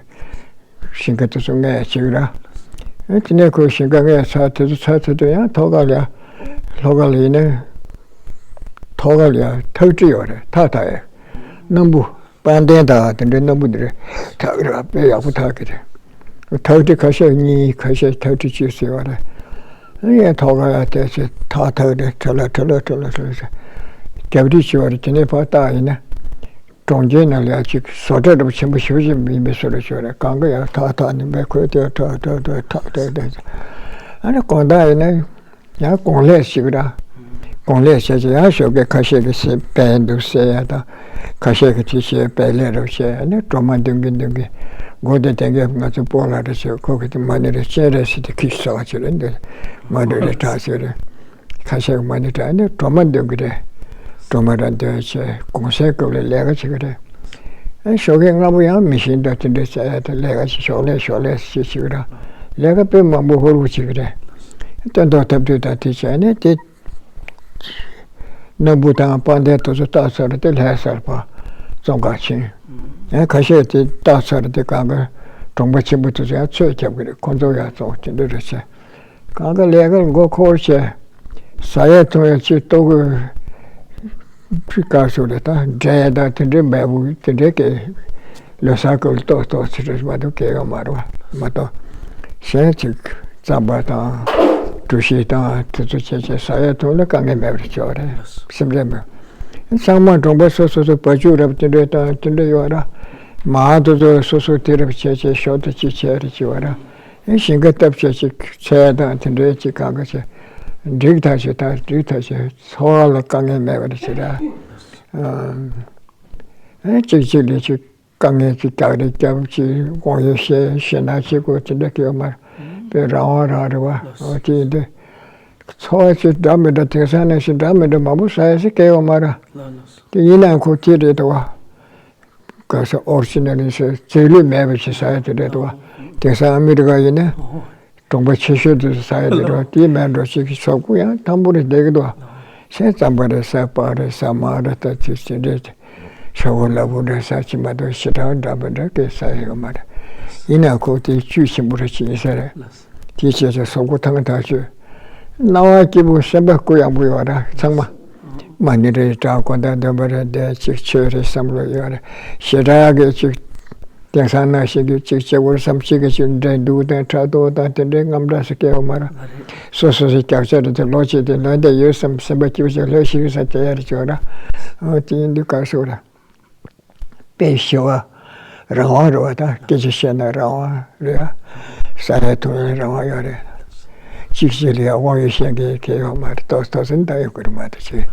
ཞིང་ཁ་དེ་ཚོ་ལྔ་གཅིག་ར། ཨེ་དེ་ནས་ཁོས་ཞིང་ཁ་ལྔ་ཚར་དེ་ཚོ་ཚར་ཚར་དུས་ཡང་ཐོག་ཁ་ལ་ཡ། ལྷོ་ཁ་ལ་ཡིན་ན། ཐོག་ཁ་ལ་ཡ་ཐག་ཁྲི་ཡོད་རེད། ཐག་ཐག་ཡ། སྣམ་བུ། དཔལ་ལྡན་དང་དེ་འདྲའི་སྣམ་བུ་འདི་རེད། ཐག་ར་དཔེ་ཡག་པོ་ཐག་གི་རེད། ཐག་ཁྲི་ཁ་ཤས་གཉིས་ཁ་ཤས་ཐག་ཁྲི་གཅིག་ཟེར་བ་རེད། ཨེ་ཡ་ཐོག་ཁ་ཡ་དེ་ཚོས་ཐག་ཐག་རེད། ཁྲི་ལ་ཁྲི་ལ་ཁྲི་ལ་ཁྲི་ལ་ཟེར། རྒྱབ་རི་བྱས་པ་རེད། དེ་ནས་ཕར་བལྟས་ཡིན་ན། གྲོང་ཁྱེར་ནང་ལ་ཡང་ཅིག་བཟོ་གྲྭ་འདྲ་པོ་ཆེན་པོ་ཞེ་པོ་ཅིག་མིན་པའི་བཟོ་གྲྭ་ཞིག་རེད། གང་ག་ཡང་ཐག་ཐག་ནི་མེད། ཁོས་དེ་ཐག་ཐག་ཐག་ཐག་ཐག་ཐག་ཐག་ཨ་ནི་དགོང་དག་ཡིན་ན་ཡང་གུང་ལས་ཞིག་ར། གུང་ལས་བྱས་ཙང་ཡང་ཞོགས་ཀས་ཁ་ཤས་ཀྱིས་ཟས་པད་འདུག་ཟེར་ཡ་དང་། ཁ་ཤས་ཀྱིས་དེ་བྱས་པད་ལས་རོགས་བྱས། ཨ་ནི་གྲོ་མ་འདོན་གིན་འདོན་གིན་སྒོ་དེ་དེང་གི་ང་ཚོ་སྤོ་ལགས་རེ་བྱས། ཁོ་གིས་དེ་མ་ཎི་རེ་སྤྱན་རས་གཟིགས་དེ་ཁྱི་ཟ་བ་ཅིག་རེད་འདུག་མ་ཎི་རེ་གྲགས་ཅིག་རེད། ཁ་ཤས་ཀྱིས་མ་ཎི་བགྲང་ནས་གྲོ་མ་འདོན་གྱི་རེད། གྲོ་མ་ར་འདོན་བྱས་གུང་སེང་སྐབས་ལ་ལས་ཀ་བྱེད་ཀྱི་རེད། ཨ་ཞོགས་ཀས་སྔ་པོ་ཡང་མི་ཤིང་འདྲ་དེ་འདྲ་བྱས་ཡ་དེ་ལས་ཀ་བྱེད། ཞོགས་ལས་ཞོགས་ལས་བྱེད་བྱེད་ཀྱི་རེད། ལས་ཀ་དཔེ་མང་པོ་ཧུར་པོ་བྱེད་ཀྱི་རེད། སྟོན་ཐོག་འཐབ་དུས་དང་དེ་བྱས་ནས་དེ་སྣམ་བུ་དང་དཔལ་ལྡན་དེ་ཚོ་བཏགས་ཚར་དེ་ལྷ་ས་ལ་ཕར་བཙོན་ཁང་ཕྱིན། ཨ་ཁ་ཤས་དེ་བཏགས་ཚར་དེ་གང་ག་གྲོང་པ་ཆེན་པོ་དེ་ཚོ་ཡང་ཚོད་རྒྱབ་ཀྱི་རེད། ཁོ་ཚོ་ཡང་བཙོན་དེ་འདྲ་རེད་བྱས། གང་ག་ལས་ཀར་མགོ་འཁོར་བྱས། ཟ་ཡས་འཐུང་ཡས་ཅིག་ལྟོ་གོས་ཕྱི་དཀར་སོགས་རེད། ད་འབྲས་དང་དེ་འདྲའི་མེད་པོ། དེ་འདྲའི་སྐད་ལོ་གསར་སྐབས་ལ་ལྟོགས་ལྟོགས་ཚེ་རེ་མ་གཏོགས་སྐད་ཡོད་མ་རེད་པ། མ་གཏོགས་གཞན་ཅིག་རྩམ་པ་དང་གྲོ་ཞིབ་དང་དེ་ཚོ་བྱས་བྱས་ཟ་ཡས་འཐུང་ལ་དཀའ་ངལ་མེད་པར་བྱས་པ་རེད། སེམས་ཁྲལ་མེད། ཚང་མ་གྲོང་པ་སོ་སོ་སོ་བ་ཕྱུགས་རབ་དེ་འདྲའི་དང་དེ་འདྲ་ཡོད་ར། མང་དེ་ཚོ་སོ་སོ་དེ་རབ་བྱས་བྱས་ཞོགས་དེ་ཅིག་བྱས་རེ་བྱས་པ་ར། ཨེ་ཞིང་ཁ་བཏབ་བྱས་ཅིག་ཚལ་དང་དེ་འདྲའི་ཅིག་གང་ག་བྱས། འགྲིག་ཐག་ཆོད། ད་འགྲིག་ཐག་ཆོད། འཚོ་བ་ལ་དཀའ་ངལ་མེད་པ་རེད་ཟེར་ར། ཨེ་གཅིག་གཅིག་ལས་ཅིག་དཀའ་ངལ་ཅིག་རྒྱག་རེས་རྒྱབ་ཅིག་དགོངས་ཡོད་བཤད་ཞེད་སྣང་བྱེད་དགོས་དེ་འདྲ་གི་ཡོད་མ་རེད། དཔེ་རང་དབང་རང་རེད་པ། འོ་དེ་ཡིན་དུས་འཚོ་བ་ཅིག་འདྲ་མི་འདྲ་དེང་སང་ནང་བཞིན་འདྲ་མི་འདྲ་མང་པོ་ཟ་ཡ་ཞིག་གལ་ཡོད་མ་རེད། དེ་ཡིན་ནའང་ཁོ་དེ་རེད་དོ། ག་ས་ཨོ་རི་ཇི་ནལ་ཡིན་ཟེར་རྫས་ལུད་མེད་པ་ཞིག་ཟ་ཡ་དེ་རེད་དོ། དེང་སང་ཨ་མི་རི་ཀ་ཡིན་ན་གྲོང་པ་ཆེ་ཤོས་དེ་ཚོ་ཟ་ཡ་དེ་རེད། དེ་མེད་འགྲོ་ཅིག་གི་གཟུགས་པོ་ཡང་ཐང་པོ་རེ་བསྡད་ཀྱི་འདུག་ཟས་རྩམ་པ་རེད། ཟས་སྤགས་རེད། ཟས་མར་རེད། ད་དེ་དེ་འདྲས་ ཤོག་བུ་ལ་བུ་འདྲ་ཟ་གྱིན་མ་གཏོགས་ཞེ་དྲག་འདྲ་མི་འདྲ་གི་ཟ་ཡོད་མ་རེད། ཡིན་ན་ཁོ་དེ་བཅུད་ཆེན་པོ་རེ་ཅིག་ཡིན་ས་རེད། དེའི་རྗེས་སུ་གཟུགས་པོ་ཐང་ཐག་ཆོད། སྣང་བ་སྐྱིད་པོ་སེམས་པ་སྐུ་ཡངས་པོ་ཡོད་ར་ཚང་མ། མ་ཎི་རེ་བགྲང་དགོས་ན་འདོན་པ་རེ་འདོན་ཅིག་ཆོས་རེ་བསམ་བློ་ཡོད་རེད། ཞེ་དྲག་གི་ཅིག་དེང་སང་ནང་བཞིན་གྱི་ཅིག་བྱེད་དགོས་བསམ་ཅིག་གི་ཅིག་འདྲེ་འདུག་དང་ཕྲག་དོག་དང་དེ་འདྲའི་དངངས་སྐྲག་ཟེར་སྐྱེ་བ་མ་རེད། སོ་སོ་སོའི་རྒྱགས་ཆ་རེ་དེ་ལོ་གཅིག་དེ་ལོན་དེ་ཡོད་བསམ་སེམས་པ་སྐྱིད་པོ་ཅིག་ལྷོད་ཤིག་ས་དེ་ཡ་རེ་ཅིག་ཡོད་ར། འོ་དེ་ཡིན་དུས་ག་སོ་ར། དཔེ་ཞི་བ་རང་དབང་རེད་བ། ད་སྐད་ཆ་བཤད་ན་རང་དབང་རེད་ཡ། ཟ་ཡ་འཐུང་ཡའི་རང་དབང་ཡོད་རེད། གཅིག་གཅིག་ལ་ཡ་དབང་ཡོད་བཤད་མཁན་གལ་ཡོད་མ་རེད། ཏོག་ཏོག་ཙམ་ད་ཡོད་ཀྱི་རེད་མ་གཏོགས་ཅིག་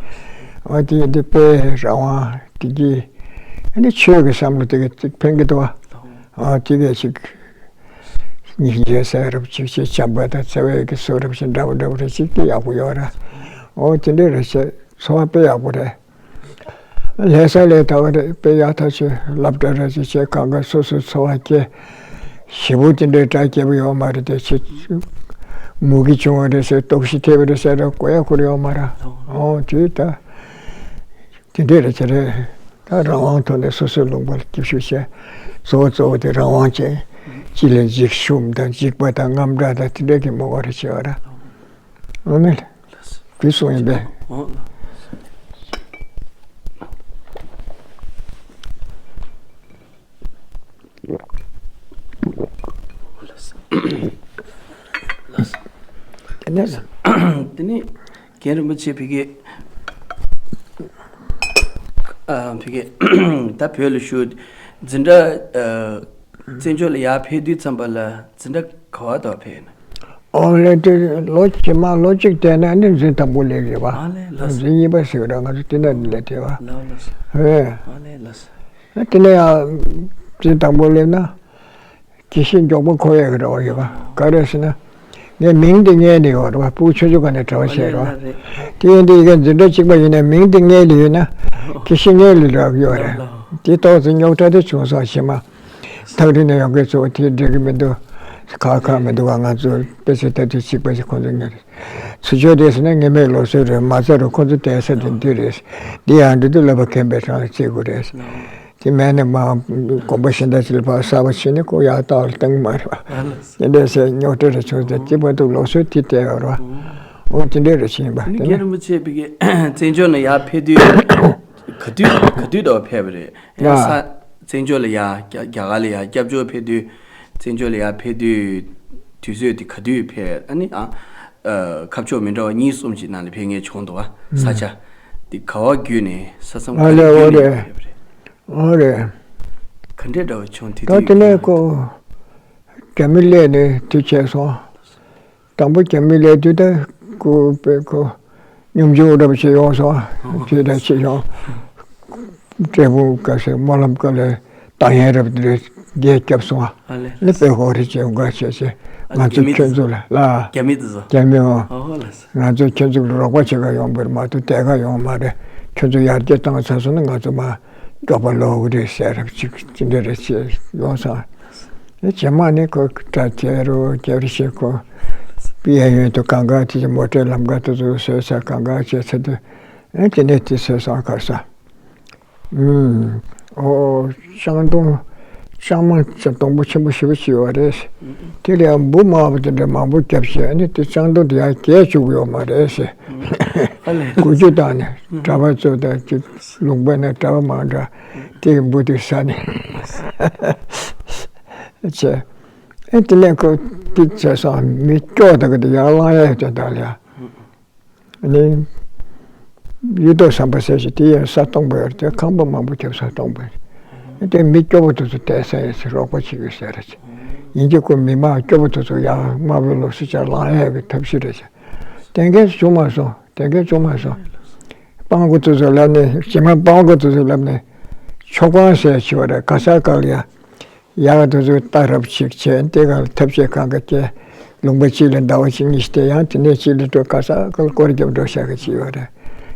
འོ་དེ་ཡིན་དུས་དཔེ་རང་དབང་དེ་གི་ཨ་ནི་ཆོས་ཀྱི་བསམ་བློ་དེ་གི་ཅིག་ཕན་གི་འདུག་བ། འོ་དེ་གས་ཅིག་སྙིང་རྗེ་ཟེར་རབས་ཅིག་ཅིག་བྱམས་པ་དང་བརྩེ་བའི་གི་གསོ་རབས་ཅིག་འདྲ་བོ་འདྲ་བོ་རེ་ཅིག་དེ་ཡག་པོ་ཡོད་ར། འོ་དེ་འདྲ་རེ་བྱས་འཚོ་བ་དཔེ་ཡག་པོ་རེད། ལྷ་ས་ལས་ད་བར་དཔེ་ཡག་ཐག་ཆོད། སློབ་གྲྭ་ར་ཅིག་བྱས་གང་ག་སོ་སོའི་འཚོ་བ་སྐྱེལ། ཞེ་པོ་དེ་འདྲའི་གྲ་རྒྱས་པོ་ཡོད་མ་རེད་དེ་ཆེ། མུ་གེ་བྱུང་བ་རེད་ཟེར་ལྟོགས་ཤི་ཐེབས་པ་རེད་ཟེར་ར་གོ་ཡ་ཁུར་ཡོད་མ་ར། ཨོ་དེ་ད་དེ་འདྲས་རེད་ཅེ་རེད། ད་རང་དབང་ཐོག་ནས་སོ་སོའི་ལུང་པ་ལ་སྐྱིད་ཤོས་བྱས། གཙོ་བོ་གཙོ་བོ་དེ་རང་དབང་བྱས། ཅི་ལ་འཇིགས་ཞུམ་དང་འཇིགས་པ་དང་དངངས་སྐྲག་དང་དེ་འདྲས་ཀྱི་མོ་བ་རེ་བྱེད་བ་ར། ཨོ་མེ་ལ། དེ་གསུངས་ཡིན་པས། དེ་ནས་དེ་ནས་རྒན་རིན་པོ་ཆེ་ཕ་གི་ཨ་ཕ་གི་ད་བོད་ལ་བཞུགས། འཛིན་གྲྭ་ཨ་བཙན་བྱོལ་ལ་ཡར་ཕེབས་དུས་ཙམ་པ་ལ་འཛིན་གྲྭ་ག་བ་དུ་ཕེབས་ཡིན་ན། ཨོ་ལེ་དེ་ལོ་རྗེས་མ་ལོ་གཅིག་བསྡད་ནས་ནི་འཛིན་དང་པོ་སླེབས་ཡོད་པ། ཨ་ལེ་ལགས་སོ། འཛིན་གཉིས་པ་ཟེར་བ་ང་ཚོ་དེ་ན་ནི་སླེབས་བསྡད་པ། ལགས་ལགས་སོ། ཨེ། ཨ་ལེ་ལགས་སོ། དེ་ནས་ཡང་འཛིན་དང་པོ་སླེབས་ན་དགེ་བཤེས་མགྱོགས་པོ་འཁོར་ཡག་གི་རེ་བ་ཡོད་པ། ག་རེ་ཟེར་ན་ངའི་མིང་དེ་རྙེད་ནས་ཡོད་རེད་པ། སྤུ་གུ་ཆུང་ཆུང་སྒང་ནས་གྲྭ་པ་བྱས་རེད་པ། ཨ་ལེ་ལགས་རེད། དེ་ཡིན་དུས་ཡི་གེ་འཛིན་གྲྭ་གཅིག་པ་ཡིན་ན་མིང་དེ་རྙེད་ནས་ཡོད་ན་དགེ་བཤེས་རྙེད་ལས་རག་གི་ཡོད་རེད། ལགས་ལགས། དེ་ཏོག་ཙམ་རྙོག་དྲ་དེ་བྱུང་སོང་། རྗེས་མ། ཐག་རིང་ནས་ཡོང་མཁན་ཚོ་དེ་འགྲིག་གི་མི་འདུག་ཁག་ཁག་མི་འདུག་ག་ང་ཚོ་དཔེ་ཆ་ལྟ་དུས་གཅིག་པ་ཞིག་ཁོང་ཚོ་ཉོ་རེད། ཚུར་ཕྱོགས་དེ་ཟེར་ན་ངེས་མེད་ལོ་སོ་རེད། མ་རྩ་རུ་ཁོང་ཚོ་བསྡད་ས་དེ་འདི་རེད། འདི་ཡང་འདི་དུ་ལབ་པ་མཁན་པའི་གྲངས་བརྩི་དགོས་རེད། དེ་མེད་ན་མ་དགོན་པ་གཞན་དག་ཅིག་ལ་ཕར་གསར་པ་ཕྱིན་ནས་ཁོ་ཡར་ལྟ་བར་བཏང་གི་མ་རེད་པ། དེ་འདྲས་ཟེར་རྙོག་དྲ་རེ་བྱུང་སྟེ་གཅིག་པ་འདུག་ལོ་སོ་དེ་བསྡད་ཡོད་རེད་པ། འོ་དེ་འདྲས་རེ་བྱས་ཡིན་པ། དེ་ནས་རྒན་རིན་པོ་ཆེ་ཕ་གི་བཙན་བྱོལ་ནས་ཡར་ཕེབས་དུས། ག་དུས་ག་དུས་དུ་ཕེབས་པ་རེད། ཡང་ལགས། ས་བཙན་བྱོལ་ལ་ཡར་རྒྱ་རྒྱ་གར་ལ་ཡར་སྐྱབས་བཅོལ་ཕེབས་དུས། བཙན་བྱོལ་ལ་ཡར་ཕེབས་དུས་དུས་ཚོད་དེ་ག་དུས་ཕེབས། ཨ་ནི་ཨ་ཨ་ཁ་ཕྱོགས་མི་འདྲ་བ་གཉིས་གསུམ་ཅིག་ནང་ལ་ཕེབས་མཁན་བྱུང་འདུག་ག་ས་ཆ་དེ་ག་བ་བརྒྱུད་ནས་ས་མཚམས་ག་ཨ་ལེ་རེ་འོ་བརྒྱུད་ནས་རེད། ཕེབས་པ་རེད། འོ་རེད། ག་འདྲས་འདྲ་བ་བྱུང་དེ། ད་དུས་དེ་ནས་ཁོ་རྒྱ་མི་སླེབས་ནས་དུས་ཆད་སོང་། དང་པོ་རྒྱ་མི་སླེབས་དུས་ད་ཁོ་དཔེ་ཁོ་སྙོམ་ཆུང་རབ་ཆེ་ཡོང་སོང་། ཨོ། དེ་ད་ཆེ་ཡོང་། འབྲས་སྤུངས་སྐབས་སུ་སྨོན་ལམ་སྐབས་ལ་བཏང་ཡས་རབ་དེ་རེ་རྒྱས་བརྒྱབ་སོང་། ཨ་ལེ། ནི་དཔེ་ཧོ་རེ་ཆེ་འགའ་བྱས་ཚེ་ང་ཚོ་ཁྱོད་ཚོ་ལ་ལ། རྒྱ་མི་དེ་ཚོ། རྒྱ་མི་འོ། ཨོ་ལགས་སོ། ང་ཚོ་ཁྱོད་ཚོ་ལ་རོགས་པ་བྱེད་ག་ཡོང་བར་མ་གཏོགས་དེ་ག་ཡོང་མ་རེད། ཁྱོད་ཚོ་ཡར་རྒྱས་བཏང་ཚར་སོང་ན་ང་ཚོ་མ་མགྱོགས་པ་ལོག་གི་རེད་ཟེར་རབ་ཅིག་ཅི་འདྲ་རེ་བྱས་ཡོང་སོང་། རྗེས་མ་ནི་ཁོ་གྲྭ་བྱས་རུ་རྒྱབ་རི་ཞིག་ཁོ་པི་ཡ་ཡོན་དུ་གང་ག་དེ་མོ་ཊའི་ལམ་ཁ་དེ་ཚོ་བཟོས་ཚར་གང་ག་བྱས་ཚར་དུས་ཨེ་དེ་ནས་དེ་བཟོས་སོང་གར་སོང་། ཨུམ། ཨོ་ལྕང་སྡོང་ལྕང་མ་ཚ་སྡོང་པོ་ཆེན་པོ་ཞེ་པོ་ཅིག་ཡོད་རེད། དེ་ལ་ཡང་འབུ་དམར་པོ་དེ་འདྲ་མང་པོ་བརྒྱབ་བྱས་ཨ་ནི་དེ་ལྕང་སྡོང་དེ་ཡང་རྒྱས་བཅུག་གི་ཡོད་མ་རེད་ཟེར། ཨ་ལས། འགུལ་སྐྱོད་བཏང་ནས་གྲྭ་པ་ཚོ་དང་ཅིག་ལུང་པ་ནས་གྲྭ་པ་མང་དྲགས་དེ་གི་འབུ་དེ་ཟ་ནས་བྱས། ཨེ་དེ་ནས་ཁོ་དེ་བྱས་སོང་། མི་སྐྱོ་དག་གི་དེ་ཡར་ལངས་ཡས་དེ་དག་ལ་ཡ། ནི། གཡུ་ཐོག་ཟམ་པ་ཟེར་ཞིག་དེ་ཡང་ས་སྟོང་པ་ཡོད་རེད། དེ་ཁང་པ་མང་པོ་བརྒྱབ་ས་སྟོང་པ་རེད། དེ་མི་སྐྱོ་པོ་དེ་ཚོ་བསྡད་ས་ཡིན་ཟེར་རོགས་པ་བྱེད་དགོས་ཟེར་རེད། ཡིན་གྱི་ཁོ་མི་མང་སྐྱོ་པོ་དེ་ཚོ་ཡང་དམའ་བའི་ལོ་སུ་ཆ་ལངས་ཡས་ཀྱི་ཐབས་ཤེས་རེད་ཟེར། དེ་འགན་བྱུང་མ་སོང་། དེ་འགན་བྱུང་མ་སོང་། སྤང་གོ་དེ་ཚོ་ལབ་ནས་རྗེས་མ་སྤང་གོ་དེ་ཚོ་ལབ་ནས་ཆོག་པང་ཟེར་བྱས་པ་རེད། ག་ས་ག་ལ་ཡ། ཡག་དུ་ཚུར་ལྟ་རབས་ཅིག་བྱས་དེ་ག་ལ་ཐབས་ཤེས་གང་ག་བྱས། ལུང་པ་གཅིག་ལ་ཟླ་བ་གཅིག་གཉིས་ཤིག་བསྡད། ཡང་དེ་ནས་གཅིག་ལ་འགྲོ། ག་ས་ག་ལ་སྐོར་རྒྱབ་འགྲོ་བྱ་གི་ཅིག་ཡོད་རེད།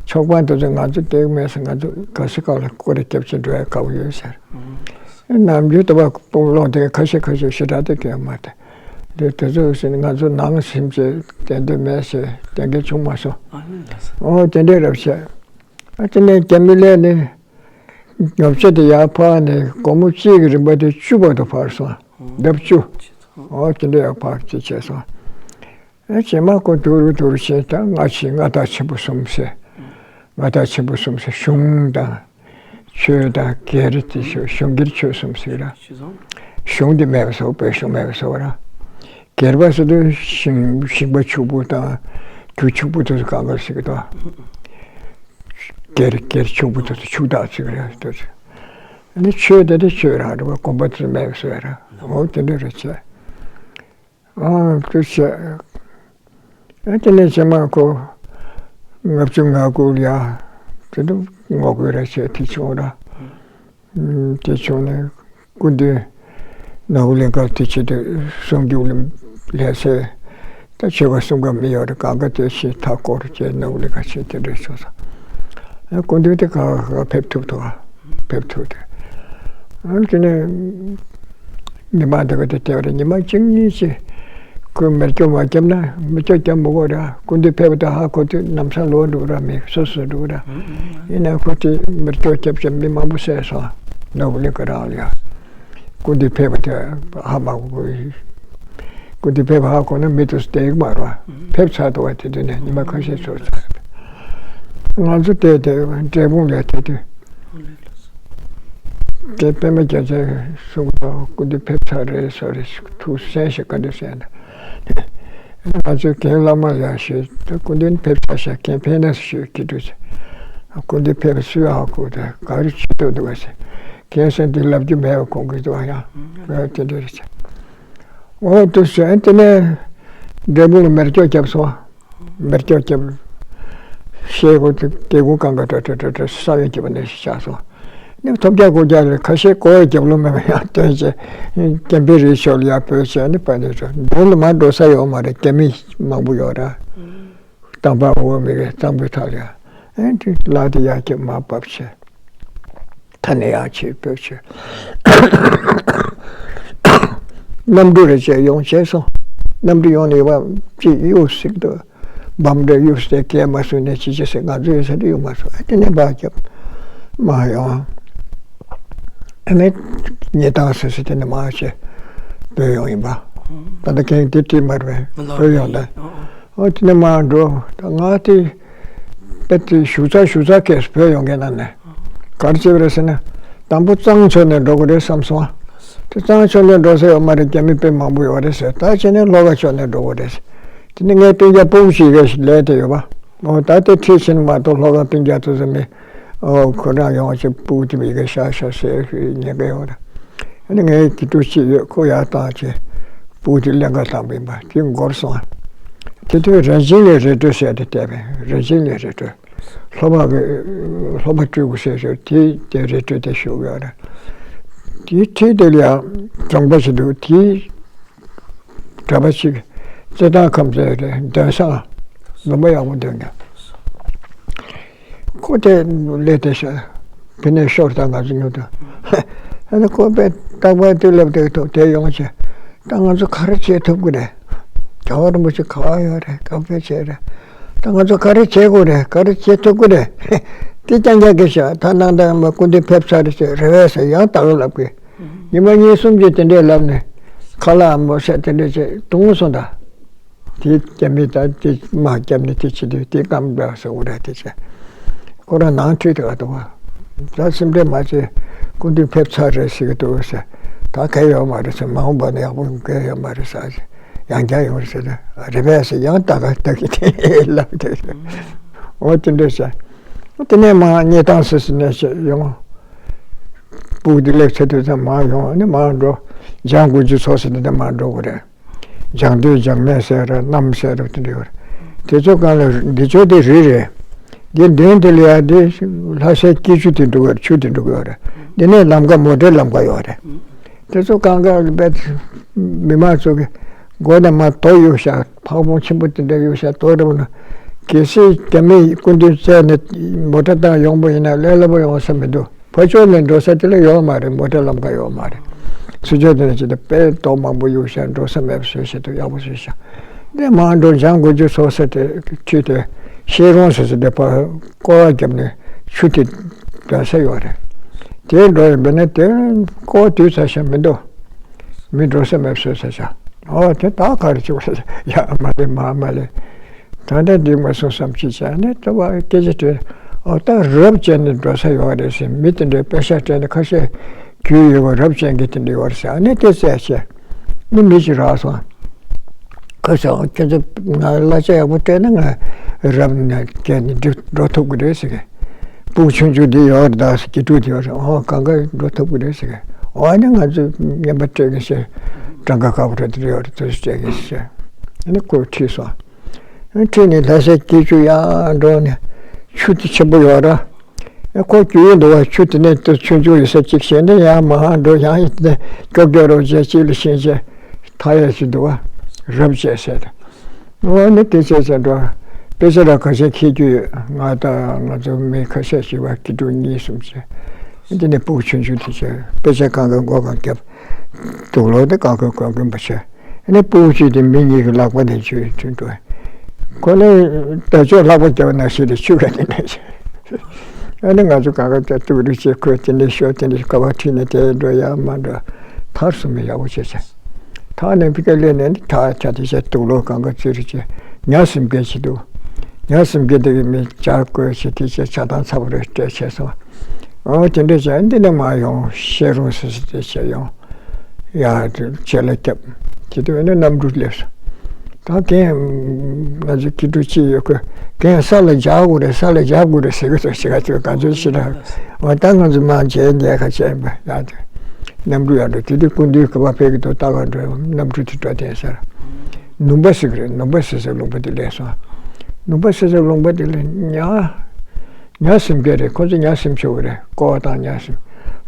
ཆོག་པ་དེ་ཚོ་ང་ཚོ་བསྡད་མེད་ས། ང་ཚོ་ག་ས་ག་ལ་སྐོར་རྒྱབ་ཅིག་འགྲོ་ཡ་དགའ་བོ་ཡོད་ཟེར། ནམ་རྒྱུན་ལྟ་བ་སྤུངས་ལོང་དེ་ཁ་ཤས་ཁ་ཤས་ཞེ་དྲག་དེ་གས་མ་དེ། དེ་དེ་ཚོ་ཟེར་ནས་ང་ཚོ་ནང་སེམས་ཅན་བསྡད་འདོད་མེད་ཟེར་བསྡད་མཁན་བྱུང་མ་སོང་། ཨོ་དེ་འདྲས་རབས་བྱས། ཨ་དེ་ནས་རྒྱ་མི་ལས་ནི། ལྔ་བཅུ་དེ་ཡར་འཕར་ནས་སྒོར་མོ་གཅིག་གི་རིན་པ་དེ་བཅུ་བར་དུ་འཕར་སོང་། ལྡབ་བཅུ། ཨོ་དེ་འདྲ་ཡར་འཕར་ཅིག་བྱས་སོང་། ཨེ་རྗེས་མ་ཁོ་དུར་དུར་བྱས་ད་སྔ་ཕྱི་མངའ་བདག་ཆེན་པོ་གསུམ་ཟེར། མངའ་བདག་ཆེན་པོ་གསུམ་ཟེར་གཞུང་དང་། ཆོས་དང་སྒེར་དེ་ཆོས་གཞུང་སྒེར་ཆོས་གསུམ་ཟེར་ར། གཞུང་དེ་མེད་པ་བཟོ། བོད་གཞུང་མེད་པ་བཟོ་ར། སྒེར་པ་ཟེར་དུས་ཞིང་ཞིང་པ་ཕྱུག་པོ་དང་རྒྱུ་ཕྱུག་པོ་དེ་ཚོ་གང་ག་ཟེར་གི་དང་། སྒེར་སྒེར་ཕྱུག་པོ་དེ་ཚོ་ཕྱུག་བདག་ཟེར་གི་ར་དེ་ཚོ། ཨ་ནི་ཆོས་དེ་དེ་ཆོས་རང་རེད་པ། དགོན་པ་དེ་ཚོ་མེད་པ་བཟོ་ར། འོ་དེ་འདྲ་རེད་བྱས། ཨ་དེ་བྱས། ཨ་དེ་ནས་རྗེས་མ་ཁོ་ལྔ་བཅུ་ང་དགུ་ལ་ཡ་དེ་འདྲ་ངོ་རྒོལ་ར་བྱས་དེ་བྱུང་ར། ཨུམ། དེ་བྱུང་ནས་སྐུ་མདུན་ནོར་བུ་གླིང་ཁར་དེ་ཆེད་དུ་གསུང་རྒྱུགས་ལ་ལས་སེ། ད་ཆོས་པ་གསུང་མཁན་མི་ཡོད་རེད། གང་ག་དེ་ཕྱིར་མཐའ་སྐོར་བྱས་ནོར་བུ་གླིང་ཁར་ཕྱིན། དེ་འདྲ་བྱུང་སོང་། ཨ་སྐུ་མདུན་དེ་ག་ག་ཕེབས་ཐུབ་ཐུབ། ཕེབས་ཐུབ་དེ། ཨ་དེ་ནས་ཉི་མ་འདི་ག་དེ་བལྟས་པ་རེད། ཉི་མ་གཅིག་གཉིས་ཅིག་ཁོས་མེ་སྒྱོགས་མ་བརྒྱབ་ན་མེ་སྒྱོགས་བརྒྱབ་མི་དགོས་ར། སྐུ་མདུན་ཕེབས་པ་དང་ཧ་གོ་དུས་ལམ་སང་ལོག་འགྲོ་ར། མི་སོ་སོ་འགྲོ་ར། ཡིན་ནའི་ཁོ་དེ་མེ་སྒྱོགས་བརྒྱབ་བྱས་མི་མང་པོ་བསད་སོང་། ནོར་བུ་གླིང་ཁ་རང་ལ་ཡ། སྐུ་མདུན་ཕེབས་པ་དེ་ཧ་མ་གོ། སྐུ་མདུན་ཕེབས་པ་ཧ་གོ་ན་མི་དེ་ཚོ་བསྡད་ཀྱི་མ་རེད། ཕེབས་ཚར་འདུག་བ། དེ་དུས་ནས་ཉི་མ་ཁ་ཤས་ཚོར་ཚར། ང་ཚོ་བལྟས་ཏེ་འབྲས་སྤུངས་ལ་དེ་དུས། དེ་པད་མ་རྒྱལ་མཚན་གསུང་གི་འདུག་སྐུ་མདུན་ཕེབས་ཚར་རེད་ཟེར་རེད། ཐུགས་གསན་ཞིག་ག་འདྲ་གསན་ན། ང་ཚོས་རྒན་བླ་མ་ལ་ཞུས་ཏེ། སྐུ་མདུན་ཕེབས་ཚར་ཤག་རྒན་ཕེབས་ན་ཞུས་ཀྱི་འདུག་ཟེར། སྐུ་མདུན་ཕེབས་སུས་ཧ་གོ། དེ་ག་རེ་བྱེད་འདོད་འདུག་ག་ཟེར། རྒན་ཟེར་འདི་ལབ་རྒྱུ་མེད་པ་ཁོང་གིས་འདུག་ཡང་། ཨ་དེ་འདྲ་རེད་ཟེར། འོ་དེ་ཟེར། དེ་ནས་འབྲས་སྤུངས་ལ་མེ་སྒྱོགས་བརྒྱབ་སོང་། མེ་སྒྱོགས་བརྒྱབ། ཤེལ་སྒོ་དེ་སྒོ་གང་ག་ཏྲ་ཏྲ་ཏྲ་ས་བོན་གྱི་བ་ནས་ཤར་སོང་། ནི་ཐོབ་རྒྱག་སྒོ་རྒྱག་རེད། ཁ་ཤས་སྒོ་བརྒྱབ་ལོ་མེད་པ་ཡང་སྟོན་བྱས། རྒན་པའི་རིགས་ཤོར་ལ་ཡར་སྤོས་བྱས་ནི་པ་ནི་རོ་འདུག་ལ་མ་འགྲོ་ས་ཡོད་མ་རེད། རྒྱ་མི་མང་པོ་ཡོད་ར། གཙང་པ་འོ་མི་གི་གཙང་པོའི་ཐག་ལ་ཡ། ཨེ་འདི་ལ་དེ་ཡར་ཁྱེར་མར་བབས་བྱས། ད་ནས་ཡར་ཁྱེར་སྤོས་བྱས། གནམ་གྲུ་རེ་བྱས་ཡོང་བྱས་སོང་། གནམ་གྲུ་ཡོང་ནས་ཡོང་བ་ཅིག་གཡུག་ཟིག་ཏུ། འབམ་རེ་གཡུག་ཟེར། སྐད་མ་གསུངས་ནས་ཅི་བྱེད་ཟེར། ང་ཚོ་ཡོད་ས་དེ་གཡུག་མ་སོང་། ཨ་དེ་ནས་ཕར་རྒྱབ་མར་ཡོང་། ཨ་ནི་ཉེ་ཐང་ཟེར་ཟེར་དེ་ནས་མར་བྱས་བུད་ཡོང་ཡིན་པ། ད་ལྟ་ཁྱེད་དེ་བྲིས་མ་རེད་པས། བུད་ཡོང་ད། ཨོ་དེ་ནས་མར་འགྲོ། ད་ང་དེ་དཔེ་དེ་ཞུ་ཚ་ཞུ་ཚ་སྐད་བུད་ཡོང་མཁན་ན་ནས་ག་རེ་བྱེད་པ་རེད་ཟེར་ན། དང་པོ་གཙང་ཕྱོགས་ནས་འགྲོ་དགོས་རེད་བསམ་སོང་། དེ་གཙང་ཕྱོགས་ནས་འགྲོ་ས་ཡོད་མ་རེད། རྒྱ་མི་དཔེ་མང་པོ་ཡོད་རེད་ཟེར། ད་བྱས་ནས་ལྷོ་ཁ་ཕྱོགས་ནས་འགྲོ་དགོས་རེད་ཟེར། དེ་ནས་ངའི་སྤུན་ཀྱག་སྤུ་གུ་ཞིག་གིས་ལས་དེ་ཡོད་པ། ཨོ་ད་དེ་ཁྲིད་ཕྱིན་མ་གཏོགས་ལྷོ་ཁ་སྤུན་ཀྱག་ཚོ་ཚོ་མི། ཨོ་ཁོ་རང་ཡོང་བྱས་སྤུ་གུ་དེ་མི་ག་ཤག་ཤག་ཟེར་ཉེན་ཁ་ཡོད་རེད། ཨ་ནི་ངའི་དགེ་ཕྲུག་ཅིག་ཡོད། ཁོ་ཡར་བཏང་བྱས་སྤུ་གུ་དེ་ཀླན་ཀ་བཏང་པ་ཡིན་པ་དེ་འགོར་སོང་། དེ་དུས་རང་བཞིན་ལས་རེ་ལྟོས་ཟེར་དེ་བལྟས་པས། རང་བཞིན་ལས་རེ་ལྟོས། སློབ་མ་གི་སློབ་མ་སྤྲུལ་སྐུ་ཟེར་ཞོར་དེ་དེ་རེ་ལྟོས་དེ་ཞུ་གི་ཡོད་རེད། དེའི་འཁྲིས་དེ་ལ་ཡང་གྲོང་པ་ཞིག་འདུག་དེའི་གྲྭ་པ་ཞིག་རྩེད་ཐང་ཁམས་ཚན་རེད། འདོན་བཟང་། ལུང་པ་ཡག་པོ་འདོན་མཁན། ཁོ་དེ་ལས་དེ་ཤ་ཕི་ནས་ཤོར་དང་ང་ཚོ་ཉོ་དང་། ཨ་ནི་ཁོ་པས་རྟག་པར་དེ་ལབ་དེ་ཐུག་དེ་ཡོང་བྱས། ད་ང་ཚོ་ག་རེ་བྱེད་ཐུབ་ཀྱི་རེད། རྒྱལ་བ་རིན་པོ་ཆེ་ག་པར་ཡོད་རེད། ག་པར་བྱས་རེད། ད་ང་ཚོ་ག་རེ་བྱེད་དགོས་རེད། ག་རེ་བྱེད་ཐུབ་ཀྱི་རེད། དེ་རྐྱང་རྐྱང་གི་ཤ་ད་ནང་ད་མ་སྐུ་མདུན་ཕེབས་ཚར་རེད་ཟེར་རེ་བས་ཟེར་ཡང་ད་ག་ལབ་གི། ཉི་མ་གཉིས་གསུམ་གྱིས་དེ་འདྲས་ལབ་ནས་ཁ་ལག་མོ་ཟས་དེ་འདྲས་བྱས་བཏུང་སོང་ད། དེ་རྒྱ་མི་ད་དེ་དམག་བརྒྱབ་ནས་དེ་བྱེད་དུས་དེ་སྐམ་འདྲ་ཟེར་འུ་ར་དེ་བྱས། ཁོ་རང་ནང་ཁྲིད་དེ་ག་འདུག་བ། ད་སེམས་ཁྲལ་མ་བྱེད། སྐུ་མདུན་ཕེབས་ཚར་རེད་ཟེར་གི་འདུག་ཟེར། ད་ག་ཡོད་མ་རེད་ཟེར། མ་འོངས་པ་ན་ཡག་པོ་ག་ཡོད་མ་རེད་ཟེར། ཡང་བསྐྱར་ཡོང་རེད་ཟེར། རེད་པས་ཟེར་ཡང་ད་ག་ད་གི་དེ་ལབ་དེ། འོ་དེ་འདྲས་ཟེར། དེ་ནས་མ་རྙེད་སྟངས་ཟེར་ཟེར་ནས་ཡོང་། སྤུ་གུ་དེ་སླེབས་ཚར་དུས་ཙམ་མར་ཡོང་། ཨ་ནི་མར་འགྲོ། འཇང་དགུ་བཅུ་ཚོགས་ཟེར་དེ་འདྲ་མར་འགྲོ་དགོས་རེད། འཇང་སྟོད་འཇང་སྨད་ཟེར་ར་གནམ་ཟེར་ར་དེ་འདྲ་ཡོད་རེད། དེ་ཚོ་སྒང་ལ་འདི་ཚོ་དེ་རི་རེད། དེ་མདུན་དེ་ལ་ཡ་དེ་ལྷ་སའི་སྐྱིད་ཆུ་དེ་འགྲོ་གི་ཡོད་རེད། ཆུ་དེ་འགྲོ་གི་ཡོད་རེད། དེ་ནས་ལམ་ཁ་མོ་ཊའི་ལམ་ཁ་ཡོད་རེད། དེ་ཚོ་སྒང་ག་ལ་བས་མི་མང་ཚོ་གི་མགོ་ནས་མར་རྡོ་གཡུག་ཤག་ཕག་བོང་ཆེན་པོ་དེ་འདྲ་གཡུག་ཤག་རྡོ་རེད་པ་ན། གལ་སྲིད་རྒྱ་མིས་སྐུ་མདུན་བཙལ་ནས་མོ་ཊ་བཏང་ཡོང་པ་ཡིན་ན་ལས་སླ་པོ་ཡོང་ས་མི་འདུག་ཕར་ཕྱོགས་ནས་འགྲོ་ས་དེ་ལ་ཡོད་མ་རེད། མོ་ཊ་ལམ་ཁ་ཡོད་མ་རེད། ཚུར་ཕྱོགས་དེ་ནས་ཅི་ད་དཔེ་རྡོ་མང་པོ་གཡུག་ཤག་འགྲོ་ས་མེད་པ་བཟོས་ཤག་ཏུ་ཡག་པོ་བཟོས་ཤག་དེ་མར་འགྲོ། འཇང་དགུ་བཅུ་ཚོགས་ས་དེ་ཁྲིད་དེ་ཤེལ་རོང་ཟེར་ས་དེ་ཕར་སྐོར་བ་བརྒྱབ་ནས་ཆུ་དེ་འདོན་ས་ཡོད་རེད། དེ་འགྲོ་ཡིན་པས་ན་དེ་ཀོ་དུས་ཚ་ཤ་མི་འདུག་མི་འགྲོ་ས་མེད་བཟོས་ས་ཤ། ཨོ་དེ་ད་ག་རེ་བྱེད་དགོས་ཡ་མ་ལེ་མ་མ་ལེ། ད་ལྟ་འགྲིག་མ་སོང་བསམ་ཅི་བྱས་ནས་ད་བ་སྐད་ཆ་དྲིས། ཨོ་ད་རབ་བྱས་ནས་འགྲོ་ས་ཡོད་རེད་ཟེར། མི་དེ་འདྲའི་པེ་ཤ་སྤྲད་ནས་ཁ་ཤས་རྒྱུས་ཡོད་པ་རབ་བྱས་མཁན་དེ་འདྲ་ཡོད་རེད་ཟེར། ཨ་ནི་དེ་བཙལ་བྱས་ནི་མི་ཞིག་རག་སོང་། ཁོས་ཟེར་ཁྱོད་ཚོ་ང་གླ་ཆ་ཡག་པོ་སྤྲད་ན་ང་རབ་ནས་བསྐྱལ་ནས་འགྲོ་འགྲོ་ཐུབ་ཀྱི་རེད་ཟེར་གི། སྤུ་གུ་ཆུང་ཆུང་འདི་ཡོད་རེད་ད་ཟེར། སྐྱིད་སྡུག་འདི་ཡོད་རེད། ཨོ་གང་ག་འགྲོ་ཐུབ་ཀྱི་རེད་ཟེར་གི། ཨོ་ཨ་ནི་ང་ཚོས་རྔན་པ་སྤྲད་གི་ཟེར། གྲངས་ཀ་ཁག་པོ་རེད་འདི་ཡོད་རེད་དེ་ཚོ་སྤྲད་གི་ཟེར། ཨ་ནི་ཁོས་ཁྲིད་སོང་། ཁྲིད་ནས་ལྷ་སའི་སྐྱིད་ཆུ་ཡར་འགྲོ་ནས་ཆུ་དེ་ཆེན་པོ་ཡོད་ར། ཨེ་ཁོ་རྒྱུས་ཡོད་འདུག་བ། ཆུ་དེ་ནས་ཏོ་ཆུང་ཆུང་ཡོད་ས་གཅིག་བྱས་ནས་ཡར་མར་འགྲོ་ཡང་ཡིན་ཏེ་ཀྱོག་ཀྱོག་རོགས་བྱས་གཅིག་ལ་ཕྱིན་བྱས་ཐག་ཡག་ཅིག་འདུག་བ། རབ་བྱས་ཟེར་ཏེ། འོ་ནི་དེ་བྱས་ཟེར་འགྲོ། དཔེ་ཆ་ར་ཁ་ཤས་འཁྱེར་རྒྱུ་ཡོད། ང་དང་ང་ཚོ་མི་ཁ་ཤས་ཤིག་བ་སྐྱིད་སྡུག་གཉིས་གསུམ་བྱས། དེ་ནས་སྤུ་གུ་ཆུང་ཆུང་དེ་བྱས་དཔེ་ཆ་གང་ག་མགོ་གང་བརྒྱབ། དུག་ལོག་དེ་གང་ག་གང་ག་མ་བྱས། ཨ་ནི་སྤུ་གུ་གཅིག་དེ་མི་གཉིས་ཀྱི་ལག་པ་ནས་འཇུས་འཇུས་འགྲོ། ཁོ་ནི་དར་ལྕོག་ལྷག་པ་རྒྱབ་ནང་བཞིན་དུ་ཆུ་ག་ནས་ནས་བྱས། ཨ་ནི་ང་ཚོ་གང་ག་དེ་དུག་རིགས་བྱས་ཁོས་དེ་འདྲ་ཤོར་དེ་འདྲ་ཁ་བ་ཁྲིད་ནས་དེ་འགྲོ་ཡ་མ་འགྲོ། ཐར་སོང་མི་ཡག་པོ་བྱས་བྱས། ཐག་ནས་ཕི་ཀ་ལས་ནས་ནི་ཐག་ཆ་དེ་བྱས་དུག་ལོག་གང་ག་བཙིར་བྱས་ཉ་གསུམ་བརྒལ་བྱས་འདུག་ཉ་གསུམ་བརྒལ་དེ་གི་མི་ལྕགས་བཀོལ་བྱས་དེ་བྱས་ཆ་ཐང་ཚ་པོ་རེ་སྤྲད་བྱས་སོང་། ཨོ་དེ་འདྲ་བྱས་འདི་ནས་མར་ཡོང་ཤེས་རུང་སི་སི་དེ་བྱས་ཡོང་། ཡ་དེ་ཆེ་ལ་སྐྱབས་ཀྱི་དུས་ནས་གནམ་གྲུ་སླེབས་སོང་། ད་གན་ང་ཚོ་སྐྱིད་སྡུག་ཅི་ཡོད་ཁོས་གན་ས་ལ་འཇག་དགོས་རེད། ས་ལ་འཇག་དགོས་རེད་ཟེར་གི་འདུག་ཞེ་ག་ཚོས་ག་ཚོད་ཞེ་དྲག་འོ་ད་ང་ཚོ་མར་མཇལ་མཇལ་ཁ་བྱས་པ་ཡ་དེ་གནམ་གྲུ་ཡར་འགྲོ་དེ་དུས་སྐུ་མདུན་ག་པར་ཕེབས་ཀྱི་འདུག་ལྟ་ག་འགྲོ་གནམ་གྲུ་དེ་འགྲོ་དེ་ཟེར། ནུམ་པ་ཟེར་གི་རེད། ནུམ་པ་ཟེར་ས་ལུང་པ་དེ་སླེབས་སོང་། ནུམ་པ་ཟེར་ས་ལུང་པ་དེ་ལ་ཉ་ཉ་གསུམ་བརྒལ་རེད། ཁོ་ཚོ་ཉ་གསུམ་ཤོར་གི་རེད། ཀོ་བ་དང་ཉ་གསུམ།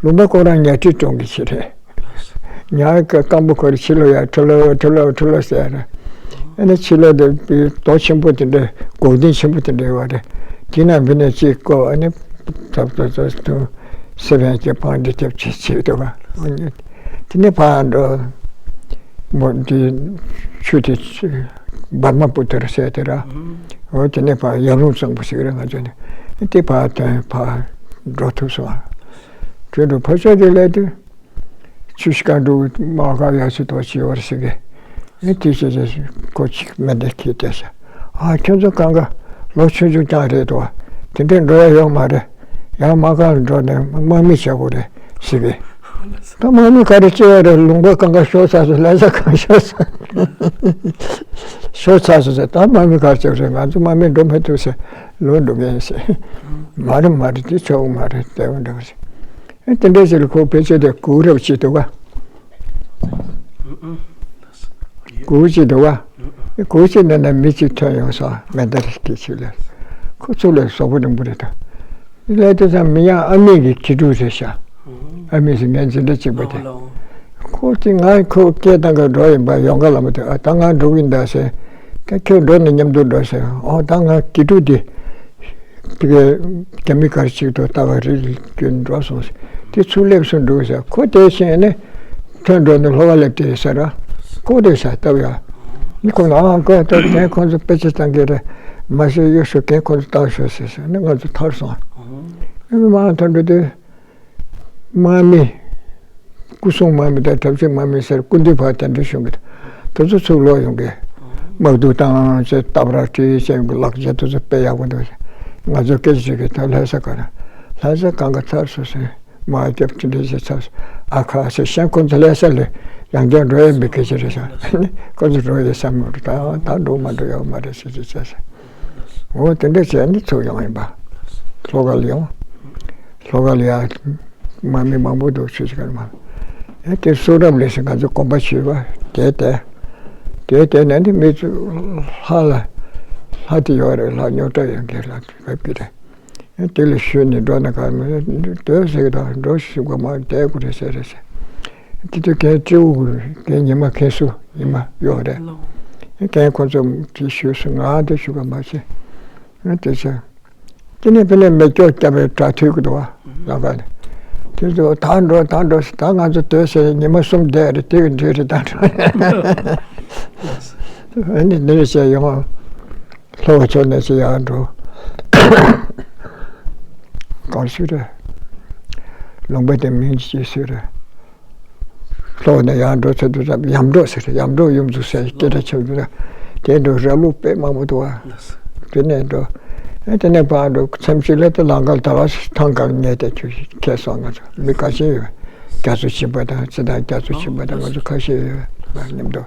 ལུང་པ་ཁོ་རང་ཉ་ཁྲིད་གཏོང་གི་ཆེད་རེད། ཉ་གི་རྐང་པ་ཁོ་རེ་ཕྱི་ལོགས་ཡར་ཁྲོ་ལོ་ཁྲོ་ལོ་ཁྲོ་ལོ་ཟེར་ཡ་རེད། ཨ་ནི་ཕྱི་ལོགས་དེ་རྡོ་ཆེན་པོ་དེ་འདྲ་སྒོག་ལྡན་ཆེན་པོ་དེ་འདྲ་ཡོད་རེད། དེ་ནང་བུད་ནས་གཅིག་བཀོག་ཨ་ནི་ཐབ་ཐོབ་ཐོབ་ཐོབ་སེ་བན་གྱི་འཕང་འདི་ཐེབས་ཆེ་ཆེ་འདུག་ག་དེ་ནས་ཕར་འགྲོ། མོ་འདི་ཆུ་དེ་འབར་མ་པུ་ཏར་ཟེར་དེ་ར། འོ་དེ་ནས་ཕར་ཡབ་ལུང་གཙང་པོ་ཞིག་རེད། ང་ཚོ་ནི་དེ་ཕར་ཐོན་ཕར་འགྲོ་ཐུབ་སོང་། དུས་འགྲོ་ཕར་ཕྱོགས་དེ་སླེབས་དུས། ཆུ་ཤི་ཀ་འབྲུག་མ་ཁ་ཡ་ཆུ་ཐོག་ཆེ་བར་ཞིག་གི་ཨེ་དེ་ཆེ་ཆེ་ཁོ་ཅིག་མེ་མདའ་ཁྱེར་བསྡད་ཤག་ཨ་ཁྱོད་ཚོ་གང་ག་ལོ་ཆུང་ཆུང་རྐྱང་རེད་དོ། དེ་འདྲའི་འགྲོ་ཡ་ཡོད་མ་རེད། ཡང་མ་ཁ་ལ་འགྲོ་ནས་དམག་མི་བྱ་དགོས་རེད་ཟེར་གི་ད་དམག་མི་ག་རེ་བྱེད་ཡ་རེད། ལུང་པ་གང་ག་ཤོར་ཚར་སོང་། ལྷ་ས་གང་ཤོར་སོང་། ཤོར་ཚར་སོང་ཟེར། ད་དམག་མི་ག་རེ་བྱེད་རེད། ང་ཚོ་དམག་མི་འགྲོ་མི་ཐུབ་ཟེར། ལོག་འགྲོ་མཁན་ཟེར། མ་རེད་མ་རེད། དེ་ཆོག་གི་མ་རེད། བདེ་བོ་འདྲ་བ་ཟེར། ཨེ་དེ་འདྲ་ཟེར་ལ་ཁོ་ཕལ་ཆེར་དེ་གུག་རབ་ཅིག་འདུག་ག་གུག་ཅིག་འདུག་ག་གུག་ཅིག་ནང་ན་མི་གཅིག་ཐོན་ཡོང་སོང་། མེ་མདའ་རིགས་ཀྱི་ཆུ་ལས། ཁོ་ཚུར་ལ་གཟུགས་པོ་རིང་པོ་རེད་ད། ལས་དེ་ཚང་མི་ཡང་ཨ་མེས་ཀྱི་གྱི་ཕྲུག་རེད་ཤག་ཨ་མེས་ཟེར་ངའི་འཛིན་གྲྭ་གཅིག་པ་དེ། ཁོ་གཅིག་ང་ཁོ་སྐད་བཏང་ག་འགྲོ་ཡིན་པ། ཡོང་ག་ལ་མ་དེ་ཨ་ད་ང་འགྲོ་གི་ཡིན་ད་ཟེར། ད་ཁྱོད་འགྲོ་ནས་མཉམ་དུ་འགྲོ་ཟེར། ཨོ་ད་ང་གྱི་ཕྲུག་དེ། དེ་གའི་རྒྱ་མི་གར་ཅིག་ཏུ་ལྟ་བ་རེད་རྒྱུན་འགྲོ་སོང་ཟེར། དེ་ཚུར་སླེབས་སོང་འདུག་ཟེར། ཁོ་དེ་ཤེས་ནས་ཐོན་འགྲོ་ནས་ལྷོ་ཁ་སླེབས་དེ་ཟེར་ར། ཁོ་དེ་ཟེར་ལྟ་བ་ཡ། ཁོ་ན་ཨ་ཁོ་ད་གན་ཁོ་ཚོ་དཔེ་ཆ་བཏང་གི་རེད། མ་ཤེས་གཡུག་ཤོག་གན་ཁོ་ཚོ་བཏང་ཤོག་ཟེར་ཟེར་ནས་ང་ཚོ་ཐར་སོང་། མ་ཐར་འགྲོ་དུས། དམག་མི། སྐུ་སྲུང་དམག་མི་དང་གྲབས་ཆེན་དམག་མི་ཟེར་སྐུ་མདུན་ཕར་གདན་འདྲེན་ཞུ་གི་འདུག་དེ་ཚོ་ཚུར་ལོག་ཡོང་གི་དམག་འདུ་བཏང་བྱས་སྟབས་ར་བྲིས་བྱས་ཡོང་གི་ལག་ཆ་དེ་ཚོ་དཔེ་ཡག་པོ་འདུག་ང་ཚོ་སྐད་ཆ་དྲིས་གི་ད་ལྷ་ས་ག་རེ། ལྷ་ས་གང་ག་ཚར་སོང་ཟེར། མ་རྒྱབ་དེ་འདྲ་བྱས་ཚར་སོང་། ཨ་ཁ་ཟེར་ཤང་ཁོ་ཚོ་ལྷ་ས་ལ་ཡང་བསྐྱར་འགྲོ་ཡས་མི་སྐད་ཆ་རེད་ཤག་ཁོ་ཚོ་འགྲོ་ཡས་བསམ་མི་འདུག་ད་ད་འགྲོ་མ་འགྲོ་ཡོད་མ་རེད་ཟེར་ཟེར་ཟེར། འོ་དེ་འདྲ་བྱས་ནས་ཚུར་ཡོང་ཡིན་པ། ལྷོ་ཁ་ལ་ཡོང་། ལྷོ་ཁ་ལ་ཡ། དམག་མི་མང་པོ་འདུག་ཆུ་ཆུ་ཁ་ལ་མ། ཨེ་དེ་གསུང་རབ་ལས་ཟེར་ང་ཚོ་དགོན་པ་ཆེ་བ་དེ་དེ། དེ་དེ་ནས་ནི་མི་ཚོ་ལྷ་ལ། ལྷ་དེ་ཡོད་རེད། ལྷ་རྙོག་དྲ་ཡོད་མཁན་ལ་བབས་ཀྱི་རེད། ཨེ་དེ་ལ་ཞུས་ནས་འགྲོ་ན་ག་མི་འདོད་ཟེར་གི་ད་འགྲོ་ཞུ་ག་མ་བསྡད་དགོས་རེད་ཟེར་རེད་ཟེར། དེ་དུས་རྒན་སྤྲེའུ་རྒན་ཉི་མ་མཁན་ཟུར་ཉི་མ་ཡོད་རེད། ཨེ་རྒན་ཁོ་ཚོ་དེ་ཞུས་སོང་། ང་དེ་ཞུ་ག་མ་བྱེད། ཨེ་དེ་ཚོ། དེ་ནས་དཔེ་ལས་མེ་སྒྱོགས་བརྒྱབ་པའི་སྒྲ་ཐོས་ཀྱི་འདུག་བ། ལམ་ཁ་ནས། དེ་ཚོ་ད་འགྲོ་ད་འགྲོ་ཟེར། ད་ང་ཚོ་སྡོད་ཟེར་ཉི་མ་གསུམ་བསྡད་རེད། དེ་གི་འགྲིག་རེད་ད་འགྲོ། ཨ་ནི་འདི་འདྲ་བྱས་ཡོང་། ལྷོ་ཕྱོགས་ནས་ཅི་ཡར་འགྲོ། གང་ཞིག་རེད། ལུང་པ་དེ་མིང་ཅིག་ཟེར། ལྷོ་ནས་ཡར་འགྲོ་ཚེ་དུ་ཙམ་ཡམ་འབྲོག་ཟེར། ཡམ་འབྲོག་ཡུམ་ཚུ་ཟེར་སྐད་གྲགས་ཆེ་བ་འདུག་དེ་འགྲོ་ར་ལུག་དཔེ་མང་པོ་འདུག་བ། དེ་ནས་འགྲོ། ཨེ་དེ་ནས་ཕར་འགྲོ་མཚམས་ཅིག་ལ་དེ་ལམ་ཁ་ལ་ད་བ་ཐང་ག་ཉལ་ཏེ་ཁྱོད་ཁྱེད་སོང་ང་ཚོ་མི་ཁ་ཤས་ཡོད། རྒྱ་མཚོ་ཆེན་པོ་དང་ཚེ་དང་རྒྱ་མཚོ་ཆེན་པོ་དང་ང་ཚོ་ཁ་ཤས་ཡོད་བ་མཉམ་དུ།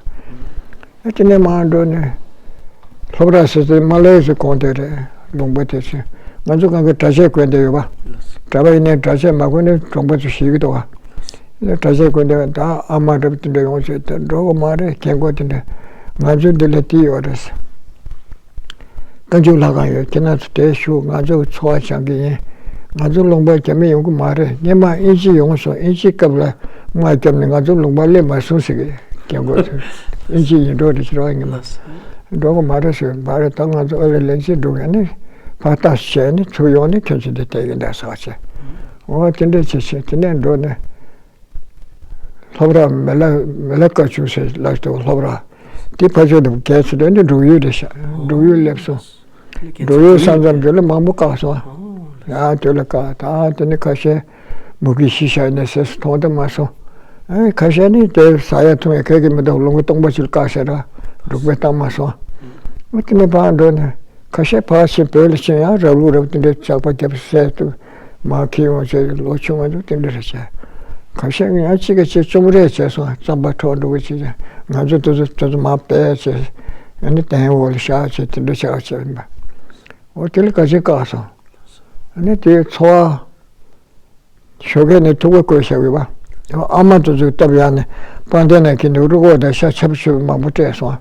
ཨ་དེ་ནས་མར་འགྲོ་ནས། ལྷོ་བྲག་ཟེར་ཚེ་མ་ལོས་སུ་གོང་དེ་རེད། ལུང་པ་དེ་ཚོས་ང་ཚོ་གང་གི་གྲྭ་ཆས་གོན་བསྡད་ཡོད་པ། གྲྭ་པ་ཡིན་ནའི་གྲྭ་ཆས་མ་གོན་ནས་གྲོང་པ་ཚོ་ཞིག་གི་འདུག་བ། གྲྭ་ཆས་གོན་བསྡད་ད་ཨ་མ་འདྲ་པོ་དེ་འདྲ་ཡོང་ཚེ་ད་འགྲོ་གི་མ་རེད། རྒན་གོག་དེ་འདྲ་ང་ཚོ་འདི་ལ་དེ་ཡོད་རེད། རྟ་མཆོག་ལྷ་ཁང་ཡོད། ཁྱེད་རང་ཚོ་དེར་བཞུགས། ང་ཚོ་འཚོ་བ་སྦྱང་གི་ཡིན། ང་ཚོ་ལུང་པར་རྒྱ་མི་ཡོང་གི་མ་རེད། སྔོན་མ་ཨིན་ཇི་ཡོང་སོང་། ཨིན་ཇིའི་སྐབས་ལ་དམག་བརྒྱབ་ནས་ང་ཚོ་ལུང་པར་སླེབས་མ་སོང་ཟེར་གི་རྒན་གོག་ཚོས། ཨིན་ཇི་ཡིན་འགྲོ་རེད་ཟེར་བ་ཡིན་མ། འགྲོ་གི་མ་རེད་ཟེར་བ་རེད། ད་ང་ཚོ་ཨ་ལེ་ལན་ཅིག་འགྲོ་གི་ནི་ཕར་ལྟ་བྱས་ནས་ཚུར་ཡོང་ནས་ཁྱོད་ཚོ་འདི་བལྟས་གི་འདུག་ཟེར་བ་བྱས། འོ་དེ་འདྲ་བྱས་བྱས་དེ་ནས་འགྲོ་ནས། ལྷོ་བྲག་མི་ལ་མི་ལ་བཀའ་ཆུང་ཟེར་ལབ་སྟེ་ལྷོ་བྲག་དེ་ཕ་ཆོས་དང་གལ་ཆེ་དོན་དུ་འབྲུག་ཡུལ་རེད་ཤག་འབྲུག་ཡུལ་སླེབས་སོང་། འབྲུག་ཡུལ་ས་མཚམས་དེ་ལ་མང་པོ་བཀག་སོང་། ཡང་དེ་ལ་བཀག་ད་དེ་ནི་ཁ་ཤས་མུ་གེ་ཤི་ཤག་ནས་ཟེར་སོང་། མཐོང་དུ་མ་སོང་། ཨེ་ཁ་ཤས་ནི་དེ་ཟ་ཡ་འཐུང་ཡ་ག་གི་མི་འདུག་ལུང་གི་སྟོང་པ་ཅིག་བཀག་ཤག་ར་འབྲུག་པས་བཏང་མ་སོང་། ཨ་དེ་ནི་ཕར་འགྲོ་ནས། ཁ་ཤས་ཕར་ཕྱིན་བོད་ལ་ཕྱིན་ཡང་རབ་ལུག་རབ་དེ་འདྲའི་ཇག་པ་རྒྱབ་བསད་དུ་མར་ཁྱེར་ཡོང་བྱས་ལོ་ཆུང་བ་འདུག་དེ་འདྲ་རེད་བྱས། ཁ་ཤས་ཡང་གཅིག་གིས་གཅིག་བཅོམ་རེས་བྱས་སོང་། རྩམ་པ་འཕྲོག་འགྲོ་གི་བྱས་བྱས་ང་ཚོ་དེ་ཚོ་དེ་ཚོ་མར་སྦས་བྱས་ཨ་ནི་གདན་འོག་ལ་བཞག་བྱས་དེ་འདྲ་བྱས་བྱས་ཡིན་པ། འོ་དེ་ལ་ག་ཅིག་བཀག་སོང་། ཨ་ནི་དེའི་འཚོ་བ། ཞོགས་ཀས་ནས་ཐུག་པ་བསྐོལ་བཞག་ཡོད་པ། ཨ་མ་དེ་ཚོས་བཏབ་ཡག་ནས་པང་གདན་ནས་ཁྱེར་འདུག་རུ་ཁོག་དང་ཤ་ཆབ་ཆུབ་མང་པོ་སྤྲད་སོང་།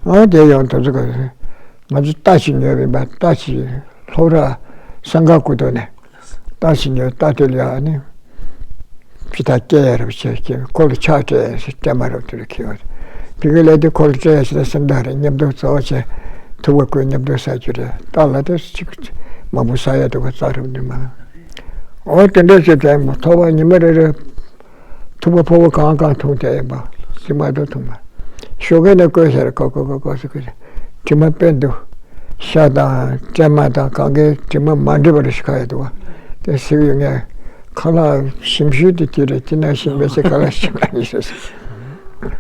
ཨ་དེ་ཡང་དེ་ཚོ་ག་ང་ཚོ་རྟ་ཞིག་ཉོས་པ་ཡིན་པ། རྟ་ཞིག་ལྷོ་བྲག་སང་ག་ཀུ་ཏོ་ནས་རྟ་ཞིག་ཉོས། རྟ་དེ་ལ་ཡག་ནི་ཕྱི་ཐག་སྐྱེལ་ཡ་རབ་བྱས་ཀྱི་ཁོ་ལ་ཕྱག་སྤྲད་ཡ་ཞིག་སྤྲད་མ་རབ་དེ་ལ་ཁྱེར་ཡོད། ཕི་གི་ལས་དེ་ཁོ་ལ་སྤྲད་ཡ་ཞིག་ལ་སེམས་ཐག་རེད། མཉམ་དུ་རྩ་བ་བྱས་ཐུག་པ་བསྐོལ་མཉམ་དུ་ཟ་རྒྱུ་རེད། རྟ་ལ་དེ་གཅིག་མང་པོ་ཟ་ཡ་དུ་ག་རྩ་རབ་ནི་མ། འོ་དེ་འདྲ་བྱས་ཙང་མ་ཐོག་པ་ཉི་མ་རེ་རེ་ཐུག་པ་ཕོར་པ་གང་གང་འཐུང་བསྡད་ཡིན་པ། ཅི་མ་གཏོགས་འཐུང་མ། ཞོགས་ཀས་ནས་བསྐོལ་ཤར་ཀོ་ཀོ་ཀོ་ཀོ་ཟེར་གི་དྲི་མ་དཔེ་འདུག་ཤ་དང་སྲན་མ་དང་གང་གའི་དྲི་མ་མ་འདྲེས་པ་རེ་ཞིག་ཁ་ཡོད་འདུག་བ། དེ་སྲིད་ཡོད་ངས་ཁ་ལག་ཞིམ་ཤོས་དེ་དེ་རེད། དེ་ན་ཞིམ་པའི་ཚེ་ཁ་ལག་ཞིམ་པ་ཡིན་ཟེར།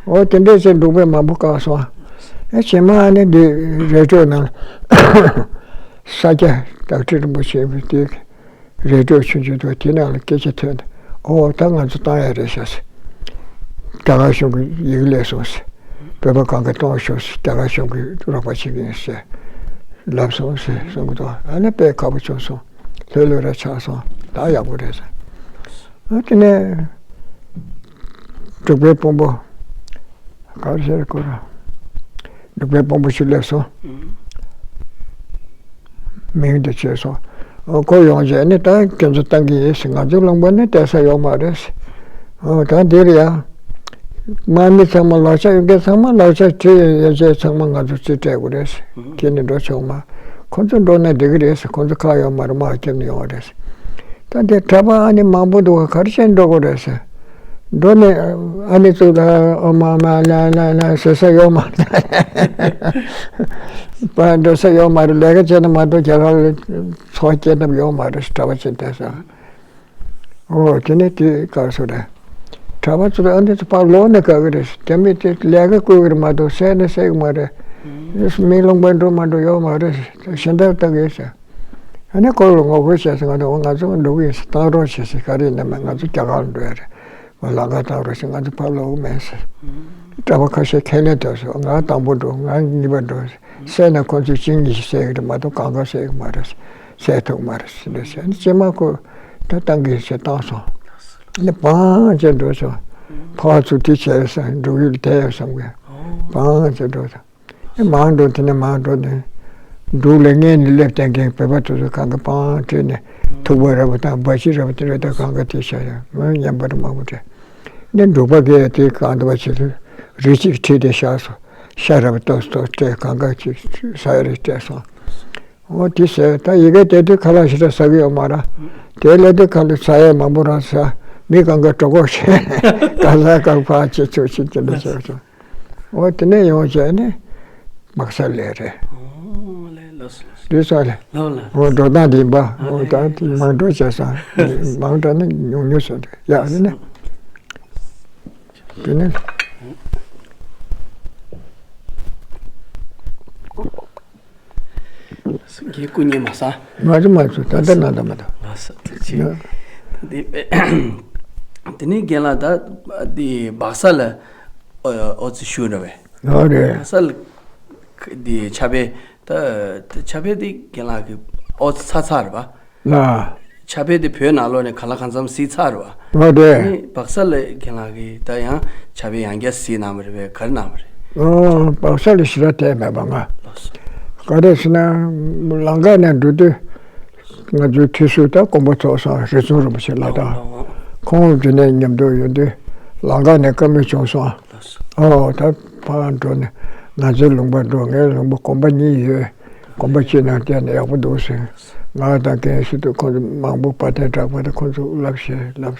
འོ་དེ་འདྲས་ཚེ་འབྲུག་པས་མང་པོ་བཀག་སོང་། ཨེ་བྱེ་མ་ཨ་ནི་འདི་རེ་ཀྲོ་ནང་ས་སྐྱ་བདག་ཁྲི་རིན་པོ་ཆེ་དེ། རེ་ལྟོས་ཆུང་ཆུང་དུ་དེ་ནང་ལ་སྐད་ཆ་ཐོན་ཏེ། ཨོ་ད་ང་ཚོ་བཏང་ཡ་རེད་ཤག་ཟེར། རྒྱ་གར་གཞུང་གི་ཡིག་སླེབས་སོང་ཟེར། བོད་པ་གང་ག་གཏོང་ཤོག་ཟེར། རྒྱ་གར་གཞུང་གིས་རོགས་པ་བྱེད་ཀྱི་ཡིན་ཟེར། ལབ་སོང་ཟེར་གསུང་གི་འདུག་ཨ་ནི་དཔེ་ཁག་པོ་བྱུང་སོང་། ལྷོད་ལྷོད་ར་ཆགས་སོང་། ད་ཡག་པོ་རེད་ཟེར། ཨ་དེ་ནས་འབྲུག་པའི་དཔོན་པོ། ག་རེ་ཟེར་ཁོ་ར། འབྲུག་པའི་དཔོན་པོ་ཞིག་སླེབས་སོང་། མིང་དེ་བྱས་སོང་། ཨོ་ཁོ་ཡོང་རྗེས་ནི་ད་ཁྱོད་ཚོ་བཏང་གི་ཡིན་ཟེར། ང་ཚོའི་ལུང་པ་ནི་བསྡད་ས་ཡོད་མ་རེད་ཟེར། ཨོ་ད་འདིར་ཡ། དམག་མི་ཚང་མ་ལག་ཆ་ཡོད་མཁན་ཚང་མ་ལག་ཆ་ཁྲིད་ཡོད་ཡོད་ཚད་ཚང་མ་ང་ཚོ་རྩིས་སྤྲད་དགོས་རེད་ཟེར། ཁྱེད་ནི་འགྲོ་ཆོག་མ། ཁོ་ཚོ་འགྲོ་ན་འགྲིག་གི་རེད་ཟེར། ཁོ་ཚོ་ཁག་ཡོད་མ་རེད། དམག་རྒྱབ་ནས་ཡོང་བ་རེད་ཟེར། ད་འདི་གྲྭ་པ་ཨ་ནི་མང་པོ་འདུག་ག་ག་རེ་བྱས་འགྲོ་དགོས་རེད་ཟེར། འགྲོ་ནས་ཨ་ནི་ཚོ་ལ་ཨོ་མ་མ་ལ་ལ་ལ་ཟེར་ས་ཡོད་མ་རེད། པ་འགྲོ་ས་ཡོད་མ་རེད། ལས་ཀ་བྱས་ན་མ་གཏོགས་རྒྱ་གར་ལ་འཚོ་བ་སྐྱེལ་ཐབས་ཡོད་མ་རེད། གྲྭ་པ་བྱས་བསྡད་ས། ཨོ་དེ་ནས་དེ་ག་རེ་ཟེར་རེད། གྲྭ་པ་ཚོ་ལ་ཨ་ནི་ཚོ་ཕར་ལོག་ནས་ག་གི་རེད། རྒྱ་མི་དེ་ལས་ཀ་བསྐུལ་གི་རེད་མ་གཏོགས་བསད་ནས་བསད་གི་མ་རེད། མི་ལུང་པར་འགྲོ་མ་འགྲོ་ཡོད་མ་རེད། གཞན་དག་ལྟ་གི་ཟེར། ཨ་ནི་ཁོ་ལ་ངོ་རྒོལ་བྱས་ཟེར། ང་ཚོ་ང་ཚོ་འགྲོ་གི་ཡིན་ཟེར། བཏང་རོགས་བྱེད་ཟེར། ག་རེ་ཡིན་ན་མེད། ང་ཚོ་རྒྱ་གར་ལ་འགྲོ་ཡ་རེད། ང་ལམ་ཁ་བཏང་རོགས་ཟེར། ང་ཚོ་ཕར་ལོག་གི་མེད་ཟེར། གྲྭ་པ་ཁ་ཤས་ཁས་ལེན་ཐོབ་ཟེར། ང་དང་པོ་འགྲོ། ང་གཉིས་པ་འགྲོ་ཟེར། བསད་ན་ཁོ་ཚོས་གཅིག་གཉིས་ཤིག་བསད་གི་རེད་མ་གཏོགས་གང་ག་བསད་གི་མ་རེད་ཟེར། བསད་ཐུབ་མ་རེད་ཟེར་འདྲ་བཤད། ཨ་ནི་རྗེས་མ་ཁོ་ད་བཏང་གི་ཡིན་ཟེར་བཏང་སོང་། ཨ་ནི་བང་ཅན་འགྲོ་སོང་། ཕར་ཚུར་དེ་བྱས་ས་འབྲུག་ཡུལ་བསྡད་ཡོད་བསམ་གི། བང་ཅན་འགྲོ་སོང་། མང་འགྲོ། དེ་ནས་མང་འགྲོ་ནས་འབྲུག་ལ་སྔས་ནས་སླེབས་བསྡད་མཁན་བོད་པ་དེ་ཚོ་གང་ག་པང་ཁྲིད་ནས་ཐུག་པ་ར་བ་དང་སྦ་ཤི་ར་བ་དེ་འདྲ་དང་གང་ག་དེ་བྱ་ཡ་མི་ཉམས་པ་ར་མང་པོ་སྤྲད། ནས་འབྲུག་པ་གིས་དེ་གང་འདྲ་བ་བྱེད་ཚུལ་རི་གཅིག་ཁྲིད་དེ་བཞག་སོང་། ཤ་ར་བ་ཏོག་ཏོག་སྤྲད། གང་ག་ཅིག་ས་ཡ་རེ་སྤྲད་སོང་། འོ་དེ་ཟེར། ད་ཡི་གེ་དེ་དུས་ཁ་ལག་ཞེ་དྲག་ཟ་གི་ཡོད་མ་རེད། དེ་ལས་དུས་ཁ་ལག་ཟ་ཡ་མང་པོ་རང་ཟ། མི་གང་ག་གྲོད་ཁོག་ཤེས་ག་ཟ་གང་ཕར་བྱེད་ཚུལ་ཞིག་དེ་འདྲ་བྱས་སོང་། འོ་དེ་ནས་ཡོང་བྱས་ནས་དམག་ས་ལས་རེད། ཨོ་ལས་ལགས་སོ་ལགས་ དེ་ས་ལས། ལགས་ལགས། འོ་འགྲོ་སྟངས་དེ་ཡིན་པ། ཨ་འོ་ད་ལས། མང་འགྲོ་བྱས་ས། མང་འགྲོ་ནི་ཉུང་ཉུང་བཟོ་འདུག་ཡ། དེ་ནི། དེ་ནི། རྒན་སྐུ་ཉིད་མ་ས། མ་རེད་མ་རེད། ད་ལྟ་ན་ད་མ་ད། ལགས་སོ། ཐུགས་རྗེ་ཆེ། ཡ། དེ་དེ་ནས་རྒན་ལགས། ད་དེ་སྦག་ས་ལ་ཨོ་ཨོ་ཙི་ཞུ་ར་བས། ཨོ་རེད། སྦག་ས་ལ་དེ་ཕྱག་དཔེ། ད་ད་ཕྱག་དཔེ་དེ་རྒན་ལགས་ཀྱིས་ཨོ་ཙི་ཚར་ཚར་རེད་པ། ལགས། ཕྱག་དཔེ་དེ་བོད་ནང་ལོགས་ནས་གང་ལ་གང་འཚམ་གཟིགས་ཚར་རེད་པ། ཨོ་རེད། ཨ་ནི་སྦག་ས་ལ་རྒན་ལགས་ཀྱིས་ད་ཡང་ཕྱག་དཔེ་ཡང་བསྐྱར་གཟིགས་གནང་བ་རེད་པས། ག་རེ་གནང་བ་རེད། ཨོ། སྦག་ས་ལ་ཞེ་དྲག་བལྟས་མེད་པ་ང་། ལགས་སོ། ག་རེ་ཟེར་ན། ལམ་ཁ་ནས་འགྲོ་དུས། ང་ཚོའི་ཁྲིད་ཟུར་ད་དགོན་པ་ཚོགས་ས་རིགས་གསུམ་རིན་པོ་ཆེ་ལ་དྭགས། ཁོང་དེ་ནས་མཉམ་དུ་ཡོང་དུས་ལམ་ཁ་ནས་བཀའ་མོལ་བྱུང་སོང་། ཨོ་ད་ཕར་འགྲོ་ནས་ང་ཚོའི་ལུང་པར་འགྲོ། ངའི་ལུང་པ་དགོན་པ་གཉིས་ཡོད། དགོན་པ་གཅིག་ནང་བསྡད་ན་ཡག་པོ་འདུག་ཟེར། ང་དང་རྒན་ཞིག་ཏུ་ཁོང་ཚོ་མང་པོ་བ་དན་གྲགས་པ་དང་ཁོང་ཚོ་བསླབ་བྱས་བསླབ་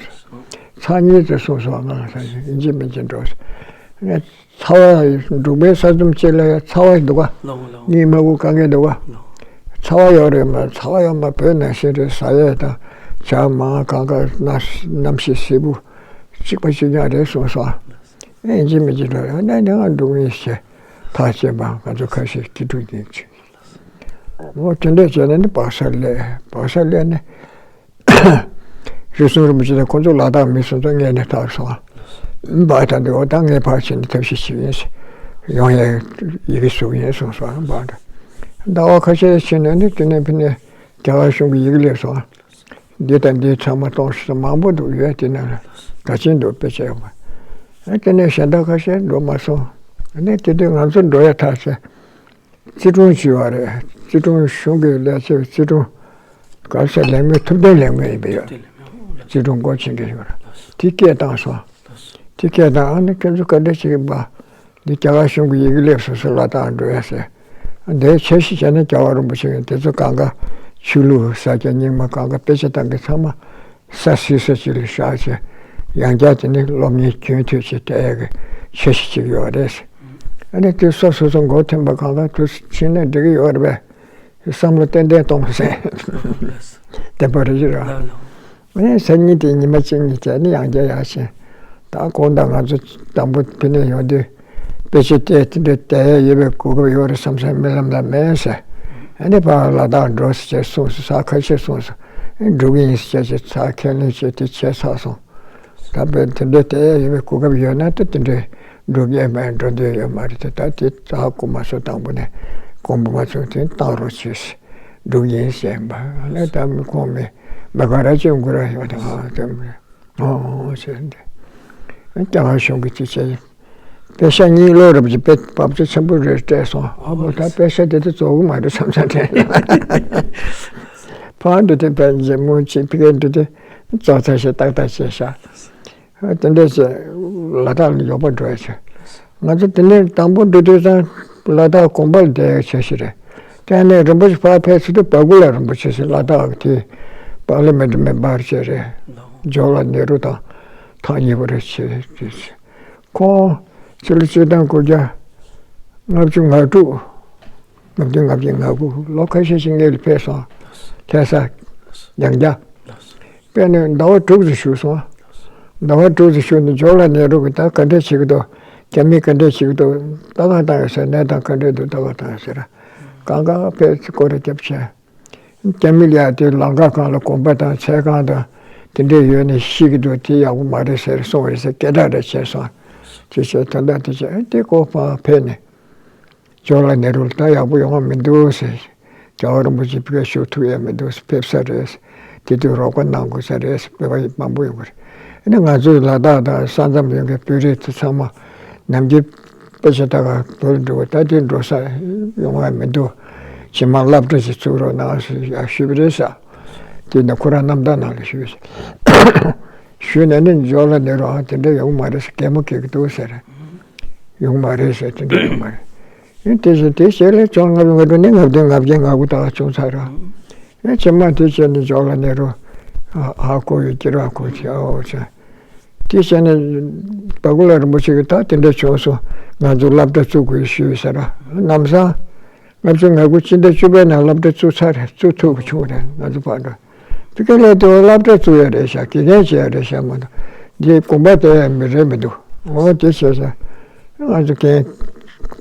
སོང་། ཚར་གཉིས་ཙམ་གསུངས་སོང་། ང་ས་ཡིན་གཅིག་མིན་གཅིག་འགྲོ་ཟེར། ཚ་བ་འབྲུག་པའི་ས་མཚམས་གཅིག་ལ་ཡང་ཚ་བ་འདུག་ག་ལོང་ལོང་། གཉིད་མ་ཁུག་དཀའ་ངལ་འདུག་ག་ལོང་། ཚ་བ་ཡོད་རེད་མ། ཚ་བ་ཡོད་མ། བོད་ནང་བཞིན་རེད། ཟ་ཡས་དང་ཇ་མང་། གང་ག་གནམ་གཤིས་བསིལ་པོ་གཅིག་པ་གཅིག་རྐྱང་རེད་གསུངས་སོང་། ཨེ་ཡིན་གཅིག་མིན་གཅིག་འགྲོ་ཡོང་ན་ནི་ང་འགྲོ་གི་ཡིན་ཞེས་ཐག་བཅད་པ། ང་ཚོ་ཁ་ཤས་སྐྱིད་སྡུག་ཡིན་ཅིག་འོ་དེ་འདྲས་བྱས་ནས་ནི་སྦག་ས་སླེབས། སྦག་ས་སླེབས་ནས། རིགས་གསུམ་རིན་པོ་ཆེ་དང་ཁོང་ཚོ་ལ་དྭགས་མི་སོང་ཙང་ངས་ནི་ཐར་སོང་། འབའ་ད་འདི་འོ་ད་ངས་ཕར་ཕྱིན་ནས་ཐབས་ཤེས་བྱེད་ཀྱི་ཡིན་ཟེར། ཡོང་ཡས་ཡི་གེ་བཟོ་གི་ཡིན་གསུངས་སོང་། འབའ་ད་ཟླ་བ་ཁ་ཤས་ཕྱིན་ནས་ནི་དེ་ནས་ཕི་ནས་རྒྱ་གར་གཞུང་གི་ཡི་གེ་སླེབས་སོང་། འདི་དང་འདི་ཚང་མ་གཏོང་ཤོག་ཟེར། མང་པོ་འདུག་ཡོད། དེ་ནང་ལ་ག་ཅན་འདུག་དཔེ་ཆ་ཡོད་པ། ཨ་དེ་ནས་གཞན་དག་ཁ་ཤས་འགྲོ་མ་སོང་། ཨ་ནི་དེ་དུས་ང་ཚོ་འགྲོ་ཡ་ཐག་བཅད། རྩིས་དྲུང་ཅིག་ཡོད་རེད། རྩིས་དྲུང་གཞུང་གི་ལས་བྱེད་རྩིས་དྲུང་། ག་རེ་ཟེར། ལས་སྣེ། ཐུབ་བསྟན་ལས་སྣེ་ཡིན་པ་ཡོད། རྩིས་དྲུང་འགོ་ཁྲིད་མཁན་ཡོད་རེད། དེ་སྐད་བཏང་སོང་། དེ་སྐད་བཏང་། ཨ་ནི་ཁྱེད་ཚོ་ག་འདྲ་བྱེད་ཀྱི་འབའ། འདི་རྒྱ་གར་གཞུང་གི་ཡི་གེ་སླེབས་སོང་ཟེར། ལ་དྭགས་འགྲོ་ཡ་ཟེར། འདིའི་འཆར་གཞི་བྱས་ན་རྒྱལ་བ་རིན་པོ་ཆེ་གིས་དེ་ཚོ་གང་ག་ཆོས་ལུགས་ས་སྐྱ་རྙིང་མ་གང་ག་དཔེ་ཆ་བཏང་གི་ཚང་མ་ས་བསིལ་ས་ཅིག་ལ་བཞག་བྱས། ཡང་བསྐྱར་དེ་ནི་སློབ་གཉེར་རྒྱུན་མཐུད་བྱས་བསྡད་ཡ་གི་འཆར་གཞི་ཅིག་ཡོད་རེད། ཨ་ནི་དེ་སོ་སོ་སོ་འགོ་ཐེམ་པ་གང་ག་དུ་ཕྱིན་ན་འགྲིག་གི་ཡོད་རེད་པས། བསམ་བློ་ཏན་ཏན་གཏོང་ཟེར། བདེན་པ་རེད་ཀྱི་ར། ལགས་ལགས། ཨ་ནི་སང་ཉིན་དེ་ཉི་མ་གཅིག་གཉིས་བྱས་ནས་ཡང་བསྐྱར་ཡར་ཕྱིན། ད་ཁོང་དང་ང་ཚོ་དང་པོ་ཕི་ནས་ཡོང་དུས་དཔེ་ཆ་དེ་དེ་འདྲ་བལྟ་ཡ་ཡོད་པའི་གོ་སྐབས་ཡོད་རེད་བསམ་སོང་། རྨི་ལམ་ལ་མེད་ཟེར། ཨ་ནི་ཕར་ལ་དྭགས་འགྲོ་ཟེར་བྱས་གསུངས་སོང་། ས་ཁ་ཤས་གསུངས་སོང་། ཨ་ནི་འགྲོ་གི་ཡིན་ཟེར་བྱས་ཚར་ཁས་ལེན་བྱས་དེ་བྱས་ཚར་སོང་། ད་དཔེ་དེ་འདྲའི་བལྟ་ཡ་ཡོད་པའི་གོ་སྐབས་ཡོད་ན་ད་དེ་འདྲའི་འགྲོ་གི་ཡོད་མ་རེད། འགྲོ་འདོད་ཡོད་མ་རེད་དེ། ད་དེ་ཧ་གོ་མ་སོང་། དང་པོ་ནས་དགོངས་པ་མ་ཚོམས། དེ་བཏང་རོགས་བྱེད་ཟེར། འགྲོ་གི་ཡིན་ཟེར་པ། ཨ་ནི་ད་མི་ཁོང་མི་མི་ག་ར་ཅིག་འགུལ་ར་ཡོད་དང་ཨ་དེ་མི་ཨོ་ཟེར་འདི། རྒྱ་གར་གཞུང་གི་ཅི་བྱས་པེ་ཤ་གཉིས་ལོ་རབས་ཀྱི་དཔེ་བབ་ཚོ་ཆེན་པོ་རེ་སྤྲད་སོང་། ཨ་ཕོ་ད་པེ་ཤ་དེ་དུ་བཙོག་གི་མ་རེད་བསམ་བསམ་དྲན། ཕར་འགྲོ་དུས་པེ་ཇེ་མོ་ཅིག་ཕི་གེ་འགྲོ་དུས་བཙོག་ཚ་ཞིག་ཏག་ཏག་བྱས་ཤག་དེ་འདྲ་བྱས་ལ་དྭགས་ལ་ཡོག་པ་འགྲོ་ཡ་བྱས། ང་ཚོ་དེ་ནས་དང་པོ་འགྲོ་དུས་ཙང་ལ་དྭགས་དགོན་པ་ལ་བསྡད་ཡ་བྱས་ཤིག་རེད། དེ་ནས་རིན་པོ་ཆེ་ཕར་ཕེབས་ཚུལ་དུ་བ་ཀུ་ལ་རིན་པོ་ཆེ་ཟེར། ལ་དྭགས་ཀྱི་དེ་པར་ལི་མེན་ཊི་མེམ་བར་བྱས་རེད། ཇོ་ལ་ནེ་རུ་དང་ཐག་ཉེ་པོ་རེད་བྱས། ཁོང་ཕྱི་ལོ་ཆིག་སྟོང་དགུ་བརྒྱ་ལྔ་བཅུ་ང་དྲུག་ལྔ་བདུན་ལྔ་བརྒྱད་ལྔ་དགུ་ལོ་ཁ་ཤས་ཤིག་སྔོན་ལ་ཕེབས་སོང་། ལྷ་ས། ཡང་བསྐྱར། དཔེར་ན་ཟླ་བ་དྲུག་ཙམ་བཞུགས་སོང་། ཟླ་བ་དྲུག་ཙམ་བཞུགས་ནས་ཇོ་ལ་ནེ་རུ་གིས་ད་ག་འདྲས་བྱེད་ཀྱི་འདུག་རྒྱ་མིས་ག་འདྲས་བྱེད་ཀྱི་འདུག་ལྟ་ག་བཏང་ཡོད་ཟེར། གནས་སྟངས་ག་འདྲས་འདུག་ལྟ་ག་བཏང་ཡོད་ཟེར། གང་ག་ཕེབས་ཚེ་སྐོར་ར་རྒྱབ་བྱས། རྒྱ་མི་ལ་ཡ་དེ་ལམ་ཁ་སྒང་ལ་དགོན་པ་དང་ཚལ་ཁང་དང་དེ་འདྲས་ཡོད་ནས་ཤི་གི་འདུག་དེ་ཡག་པོ་མ་རེད་ཟེར་གསུངས་རེད་ཟེར། སྐད་གྲགས་རེ་བྱས་སོང་། དེ་བྱས་ད་ལྟ་དེ་བྱས་དེ་ཀོ་ཕ་ཕེབས་ནས། ཇོ་ལ་ནེ་རུ་ལ་ད་ཡག་པོ་ཡོང་བ་མི་འདུག་ཟེར། རྒྱལ་བ་རིན་པོ་ཆེ་ཕ་གིར་བཞུགས་ཐུབ་ཡ་མི་འདུག་ཟེར། ཕེབས་ས་རེད་ཟེར། དེ་དུས་རོགས་པ་གནང་དགོས་ས་རེད་ཟེར། སྤེལ་བ་མང་པོ་ཡོང་གི་རེད། ཨ་ནི་ང་ཚོའི་ལ་དྭགས་དང་ས་མཚམས་ཡོད་མཁན་བོད་རིགས་དེ་ཚང་མ་ནམ་རྒྱུན་དཔེ་ཆ་ལྟ་ག་བོད་འགྲོ་གི། ད་དེ་འགྲོ་ས་ཡོང་བ་མི་འདུག་ཇེ་མང་སློབ་གྲྭ་ཞིག་བཙུགས་རོགས་གནང་ཟེར་ཡར་ཞུས་པ་རེད་ཟེར། དེ་ནི་ཁོ་རང་རྣམ་ཐར་ནང་ལ་ཞུས་ཟེར། ཞུས་ནས་ནི་ཇོ་ལ་ནེ་རུ་ཨ་དེ་འདྲ་ཡོང་མ་རེད་ཟེར། གད་མོ་བགད་ཀྱི་འདུག་ཟེར། ཡོང་མ་རེད་ཟེར། དེ་འདྲ་ཡོང་མ་རེད། ཨེ་དེ་བཞིན་དེ་བྱས་ལས་བྱུང་། ང་ཚོ་ང་ཚོ་ནི་ལྔ་བདུན་ལྔ་བརྒྱད་ལྔ་དགུ་དག་བྱུང་ཚར་ར། ཨེ་ཕྱི་མ་དེ་བྱས་ནས་ཇོ་ལ་ནེ་རུ་ཧ་གོ་ཡོད་ཀྱི་ར། གོ་ཅི་ཨོ་ཅི། དེ་བྱས་ནས་བ་ཀུ་ལ་རིན་པོ་ཆེ་གིས་ད་དེ་འདྲ་བྱུང་སོང་། ང་ཚོ་སློབ་གྲྭ་བཙུགས་དགོས་ཞུས་ཟེར་ར། ལམ་སང་ ལྔ་བཅུ་ང་དགུ་སྤྱི་ཟླ་བཅུ་པའི་ནང་སློབ་གྲྭ་བཙུགས་ཚར་རེད། བཙུགས་ཐུབ་པ་བྱུང་རེད། ང་ཚོ་ཕར་འགྲོ་དུས་སྐབས་ལ་དེ་བ་སློབ་གྲྭ་བཙུགས་ཡ་རེད་ཤག་དགེ་རྒན་བྱེད་ཡ་རེད་ཤག་མ་གཏོགས་འདི་དགོངས་པ་དེ་ཡང་མི་རེད་མི་འདུག་འོ་དེ་བྱས་ཙང་ང་ཚོ་རྒན་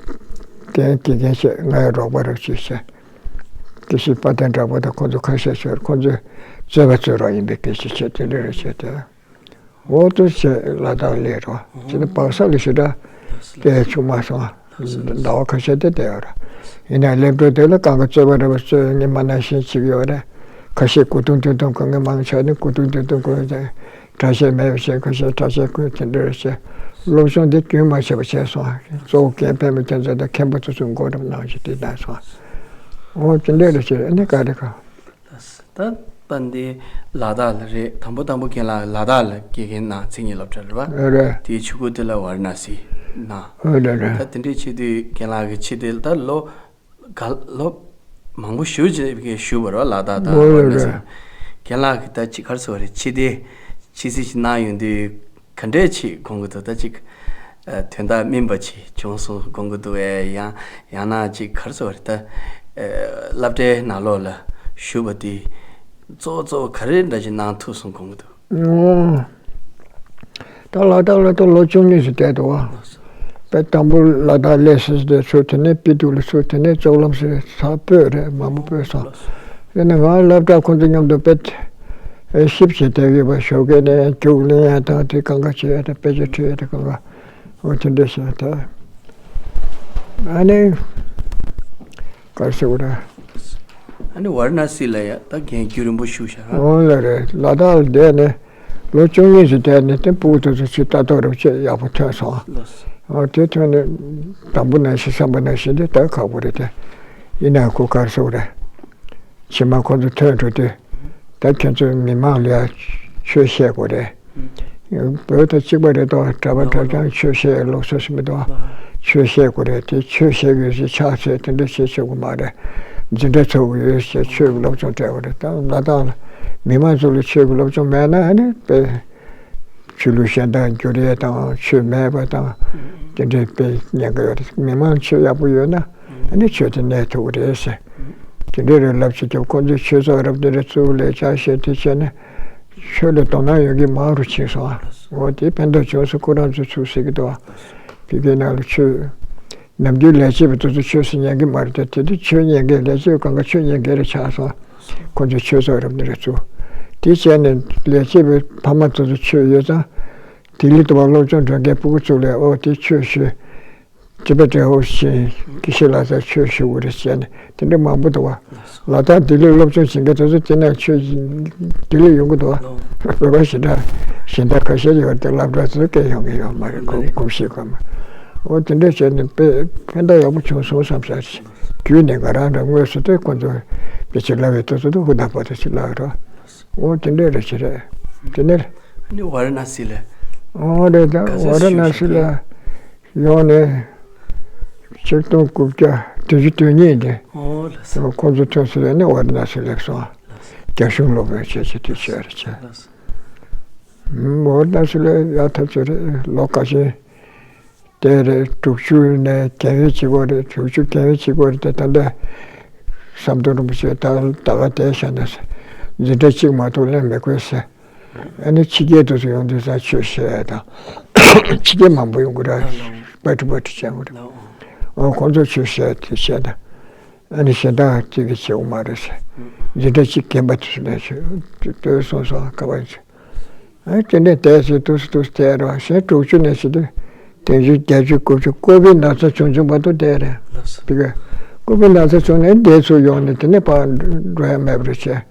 རྒན་དགེ་རྒན་བྱས། ང་ཡང་རོགས་པ་རོགས་བྱས་བྱས། དེ་བཞིན་དཔལ་ལྡན་གྲགས་པ་དང་ཁོང་ཚོ་ཁ་ཤས་ཤོར། ཁོང་ཚོས་རྩོད་པ་རྩོད་རོགས་ཡིན་པའི་སྐད་ཆ་བྱས། དེ་འདྲ་རེད་བྱས་ཏེ། འོ་དུ་བྱས་ལ་དྭགས་སླེབས་རོགས་བྱས་ནས་བག་ས་ལ་ཞེ་དྲག་བལྟས་བྱུང་མ་སོང་། ཟླ་བ་ཁ་ཤས་དེ་བསྡད་ཡོད་ར། ཡིན་ནའི་སླེབས་འགྲོ་དེ་ལ་གང་ག་རྩོད་པ་རེད་པ། རྩོད་ངས་མ་ནང་བཞིན་བྱེད་ཀྱི་ཡོད་རེད། ཁ་ཤས་མགོ་རྡུང་དུས་དུང་ཁོ་ངས་མང་ཆགས་ནས་མགོ་རྡུང་དུས་དུང་ཁོ་ཡོད་ཀྱང་། གྲྭ་ཆས་མེད་པ་བྱས། ཁ་ཤས་གྲྭ་ཆས་ཁོས་དེ་འདྲ་བྱས། སློབ་སྦྱོང་འདི་རྒྱུན་མ་ཆད་པ་བྱས་སོང་། གཙོ་བོ་རྒན་པད་མ་རྒྱ་མཚོ་དང་མཁན་པོ་ཚོ་ཚུར་མགོ་འདྲ་གནང་བྱས་དེ་བཏང་སོང་། འོ་དེ་འདྲ་རེད་བྱས། ཨ་ནི་ག་རེ་ག་ད་ད་འདི་ལ་དྭགས་ལ་རེད། དང་པོ་དང་པོ་རྒན་ལགས་ལ་དྭགས་ལ་དགེ་རྒན་གནང་། མཚན་ཉིད་སློབ་གྲྭ་རེད་པ། ཨ་རེད། དེའི་ཕྱི་གུ་དེ་ལ་ཝཱ་ར་ཎ་སི་གནང་། ཨ་རེད་རེད། ད་དེ་འདྲའི་ཆེད་དུ་རྒན་ལགས་ཀྱི་ཆེད་དུ་ད་ལོ་ག་ལོ་མང་པོ་ཞེ་ཅིག་བཞུགས་པ་རེད་པ། ལ་དྭགས་དང་ཝཱ་ར་ཎ་སི། རྒན་ལགས་ཀྱིས་ད་ཅིག་ག་རེ་ཟེར་བ་རེད། ཕྱི་དེ་ཕྱི་སྲིད་ཅིག་གནང་ཡོང་དུས་ག་འདྲས་ཅིག་དགོངས་ཀྱི་འདུག་ད་ཅིག་ཨ་དོན་དག་སྨིན་པ་ཅིག་བྱུང་སོང་དགོངས་ཀྱི་འདུག་གས། ཡང་ཡང་ན་ཅིག་ག་རེ་ཟེར་བ་རེད། ད་ཨ་སློབ་གྲྭའི་ནང་ལོགས་ལ་བཞུགས་པ་དེ་གཙོ་བོ་གཙོ་བོ་ག་རེ་འདྲ་ཅིག་གནང་ཐུབ་སོང་དགོངས་ཀྱི་འདུག་ཨོ། ད་ལ་དྭགས་ལ་ད་ལོ་བཅུ་གཉིས་སུ་བསྡད་འདུག་བ། དཔེ་དང་པོ་ལ་དྭགས་སླེབས་ཟེར་དུས་ཚུར། དེ་ནས་པི་ཏུ་ལ་ཚུར། དེ་ནས་ལྕོག་ལམ་ཟེར་ཚར། སྤོས་རེད། མང་པོ་སྤོས་སོང་། དེ་ནས་ང་སློབ་གྲྭ་ཁོང་ཚོ་མཉམ་དུ་དཔེ་ཨེ་ཞིབ་བྱེད་བསྡད་ཡོད་པ། ཞོགས་ཀས་ནས་རྒྱུགས་ལེན་ཡ་དང་དེ་གང་ག་བྱེད་ཡ་དང་། དཔེ་ཆ་ཁྲིད་ཡ་དེ་གང་ག་འོ་དེ་འདྲ་བྱས། ད་ཨ་ནི་ག་རེ་ཟེར་དགོས་རེད། ཨ་ནི་ཝཱ་ར་ཎ་སི་ལ་ཡ་ད་རྒན་རྒྱུན་རིང་པོ་བཞུགས་ཤག་ར། འོ་ལ་རེད། ལ་དྭགས་ལ་བསྡད་ནས་ལོ་བཅུ་གཉིས་སུ་བསྡད་ནས་དེ་སྤུ་གུ་དེ་ཚོ་ཅིག་ལྟ་རྟོག་རོགས་བྱེད་ཡག་པོ་ཐོན་སོང་། ལགས་སོ། འོ་དེ་ཐོན་ནས་དང་པོ་ནང་བཞིན་བསམ་པ་ནང་བཞིན་དེ་ད་ཁག་པོ་རེད་དེ། ཡིན་ནའང་ཁོ་ག་རེ་ཟེར་དགོས་རེད། ཕྱི་མ་ཁོ་ཚོ་ཐོན་འགྲོ་དུས་ད་ཁྱེད་ཚོས་མི་མང་ལ་ཡ་ཆོས་བཤད་དགོས་རེད། བོད་དང་གཅིག་པ་རེད་དོ། གྲྭ་པ་གྲྭ་རྐྱང་ཆོས་བཤད་ལུགས་སྲོལ་ཞིག་མི་འདུག་ཨ། ཆོས་བཤད་དགོས་རེད་དེ། ཆོས་བཤད་དགོས་ཞེས་ཕྱག་འཚལ་དེ་འདྲ་བྱེད་ཆོག་གི་མ་རེད། འཛིན་གྲྭ་ཚུགས་ཀྱི་ཡོད་ཞེས་ཆོས་ཀྱི་སློབ་སྦྱོང་སྤྲད་དགོས་རེད། ད་ལ་དྭགས་ལ་མི་མང་ཚོ་ལ་ཆོས་ཀྱི་སློབ་སྦྱོང་མེད་ན་ཨ་ནི་དཔེ་ཆོས་ལུགས་གཞན་དག་འགྱུར་ཡས་དང་ཆོས་མེད་པ་དང་དེ་འདྲའི་དཔེ་ཉེན་ཁ་ཡོད་རེད། མི་མང་ཆོས་ཡག་པོ་ཡོད་ན་ཨ་ནི་ཆོས་དེ་གནས་ཐུབ་ཀྱི་རེད་ཟེར། དེ་འདྲའི་རེད་ལབ་བྱེད་ཀྱང་ཁོང་ཚོས་ཆོས་ཚོགས་རབ་དེ་འདྲ་བཙུགས་ལས་བྱ་བྱེད་དེ་བྱས་ནས། ཆོས་ལ་དོ་སྣང་ཡོད་མཁན་མང་རུ་ཕྱིན་སོང་། འོ་དེ་ཕན་ཐོགས་བྱུང་སོང་། ཁོ་རང་ཚོས་ཚུགས་ཟེར་གྱི་འདུག་ཕ་གིའི་ནང་ལ་ཆོས་ནམ་རྒྱུན་ལས་བྱེད་པ་དེ་ཚོ་ཆོས་སུ་ཉན་གྱི་མ་རེད་དེ། དེ་དུས་ཆོས་ཉན་མཁན་ལས་བྱེད་པ་གང་ག་ཆོས་ཉན་མཁན་རེ་ཆགས་སོང་། ཁོ་ཚོས་ཆོས་ཚོགས་རབ་འདི་རེ་བཙུགས། དེ་བྱས་ནས་ལས་བྱེད་པའི་ཕ་མ་དེ་ཚོ་ཆོས་ཡོད་ཙང་། ལྡི་ལི་དུ་བ་སློབ་སྦྱོང་འགྲོ་མཁན་ཕྲུ་གུ་ཚོ་ལ་འོ་དེ་ཆོས་ཞུ། ཅི་པ་ཏྲེ་ཧོ་ཤིན་ཀི་ཤི་ལ་ས་ཆོས་ཞུ་དགོས་རེད་ཟེར་ནས་དེ་འདྲ་མང་པོ་འདུག་བ། ལ་དྭགས་ལྡི་ལི་སློབ་སྦྱོང་བྱེད་མཁན་དེ་ཚོ་དེ་ནས་ཆོས་ལྡི་ལི་ཡོང་གི་འདུག་བ། བོད་པ་ཞེ་དྲག་གཞན་དག་ཁ་ཤས་ཡོད་དེ་སློབ་གྲྭ་ཚོ་སྐད་ཡོང་གི་ཡོད་མ་རེད། གོ་གོམས་གཤིས་གོ་མ། འོ་དེ་འདྲ་བྱས་ནས་དཔེ་ཕན་ཐོགས་ཡག་པོ་བྱུང་སོང་བསམ་ཤག་བརྒྱུད་ནས་ང་རང་འདྲ་དངོས་སུ་དེ་ཁོ་ཚོ་དཔེ་ཆ་བསླབ་པའི་དུས་ཚོད་དུ་ཧུར་ཐག་པ་དེ་ཅིག་བསླབ་རོགས། འོ་དེ་འདྲ་རེད་ཅི་རེད། དེ་ནས་ནི་ཝཱ་ར་ཎ་སི་ལ་འོ་རེད། ད་ག་ཚོད་ཝཱ་ར་ཞུ་ཎ་ཞུ་སི་ལ། ཡོང་ནས་ཆིག་སྟོང་དགུ་བརྒྱ་བདུན་ཅུ་དོན་གཉིས་དེ། ཨོ་ལགས་སོ། ཁོང་ཚོ་ཐོན་ཚུལ་ལས་ནི་ཝཱ་ར་ཎ་སི་སླེབས་སོང་། ལགས་སོ། རྒྱ་གཞུང་སློབ་དཔོན་བྱས་བྱས་དུས་ཆེ་རེ་བྱས། ལགས་སོ། ཝཱ་ར་ཎ་སི་ལ་ཡག་ཐབས་ཚོད་རེད། ལོ་ཁ་ཤས་དེ་རེད། དྲུག་ཅུ་ནས་རྒན་ཡོལ་བྱེད་དགོས་རེད། དྲུག་ཅུ་རྒན་ཡོལ་བྱེད་དགོས་རེད་དེ། ད་ལྟ་ཟམ་གདོང་རིན་པོ་ཆེ་ད་ད་ག་དེ་བཞག་ན་འཛིན་གྲྭ་གཅིག་མ་གཏོགས་ལེན་མི་དགོས་ཟེར། ཨ་ནི་ཕྱི་རྒྱལ་དུ་ཡོང་དུས་ཙང་ཆོས་བཤད་དང་། ཕྱི་རྒྱལ་མང་པོ་ཡོང་གི་རེད། པ་ཏི་པ་ཏི་བྱས་ཡོང་གི་རེད། འོ་ཁོང་ཚོ་ཆོས་བཤད་དེ་བཤད་དང་། ཨ་ནི་གཞན་དག་ཅིག་གིས་བྱེད་འོང་མ་རེད་ཟེར། འཛིན་གྲྭ་གཅིག་རྒན་པ་དེ་ཚོ་ལས་ཆོས་ལྟོས་སོང་སོང་ག་པར་ཡིན་ཚེ། ཨ་དེ་འདྲས་བསྡད་ཚེ་དུས་སུ་དུས་སུ་བསྡད་རོགས་ཞེས་དྲུག་ཅུ་ནས་བྱེད་དུས་བདུན་ཅུ་བརྒྱད་ཅུ་དགུ་བཅུ་ཀོ་བིད་ན་ཚ་བྱུང་བྱུང་བར་དུ་བསྡད་རེད། ལགས་སོ། དེ་ག་ཀོ་བིད་ན་ཚ་བྱུང་ནས་འདས་ཚུར་ཡོང་ནས་དེ་ནས་ཕར་འགྲོ་ཡ་མེད་པ་རེད་བྱས།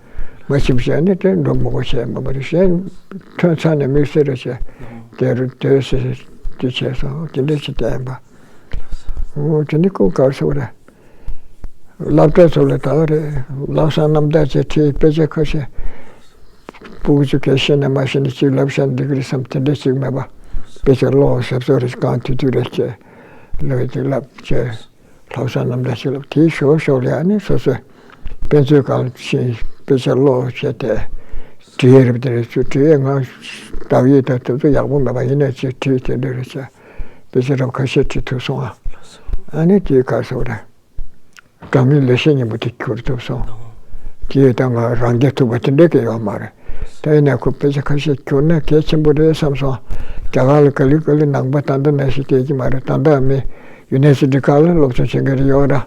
མ་ཕྱིན་བྱས་ནས་དེ་འགྲོ་མི་དགོས་བྱས་མ་པ་རེད་བྱས། ཐོན་ཚར་ནས་དམིགས་བསལ་རེད་བྱས། དེ་རུ་སྡོད་ཟེར་དེ་བྱས་སོང་། དེ་འདྲ་ཞིག་བསྡད་ཡིན་པ། འོ་དེ་ནི་ཀོ་གར་སོ་རེད། སློབ་གྲྭ་ཚོ་ལ་ད་ག་རེད། ལམ་སང་རྣམ་ཐར་བྱས་ཁྲིད་དཔེ་ཆ་ཁ་ཤས། ཕྲུ་གུ་ཚོ་གས་ཤེས་ན་མ་ཤེས་ན་ཅིག་ལབ་བཞག་འགྲིག་གི་རེད་བསམ་དེ་འདྲ་ཅིག་མེད་པ། དཔེ་ཆ་ཀློག་ཞབས་ཚོད་རེ་གང་དུས་དུས་རེ་བྱས། ལོས་དེ་ལབ་བྱས། ལྷག་བསམ་རྣམ་དག་ཅིག་ལབ་དེའི་ཞོར་ཞོར་ལ་ཨ་ནི་སོ་སོས་དཔེ་མཛོད་ཁང་ཕྱིན་དཔེ་ཆ་ཀློག་བྱས་ཏེ། བྲིས་ཡས་རེད་པ། དེ་རེད་ཚུལ་བྲིས་ཡས་ང་བདག་ཡིག་དང་དེ་ཚོ་ཡག་པོ་མེད་པ་ཡིན་ན་ཅིག་བྲིས་དེ་འདྲ་རེད་བྱས། དཔེ་ཆ་རབ་ཁ་ཤས་བྲིས་ཐུབ་སོང་ཨ། ཨ་ནི་དེའི་ཁ་སོ་རེད། དྲང་ངེས་ལེགས་བཤད་སྙིང་པོ་དེ་བསྒྱུར་ཐུབ་སོང་། དེ་ད་ང་རང་རྒྱལ་ཐུབ་པ་དེ་འདྲ་གི་ཡོད་མ་རེད། ད་ཡིན་ན་ཁོ་དཔེ་ཆ་ཁ་ཤས་བསྒྱུར་ན་གལ་ཆེན་པོ་རེད་བསམ་སོང་། རྒྱ་གར་ལ་ག་ལེ་ག་ལེ་ནང་པ་ད་ལྟ་ནང་བཞིན་བསྡད་ཀྱི་མ་རེད། ད་ལྟ་མི་ཡུ་ནི་ཝར་སི་ཊི་ཁག་ལ་སློབ་སྦྱོང་བྱེད་མཁན་རེ་ཡོད་ར།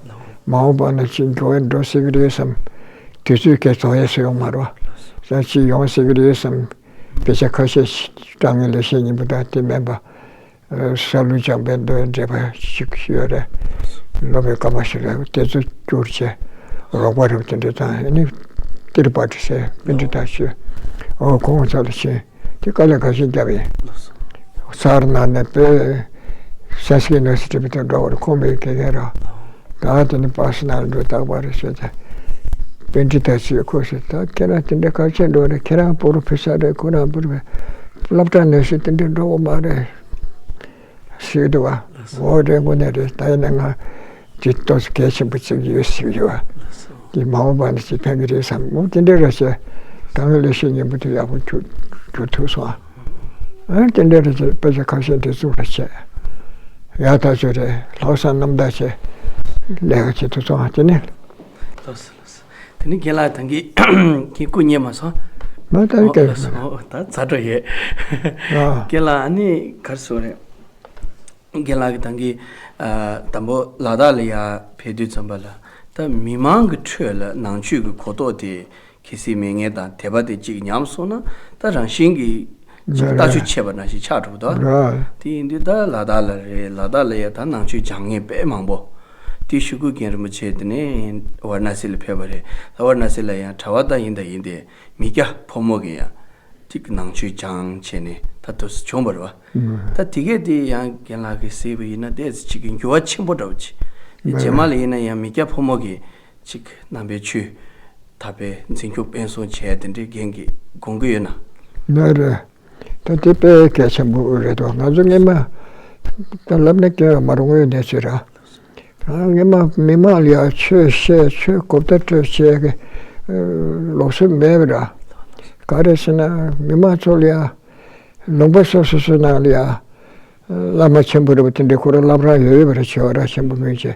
མ་འོངས་པ་ན་ཅིག་འགྱུར་བ་འགྲོ་སྲིད་ཀྱི་རེད་བསམ། དུས་ཚོད་ཁྱེད་རྫོགས་ཡས་སུ་ཡོང་མ་རེད་བ། ས་ཅིག་ཡོང་སྲིད་ཀྱི་རེད་བསམ། དཔེ་ཆ་ཁ་ཤས་དྲང་ངེས་ལེགས་བཤད་སྙིང་པོ་དང་དེ་མིན་པ། ཨ། ས་ལུ་ལྗང་པའི་མདོའི་འགྲེལ་པ་ཞིག་ཡོད་རེད། སློབ་དཔོན་ཀ་མ་ཤཱི་ལ་དེ་ཚོ་བསྒྱུར་བྱས་རོགས་པ་རེད་པ། དེ་འདྲ་དང་ཨ་ནི་ཏིར་པ་ཏི་ཟེར་པཎྜི་ཏ་ཞིག་ཨོ་ཁོང་ཚོ་ལ་ཕྱིན། དེ་དཀའ་ལས་ཁག་ཤིང་བརྒྱབ་ཡིན། ས་ཧར་ནང་ནས་དཔེ་སན་སི་ཀྲིཏ་ཡུ་ནི་ཝར་སི་ཊི་བ་ད་འགྲོ་བར་ཁོང་པའི་དགེ་རྒན་ར། ད་དེ་ནི་པ་སི་ནལ་འགྲོ་རྟག་པ་རེད་ཟེར་ཏེ། པཎྜི་ཏ་ཞིག་ཁོ་ཟེར། ད་ཁྱེད་རང་དེ་འདྲ་ག་ཚོད་འགྲོ་རེད། ཁྱེད་རང་པོ་རོ་ཕེ་སར་རེད། ཁོ་རང་པོ་རོ་ཕེ་སློབ་གྲྭ་ནང་བཞིན་དེ་འདྲ་འགྲོ་གི་མ་རེད་ཟེར་འདུག་བ། འོ་རེད། དངོས་གནས་རེད། ད་ཡིན་ན་ང་ཇི་ལྟོས་གལ་ཆེན་པོ་བརྩི་གི་ཡོད་ཟེར་གི་ཡོད་བ། དེ་མ་འོངས་པ་ནས་ཅིག་ཕན་གི་རེད་བསམ། འོ་དེ་འདྲ་རེད་ཟེར། དྲང་ངེས་ལེགས་བཤད་སྙིང་པོ་དེ་ཡག་པོ་བསྒྱུར་བསྒྱུར་ཐུབ་སོང་ཨ། ཨ་དེ་འདྲ་རེད་ཟེར། དཔེ་ཆ་ཁ་ཤས་འདི་བཙུགས་ར་བྱས། ཡག་ཐག་ཆོད་རེད། ལྷག་བསམ་རྣམ་དག་བྱས་ལས་ཀ་བྱེད་ཐུབ་སོང་ཨ། དེ་ནས། ལགས་སོ་ལགས་སོ། དེ་ནས་རྒན་ལགས་ད་གིན་ཁྱེད་སྐུ་ཉེ་མ་སོང་། མ་ད་ཨོ་སྐད་ལགས་སོ། ཨོ་ད་ཛ་དྲག་ཡོད། ཨ། རྒན་ལགས་ཨ་ནི་ག་རེ་ཟེར་དགོས་རེད། རྒན་ལགས་ཀྱིས་ད་གིན་ཨ་དང་པོ་ལ་དྭགས་ལ་ཡར་ཕེབས་དུས་ཙམ་པ་ལ་ད་མི་མང་གི་ཁྲོད་ལ་ནང་ཆོས་ཀྱི་གོ་རྟོགས་དེ་གལ་སྲིད་མེད་མཁན་དང་དད་པ་དེ་གཅིག་ཉམས་སོང་ན་ད་རང་བཞིན་གྱིས་ཅིག་ལྟ་ཚུལ་ཆད་པ་ནང་བཞིན་ཆགས་འགྲོ་གི་འདུག་རེད། དེ་ཡིན་དུས་ད་ལ་དྭགས་ལ་རེད། ལ་དྭགས་ལ་ཡ་ད་ནང་ཆོས་སྦྱང་མཁན་དཔེ་མང་པོ། དེ་ཞུ་སྐུལ་མཁན་རིན་པོ་ཆེ་དེ་ནས་ཝཱ་ར་ཎ་སི་ལ་ཕེབས་པ་རེད། ད་ཝཱ་ར་ཎ་སི་ལ་ཡང་གྲྭ་པ་ད་ཡིན་ད་ཡིན་ཏེ་མི་སྐྱ་ཕོ་མོ་གི་ཡང་ཅིག་ནང་ཆོས་སྦྱང་བྱས་ནས་ད་དུ་བྱུང་བ་རེད་བ། ད་དེ་གས་དེ་ཡང་རྒན་ལགས་ཀྱིས་གཟིགས་པ་ཡིན་ན་ཏོག་ཙམ་ཅིག་གི་འགྱུར་བ་ཆེན་པོ་འདྲ་བོ་ཅིག་རྗེས་མ་ལ་ཡིན་ན་ཡང་མི་སྐྱ་ཕོ་མོ་གི་ཅིག་ནང་པའི་ཆོས་དར་སྤེལ་འཛིན་སྐྱོང་སྤེལ་གསུམ་བྱས་དེ་འདྲའི་འགན་གྱི་དགོངས་ཀྱི་ཡོད་ན། ལགས་རེད། ད་དེ་དཔེ་གལ་ཆེན་པོ་རེད་དོ། ང་ཚོ་སྔས་མ་ད་ལབ་ན་སྐྱོན་ཡོད་མ་རུང་ངོས་གནས་ཚུལ་ར། ད་སྔས་མ་མི་མང་ལ་ཡང་ཆོས་བཤད་ཆོས་གོ་བརྡ་སྤྲོད་བྱེད་ཀྱི་ལུགས་སྲོལ་མེད་པ་ར། ག་རེ་ཟེར་ན་མི་མང་ཚོ་ལ་ཡང་ལུང་པ་སོ་སོ་སོའི་ནང་ལ་ཡང་བླ་མ་ཆེན་པོ་རེད་པ། དེ་འདྲའི་ཁོ་རང་བླ་བྲང་ཡོད་ཡོད་པ་རེད། བྱེ་བ་ར་ཆེན་པོ་མིན་བྱས་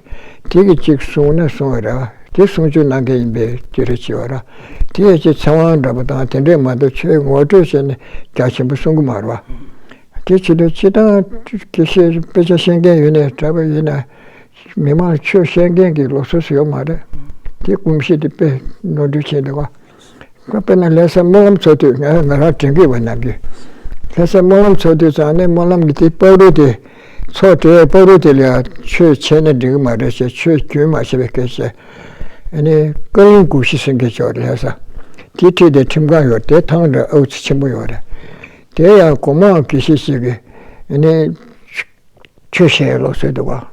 དེ་གི་གཅིག་གསུངས་ན་གསུངས་པ་ར། དེ་གསུང་ཆོས་གནང་མཁན་ཡིན་པས་དེ་རེད། བྱེ་བ་ར་དེ་ཡང་ཅིག་ཚེ་དབང་འདྲ་པོ་དང་དེ་འདྲས་མ་གཏོགས་ཆོས་ངོ་སྤྲོད་བྱས་ནས་རྒྱ་ཆེན་པོ་གསུང་གི་མ་རེད་པ། དེ་བྱེད་དུས་སྤྱིར་བཏང་དགེ་བཤེས་དཔེ་ཆ་ཤེས་མཁན་ཡོད་ནའི་གྲྭ་པ་ཡིན་ན་མི་མང་ཆོས་བཤད་མཁན་གྱི་ལུགས་སྲོལ་ཡོད་མ་རེད། དེ་གོམས་གཤིས་དེ་དཔེ་ནོར་འཁྲུལ་ཕྱིན་འདུག་ག་དཔེར་ན་ལྷ་ས་སྨོན་ལམ་ཚོགས་དུས་ང་ང་རང་དྲན་གྱི་ཡོད་པ་ནང་གི་ལྷ་ས་སྨོན་ལམ་ཚོགས་དུས་ཙང་ནས་སྨོན་ལམ་གྱི་དེ་ཕག་རོལ་དེ་ཚོགས་གྲལ་ཕག་རོལ་དེ་ལ་ཡང་ཆོས་བྱས་ན་འགྲིག་གི་མ་རེད་ཅེས་ཆོས་རྒྱུན་མ་ཆད་པའི་སྐད་ཆ། ཨ་ནི་བཀའ་བློན་སྐུ་ཞབས་སེང་གེ་མཆོག་རེད་ལྷ་ས། དེའི་འཁྲིས་དེ་ཁྲིམས་ཁང་ཡོད་དེ་ཐང་འདྲ་ཨའུ་ཚི་ཆེན་པོ་ཡོད་རེད། དེ་ཡང་གོང་མ་དགེ་བཤེས་ཤིག་གིས་ཨ་ནི་ཆོས་བཤད་ལོ་ཟེར་འདུག་ག་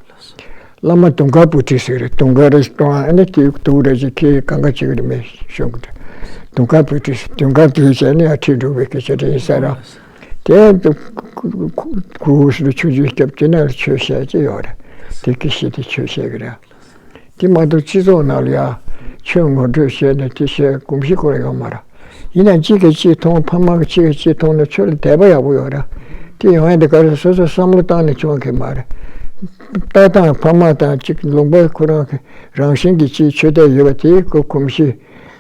བླ་མ་དུང་དཀར་བུ་ཁྲིད་ཟེར་རེད། དུང་དཀར་རེ་གཏོང་ཨ་ནི་དེ་དུག་རེ་ཅིག་ཁྱེར་གང་ག་ཅིག་རེད་མེད་ཤོང་གི་འདུག་དུང་དཀར་བུ་ཁྲིད་དུང་དཀར་བུ་བྱས་ནས་ཡང་ཁྲིད་འགྲོ་བའི་སྐད་ཆ་དེ་ཡིན་ས་ར། དེ་གུ་གུ་གུ་ཆུང་ཆུང་སྐྱབས་དེ་ན་ཆོས་བཤད་ཀྱི་ཡོད་རེད། དེ་སྐད་བཤད་དེ་ཆོས་བཤད་གི་རེད། དེ་མ་གཏོགས་སྤྱི་ཚོགས་ནང་ལ་ཡང་ཆོས་ངོ་སྤྲོད་བྱས་ནས་དེ་བཤད་གོམས་གཤིས་ཁོ་རང་ཡོད་མ་རེད། ཡིན་ནའང་གཅིག་གིས་གཅིག་མཐོང་ཕ་མ་གིས་གཅིག་གིས་གཅིག་མཐོང་ནས་ཆོས་ལ་དད་པ་ཡག་པོ་ཡོད་རེད། དེ་ཡོང་ཡ་དེ་ག་རེ་སོ་སོས་བསམ་བློ་བཏང་ནས་བྱུང་མཁན་མ་རེད། ལྟ་སྟངས་ཕ་མ་དང་གཅིག་ལུང་པ་ཁོ་རང་གི་རང་བཞིན་གྱིས་གཅིག་ཆོས་དད་ཡོད་པ་དེ་ཁོ་གོམས་གཤིས་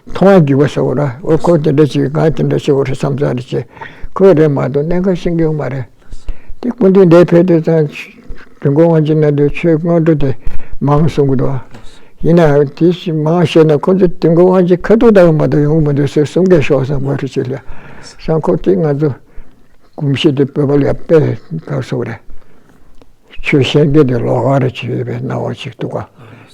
མཐོང་བ་བརྒྱུད་པ་ཟེར་བ་རེད། འོ་ཁོ་དེ་འདྲ་བྱེད་ཀྱི་ང་དེ་འདྲ་བྱེད་དགོས་རེད་བསམ་ཚར་རེད་ཅེས་ཁོ་རེད་མ་གཏོགས་གནད་འགག་ཤེས་ཀྱི་ཡོད་མ་རེད། དེ་སྐུ་མདུན་འདིར་ཕེབས་དུས་ཙང་དུས་འཁོར་དབང་ཆེན་ནང་དུ་ཆོས་སྔོན་འགྲོ་དེ་མང་གསུང་གི་འདུག་ཡིན་ནའང་དེ་མང་བཤད་ན་ཁོ་ཚོ་དུས་འཁོར་དབང་ཆེན་ཁ་ཐུག་ལྟ་བུ་མ་གཏོགས་ཡོང་གི་མི་འདུག་ཟེར་གསུང་མཁན་ཤོག་བསམ་པ་རེད་ཅེས་ལ་སང་ཁོ་དེ་ང་ཚོ་གོམས་གཤིས་དེ་བོད་པ་ལ་དཔེ་དགའ་སོང་རེད། ཆོས་བཤད་མཁན་དེ་ལོགས་ཀ་རེ་བྱེད་པའི་སྣང་བ་ཞིག་འདུག་ག་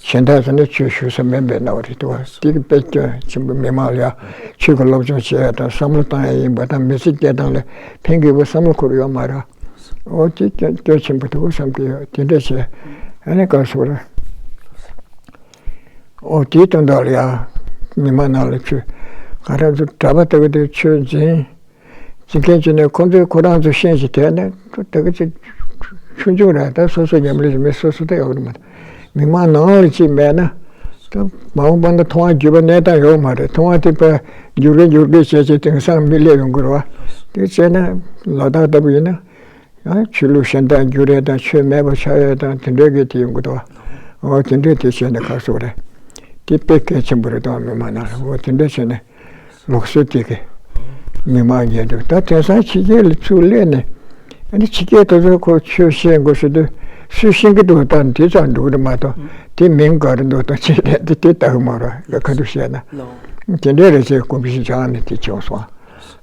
གཞན་དག་ཚོ་ནི་ཆོས་ཞུ་ས་མེད་པའི་སྣང་བ་རེད་འདུག་ག་དེ་གི་དཔེ་སྐྱོན་ཆེན་པོ་མི་མང་ལ་ཡང་ཆོས་ཀྱི་སློབ་སྦྱོང་བྱེད་ཡ་དང་བསམ་བློ་བཏང་ཡ་ཡིན་པ་དང་མི་ཚེ་སྐྱེལ་སྟངས་ལ་ཕན་གི་བོ་བསམ་བློ་འཁོར་ཡོད་མ་རེད། འོ་དེ་སྐྱོན་སྐྱོན་ཆེན་པོ་འདུག་བསམ་གི་ཡོད། དེ་འདྲ་བྱས་ཨ་ནི་ག་སོ་རེད། འོ་དེའི་དོན་དག་ལ་ཡང་མི་མང་ནང་ལ་ཆོས་ག་རེ་ཚོ་གྲྭ་པ་ལྟ་བུ་དེ་ཆོས་འཛིན། བྱེད་མཁན་བྱས་ནས་ཁོ་ཚོས་ཁོ་རང་ཚོ་ཤེས་ཀྱི་དེ་ནས་དེ་ག་ཅིག་ཆུང་ཆུང་རེད། ད་སོ་སོ་ཉམས་ལེན་བྱེད་མི་སོ་སོ་ད་ཡོད་རེད་མ། མི་མང་ནང་ལ་ཅིག་མེད་ན་ད་མ་འོངས་པ་ན་མཐོང་བ་བརྒྱུད་པ་གནས་སྟངས་ཡོད་མ་རེད། མཐོང་བ་དེ་པ་འགྱུར་གི་འགྱུར་གི་བྱས་བྱས་དེང་སང་མི་སླེབས་ཡོང་གི་རེད་བ། དེ་བྱས་ན་ལ་དྭགས་ལྟ་བུ་ཡིན་ན་ཡང་ཆོས་ལུགས་གཞན་དག་འགྱུར་ཡས་དང་ཆོས་མེད་པ་ཆགས་ཡས་དང་དེ་འདྲའི་གི་དེ་ཡོང་གི་འདུག་བ། འོ་དེ་འདྲའི་དེ་བྱས་ནས་ག་སོ་རེད། དེ་དཔེ་གལ་ཆེན་པོ་རེད་དང་མི་མང་ནང་ལ་འོ་དེ་འདྲ་བྱས་ནས་ལུགས་སྲོལ་དེ་གི་མི་མང་ཉན་འདུག་ད་དེང་སང་ཕྱི་རྒྱལ་ལ་ཚུར་སླེབས་ནས་ཨ་ནི་ཕྱི་རྒྱལ་དེ་ཚོ་ཁོ་ཆོས་བཤད་དགོས་ཟེར་དུས་སུས་ཤེས་ཀྱི་འདུག་ད་དེ་ཙམ་འདུག་རེད་མ་གཏོགས་དེ་མིང་ག་རེ་འདུག་དང་ཅི་རེད་དེ་དེ་ལྟ་གི་མ་རེད་ཁ་ཐུག་བཤད་ན་དེ་འདྲ་རེད་ཅེས་གོམས་གཤིས་སྦྱངས་ནས་དེ་བྱུང་སོང་།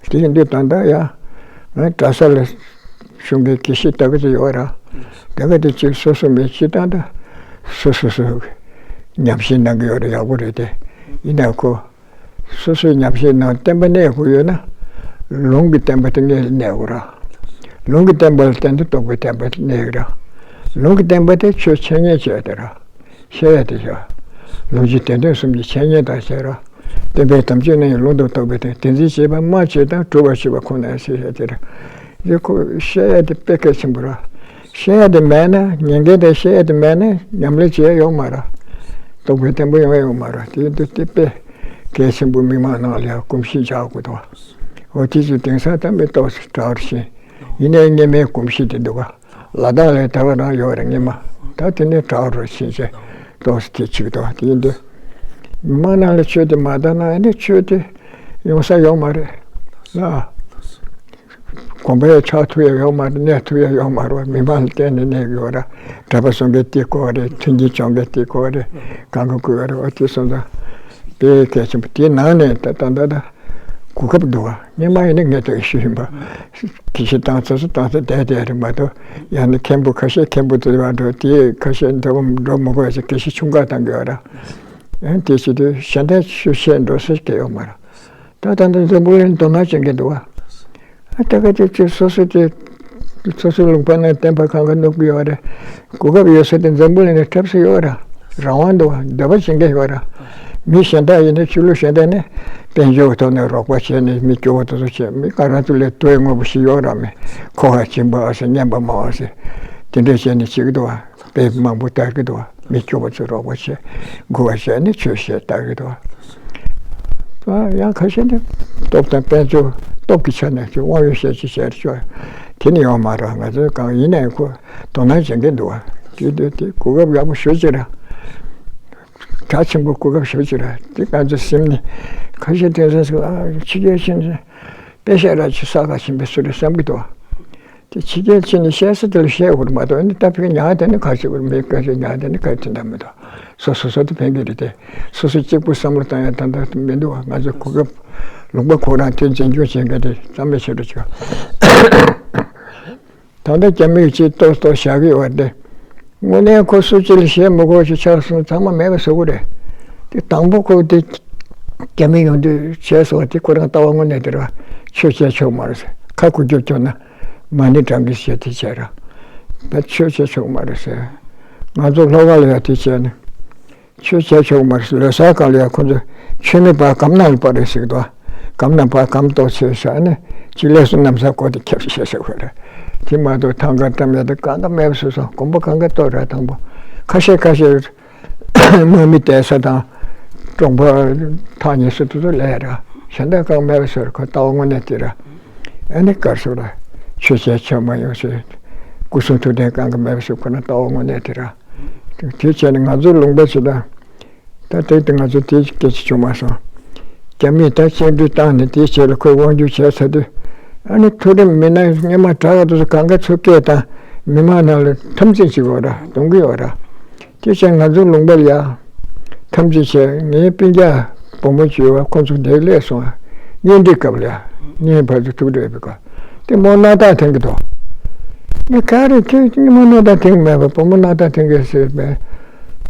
དེ་ཡིན་དུས་ད་ལྟ་ཡང་ང་གྲྭ་ས་ལ་གཞུང་གི་དགེ་བཤེས་ལྟ་གི་ཅིག་ཡོད་ར། དེ་ག་དེ་གཅིག་སོ་སོ་མི་གཅིག་དང་ད་སོ་སོ་སོ་ཉམས་ཞིབ་གནང་གི་ཡོད་རེད་ཡག་པོ་རེད་དེ། ཡིན་ནའང་ཁོ་སོ་སོའི་ཉམས་ཞིབ་ནང་བསྟན་པ་གནས་དགོས་ཡོད་ན་ལུང་གི་བསྟན་པ་དེ་ངས་གནས་དགོས་ར། ལུང་གི་བསྟན་པ་ལ་བརྟེན་ཏེ་རྟོགས་པའི་བསྟན་པ་གནས་ཀྱི་ར། ལུང་གི་བསྟན་པ་དེ་ཆོས་འཆད་ཉན་བྱས་ཏེ་ར། བཤད་ཡ་དེ་བྱ། ལུང་གི་དོན་དོན་གསུམ་གྱི་འཆད་ཉན་དང་བྱས་ར། བསྟན་པའི་དམ་ཆོས་རྣམས་ཀྱི་ལུང་དུ་རྟོགས་པའི་དོན་དེ་འཛིན་བྱེད་པ་སྨྲ་བྱེད་དང་སྒྲུབ་པར་བྱེད་པ་ཁོ་ནའི་ཞེས་བཤད་དེ་ར། དེ་ཁོ་བཤད་ཡ་དེ་དཔེ་གལ་ཆེན་པོ་ར། བཤད་ཡ་དེ་མེད་ན་ཉན་མཁན་དེ་བཤད་ཡ་དེ་མེད་ན་ཉམས་ལེན་བྱེད་ཡ་ཡོང་མ་ར། རྟོགས་པའི་བརྟན་པོ་ཡོང་ཡ་ཡོང་མ་ར་དེ་འདུག་དེ་དཔེ་གལ་ཆེན་པོ་མི་མང་ནང་ལ་ཡང་གོམས་གཤིས་འཇགས་དགོས་འདུག་འོ་དེ་ཚོ་དེང་སང་ད་མི་ཏོག་ཙམ་དྲག་རུ་ཕྱིན། ཡིན་ནའི་སྔོན་མའི་གོམས་གཤིས་དེ་འདུག་ག་ལ་དྭགས་ལ་ད་ག་རང་ཡོད་རེད་སྔོན་མ། ད་དེ་ནས་དྲག་རུ་ཕྱིན་ཚེ་ཏོག་ཙམ་དེ་ཆིག་ཏོག་དེ་ཡིན་དུས་མི་མང་ནང་ལ་ཆོས་དེ་མ་བཏང་ན་ཨ་ནི་ཆོས་དེ་ཡོང་ས་ཡོད་མ་རེད་ལ། དགོན་པ་ཡང་ཆགས་ཐུབ་ཡ་ཡོད་མ་རེད། གནས་ཐུབ་ཡ་ཡོད་མ་རེད། མི་མང་ལ་བརྟེན་ནས་གནས་ཀྱི་ཡོད་ར། གྲྭ་པ་ཚོ་གིས་དེ་དགོས་རེད། མཐུན་རྐྱེན་ཚོ་གིས་དེ་དགོས་རེད། གང་ག་དགོས་རེད། འོ་དེ་སོང་ཙང་དཔེ་གལ་ཆེན་པོ་དེའི་ནང་ནས་ད་ད་ད་ད་གོ་སྐབས་འདུག་ག་སྔོན་མ་ཡིན་ན་ངས་ད་ཞུས་ཡིན་པ། དགེ་བཤེས་བཏང་ཚར་སོང་བཏང་ཚར་བསྡད་བསྡད་རེད་མ་གཏོགས་ཡང་ན་མཁན་པོ་ཁ་ཤས་མཁན་པོ་དེ་བ་འགྲོ་དེ་ཁ་ཤས་འདྲ་པོ་འགྲོ་མི་དགོས་ཡ་ཅིག་དགེ་བཤེས་ཆུང་ཀ་བཏང་གི་ཡོད་ར། ཡང་དེ་བྱེད་དུས་གཞན་དག་ཆོས་བཤད་འགྲོ་ས་ཞིག་ཡོད་མ་རེད། ད་ད་ལྟ་འཛམ་བུ་གླིང་དོ་སྣང་བྱེད་མཁན་འདུག་བ། ཨ་ད་ག་དེ་ཚོས་སོ་སོ་དེ་སོ་སོའི་ལུང་པ་ནས་བསྟན་པ་གང་ག་བསྣུབ་ཀྱི་ཡོད་རེད། གོ་སྐབས་ཡོད་ས་དེ་འཛམ་བུ་གླིང་ནས་འཁྲབ་ས་ཡོད་ར། རང་དབང་འདུག་བ། འདོད་པ་བྱེད་མཁན་ཡོད་ར། མི་གཞན་དག་ཡིན་ན་ཆོས་ལུགས་གཞན་དག་ནས་དཔལ་འབྱོར་གྱི་ཐོག་ནས་རོགས་པ་བྱས་ནས་མི་སྐྱོ་བོ་དེ་ཚོ་བྱས་མི་ག་རང་ཚོ་ལས་དོ་དངོས་པོ་ཞིག་ཡོད་ར་མེད། ཁོ་ཧ་སྦྱིན་པ་ཨ་ཟེར་སྙན་པ་མ་ཨ་ཟེར་དེ་འདྲས་བྱས་ནས་བྱེད་ཀྱི་འདུག་བ། དཔེ་མང་པོ་ལྟ་གི་འདུག་བ། མི་སྐྱོ་བོ་ཚོ་རོགས་པ་བྱས་མགུ་བ་བྱས་ནས་ཆོས་བཤད་ལྟ་གི་འདུག་བ། ཡང་ཁ་ཤས་ནི་སྟོབས་དང་དཔལ་འབྱོར་སྟོབས་ཀྱི་ཆ་ནས་ཀྱི་དབང་ཡོད་བཤད་ཀྱི་བྱས་ཆོག་དེ་ནི་ཡོང་མ་རེད། ང་ཚོའི་གང་ཡིན་ནའི་ཁོ་དོ་སྣང་བྱེད་མཁན་འདུག་བ། དེ་དེ་དེ་གོ་སྐབས་ཡག་པོ་ཞུ་ཅི་ར། གྲགས་ཆེན་པོ་གོ་སྐབས་ཞུ་ཅི་ར། དེ་ང་ཚོ་སེམས་ནི་ཁ་ཤས་དེང་སང་ཕྱི་རྒྱལ་ཕྱིན་ཚེ་དཔེ་བཤད་ར་ཅི་ས་ག་ཕྱིན་པའི་སུ་རེད་བསམ་གི་འདུག་བ། དེ་ཕྱི་རྒྱལ་ཕྱིན་ནས་བཤད་ས་དེ་ལ་བཤད་དགོས་རེད་མ་གཏོགས་ནི་ད་ཕན་ཉག་དེ་ནི་ག་ཅིག་མི་ག་ཅིག་ཉག་དེ་ནི་ག་དེ་འདྲ་མི་འདུག་སོ་སོ་སོ་དེ་ཕན་གི་རེད་དེ། སོ་སོ་གཅིག་པུ་བསམ་བློ་བཏང་ཡ་ད་ལྟ་མི་འདུག་བ། ང་ཚོ་གོ་སྐབས་ལུང་པ་ཁོ་རང་དེ་འཛིན་སྐྱོང་བྱེད་མཁན་དེ་རྩ་མེད་བྱེད་འགྲོ་ཆོག་ད་ལྟ་རྒྱ་མིས་ཅིག་ཏོག་ཏོག་བཞག་གི་ཡོད་རེད་དེ། དངོས་གནས་ཁོ་སུ་གཅིག་ལ་བཤད་མི་དགོས་ཞེས་ཆགས་སོང་ཚང་མ་མེད་པ་བཟོ་གི་རེད། དེ་དང་པོ་ཁོ་དེ་རྒྱ་མི་ཡོང་དུས་བྱས་སོང་དེ་ཁོ་རང་ལྟ་བ་དངོས་གནས་དེ་རེད་བ། ཆོས་བྱས་ཆོག་མ་རེད་ཟེར། ཁ་ཁུ་རྒྱུ་སྐྱོ་ན་མ་ཎི་བགྲང་གི་ཞེས་དེ་བྱས་ར། ད་ཆོས་བྱས་ཆོག་མ་རེད་ཟེར། ང་ཚོ་ལྷོ་ཁ་ལ་ཡང་དེ་བྱས་ནས། ཆོས་བྱས་ཆོག་མ་རེད། ལོ་གསར་སྒང་ལ་ཡང་ཁོ་ཚོ་ཆོས་མེད་པར་སྒམ་ནང་ལ་ཕར་རེད་ཟེར་གི་འདུག་སྒམ་ནང་ཕར་སྒམ་ཏོག་ཙམ་བཞག་ནས་ཅིག་ལས་སུ་གནམ་ས་བསྐོར་ཏེ་ཁྱབ་བྱས་ཟེར་དགོས་རེད། དེ་མ་གཏོགས་ཐང་ག་བཀྲམ་ཡ་དེ་གང་ག་མེད་པ་བཟོས་སོང་། དགོན་པ་གང་ག་གཏོར་ར། དང་པོ་ཁ་ཤས་ཁ་ཤས་དམག་མི་བསྡད་ས་དང་གྲོང་པ་ཐག་ཉེ་ས་དེ་ཚོ་ལས་ར། གཞན་དག་གང་མེད་པ་བཟོས་ར། ཁོ་ལྟ་བ་དངོས་གནས་དེ་ར། ཨ་ནི་གར་སོང་ར། ཆོས་བྱས་ཆོག་མ་ཡོང་ཟེར། སྐུ་གསུང་ཐུགས་རྟེན་གང་ག་མེད་པ་བཟོས། ཁོ་རང་ལྟ་བ་དངོས་གནས་དེ་ར། དེ་བྱས་ནས་ང་ཚོ་ལུང་པ་ཚོ་དང་། ད་དེ་དེ་ང་ཚོ་དེ་སྐད་ཆ་བྱུང་མ་སོང་། རྒྱ་མིས་ད་བཅིངས་འགྲོལ་བཏང་ནས་དེའི་རྗེས་ལ་ཁོས་དབང་སྒྱུར་བྱས་ཚར་དུས། ཨ་ནི་མཐོ་རིམ་མི་སྣ་སྔོན་མ་དྲག་ག་དེ་ཚོ་གང་ག་ཚུར་སྐད་བཏང་། མི་མང་ནང་ལ་འཐབ་འཛིང་བྱེད་ཀྱི་ཡོད་ར། གཏོང་གི་ཡོད་ར། དེ་བྱས་ང་ཚོ་ལུང་པ་ལ་ཡ། ཐམས་ཅད་བྱས་ངའི་སྤུན་ཀྱག་བུ་མོ་བཅུ་བ་ཁོང་ཚོ་འདིར་སླེབས་སོང་། གཉེན་སྒྲིག་སྐབས་ལ་ཡ། གཉེན་བར་དུ་ཐུག་འགྲོ་ཡོད་པའི་སྐབས། དེ་མོ་སྣ་ཐག་འཐེན་གྱི་འདུག་ངས་ག་རེ་ཁྱོད་ཀྱིས་མོ་སྣ་ཐག་འཐེན་གྱི་མེད་པ་བུ་མོ་སྣ་ཐག་འཐེན་གྱི་ཟེར་བས།